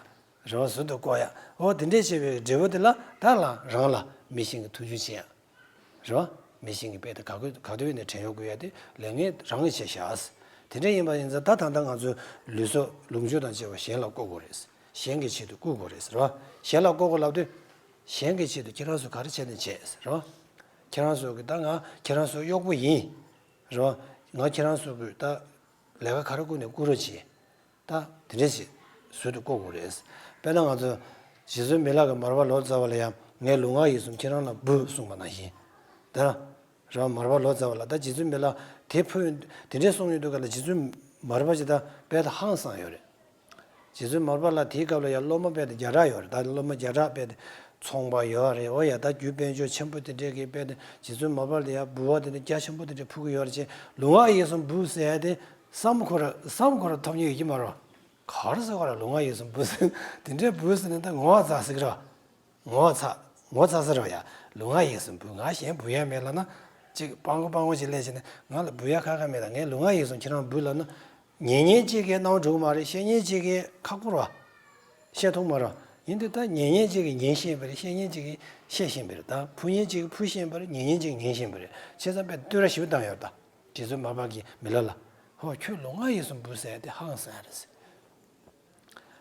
རེད་བ། ཟུར་དུ་བཀོག་ཡ། འོ་དེ་འདྲས་བྱས་པའི་འབྲས་བུ་དེ་ལ་ད་ལ་རང་ལ་མི་གཞན་གྱིས་མཐོང་ཆུང་བྱེད་ཡ། རེད་བ། མི་གཞན་གྱིས་རྦད་དེ་ག་གུ་ག་དུས་ཡིན་ནའི་བྲན་གཡོག་བརྐུ་ཡ་དེ་ལས་ངན་རང་གིས་བྱས་བཞག་དེ་འདྲ་ཡིན་པ་ཡིན་ཙང་ད་ད་ལྟ་ང་ཚོས་ལུས་སྲོག་ལོངས་སྤྱོད་དང་བཅས་པ་གཞན་ལ་བཀོལ་དགོས་རེད། གཞན་གྱི་ཆེད་དུ་བཀོལ་དགོས་རེད་ཟེར་བ། གཞན་ལ་བཀོལ་དགོས་ལབ་དུས། གཞན་གྱི་ཆེད་དུ་ཁྱེད་རང་ཚོས་ག་རེ་བྱས་ནས་བྱས་ཟེར་བ། ཁྱེད་རང་ཚོ་གི་ད་ང་ཁྱེད་རང་ཚོའི་གཡོག་པོ་ཡིན། རེད་བ། ང་ཁྱེད་རང་ཚོ་གི་ད་ལས་ཀ་ག་རེ་བསྐུར་ནས་བསྐུར་རོགས་གྱིས། ད་དེ་འདྲས་ཞིག་ཟུར་དུ་བཀོལ་དགོས་རེད། དཔེར་ན་ང་ཚོ་རྗེ་བཙུན་མི་ལ་གིས་མར་པ་ལོ་ཙཱ་བ་ལ་ཡང་ངས་ལུས་ངག་ཡིད་གསུམ་ཁྱེད་རང་ལ་འབུལ་གསུངས་པ་ནང་བཞིན། ད། རེད་བ། མར་པ་ལོ་ཙཱ་བ་ལ་ད་རྗེ་བཙུན་མི་ལ་དེ་ཕུལ་དེ་འདྲས་གསུངས་ཡོད་དུས་ག་ལ་རྗེ་བཙུན་མར་པ་ཅིག་ད་རྦད་དེ་ཧང་སངས་ཡོད་རེད། རྗེ་བཙུན་མར་པ་ལ་དེའི་སྐབས་ལ་ཡང་སློབ་མ་རྦད་དེ་བརྒྱ་ཕྲག་ཡོད་རེད། ད་སློབ་མ་བརྒྱ་ཕྲག་རྦད་དེ་ཚོང་པ་ཡོད་རེད། འོ་ཡ་ད་རྒྱུ་དཔལ་འབྱོར་ཆེན་པོ་དེ་འདྲས་ཀྱི་རྦད་དེ་རྗེ་བཙུན་མར་པ་ལ་ཡང་འབུལ་བ་དེ་འདྲ་རྒྱ་ཆེན་པོ་དེ་འདྲས་ཕུལ་གྱི་ཡོད་རེད་ཅེས་ལུས་ངག་ཡིད་གསུམ་འབུལ་ཟེར་ཡ་དེ་བསམ་ཁོ་ར་བསམ་ཁོ་ར་ཐོབ་མྱོང་ཡོད་ཀྱི་མ་རེད། ག་རེ་ཟེར་བ་ར་ལུས་ངག་ཡིད་གསུམ་འབུལ་ཟེར་དེ་འདྲས་འབུལ་ཟེར་ནས་ད་ངོ་བ་ཚ་ཟིག་ར། ངོ་ཚ། ངོ་ཚ་ས་རེད་བ་ཡ། ལུས་ངག་ཡིད་གསུམ་འབུལ། ང་གཞན་འབུལ་ཡ་མེད་ལབ་ན། ཅིག་སྤྲང་པོ་སྤྲང་པོ་ཞིག་སླེབས་བྱས་ནས་ང་ལ་འབུལ་ཡ་ཁ་ཁ་མེད་ལ་ངས་ལུས་ངག་ཡིད་གསུམ་ཁྱེད་རང་འབུལ་ལབ་ན། ཉན་མཁན་གཅིག་གིས་རྣ་བ་འགྲོ་གི་མ་རེད། བཤད་མཁན་གཅིག་གིས་ཁ་སྐོར་བ། བཤད་ཐུབ་མ་རེད། ཡིན་དུས་ད་ཉན་མཁན་གཅིག་གིས་ཉན་ཤེས་པ་རེད། བཤད་མཁན་གཅིག་གིས་བཤད་ཤེས་པ་རེད། ད་ཕུལ་མཁན་གཅིག་གིས་ཕུལ་ཤེས་པ་རེད། ཉན་མཁན་གཅིག་གིས་ཉན་ཤེས་པ་རེད། བྱས་ཙང་དཔེ་བསྟོད་ར་ཞེ་པོ་བཏང་ཡོད་ད། རྗེ་བཙུན་མར་པ་གིས་མི་ལ་ལ། ཧོ་ཁྱོད་ལུས་ངག་ཡིད་གསུམ་འབུལ་ཟེར་ཡ་དེ་ཧང་སངས་ཡ་རེད་ཟེར།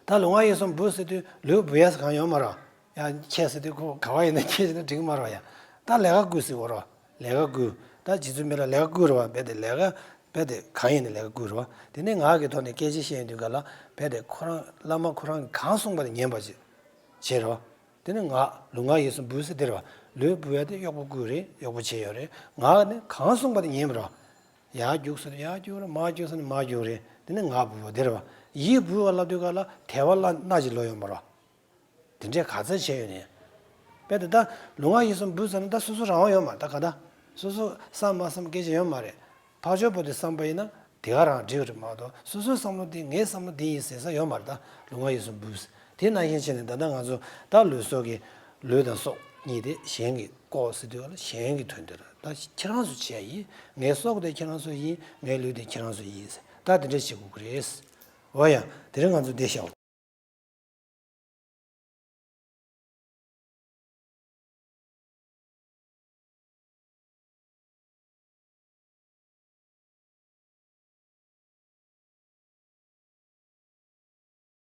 ད་ལུས་ངག་ཡིད་གསུམ་འབུལ་ཟེར་དུས་ལུས་འབུལ་ཡས་གང་ཡོད་མ་རེད། ཡང་ཁྱེད་ཟེར་དུས་ཁོ་ག་བ་ཡིན་ན་ཁྱེད་ཟེར་ན་འགྲིག་གི་མ་རེད་ཡ། ད་ལས་ཀ་བསྐུལ་ཟེར་བ་རེད། ལས་ཀ་བསྐུལ། ད་རྗེ་བཙུན་མི་ལ་ལས་ཀ་བསྐུལ་རེད་བ། རྦད་དེ་ལས་ཀ་རྦད་དེ་གང་ཡིན་ནའི་ལས་ཀ་བསྐུལ་རེད་བ། དེ་ནས་ངག་གི་ཐོག་ནས་སྐད་ཆ་བཤད་ཡོང་དུས་ག་ལ་རྦད་དེ་ཁོ་རང་བླ་མ་ཁོ་རང་གིས་གང་གསུངས་པ་དེ་ཉན་པ་ཅིག་བྱེད་རེད་བ། དེ་ནས་ངག་ལུས་ངག་ཡིད་གསུམ་འབུལ་ཟེར་དེ་རེད་བ། ལུས་འབུལ་ཡ་དེ་གཡོག་པོ་བསྐུལ་རེད། གཡོག་པོ་བྱས་ཡོད་རེད། ངག་ནི་གང་གསུངས་པ་དེ་ཉན་པ་རེད་བ། ཡར་རྒྱུགས་ཟེར་ན་ཡར་རྒྱུགས་རེད། མར་རྒྱུགས་ཟེར་ན་མར་རྒྱུགས་རེད། དེ་ནི་ངག་འབུལ་བ་དེ་རེད་བ། ཡིད་འབུལ་བ་ལབ་དུས་ག་ལ་དད་པ་བླ་སྣ་གཅིག་ལོག་ཡོད་མ་རེད་བ། དེ་འདྲས་ག་ཚོད་བྱས་ཡོད་ནས། དཔེ་དེ་ད་ལུས་ངག་ཡིད་གསུམ་འབུལ་ཟེར་ན་ད་སོ་སོ་རང་དབང་ཡོད་མ་རེད་ད་ག་ད། སོ་སོ་བསམ་མ་བསམ་སྐད་ཆ་ཡོད་མ་རེད། ཕར་ཕྱོགས་པོ་དེ་བསམ་པ་ཡིན་ན་དེ་ག་རང་འགྲིག་རེད་མ་གཏོགས་སོ་སོའི་བསམ་བློ་འདི་ངའི་བསམ་བློ་འདི་ཡིན་ཟེར་ས་ཡོད་མ་རེད་ད། ལུས་ངག་ཡིད་གསུམ་འབུལ་ཟེར། དེ་ནང་བཞིན་བྱས་ནས་ད་ལྟ་ང་ཚོ་ད་ལུས་སྲོག་གི་ལུས་དང་སྲོག་གཉིས་དེ་གཞན་གྱིས་བཀོག་ཟེར་དུས་ག་ལ་གཞན་གྱི་དོན་དེ་རེད། ད་ཁྱེད་རང་ཚོ་བྱས་ཡིན། ངའི་སྲོག་དེ་ཁྱེད་རང་ཚོ་ཡིན། ངའི་ལུས་དེ་ཁྱེད་རང་ཚོ་ཡིན་ཟེར། ད་དེ་འདྲ་བྱེད་དགོས་ཀྱི་རེད། འོ་ཡ། དེ་རིང་ང་ཚོ་འདི་བཤད།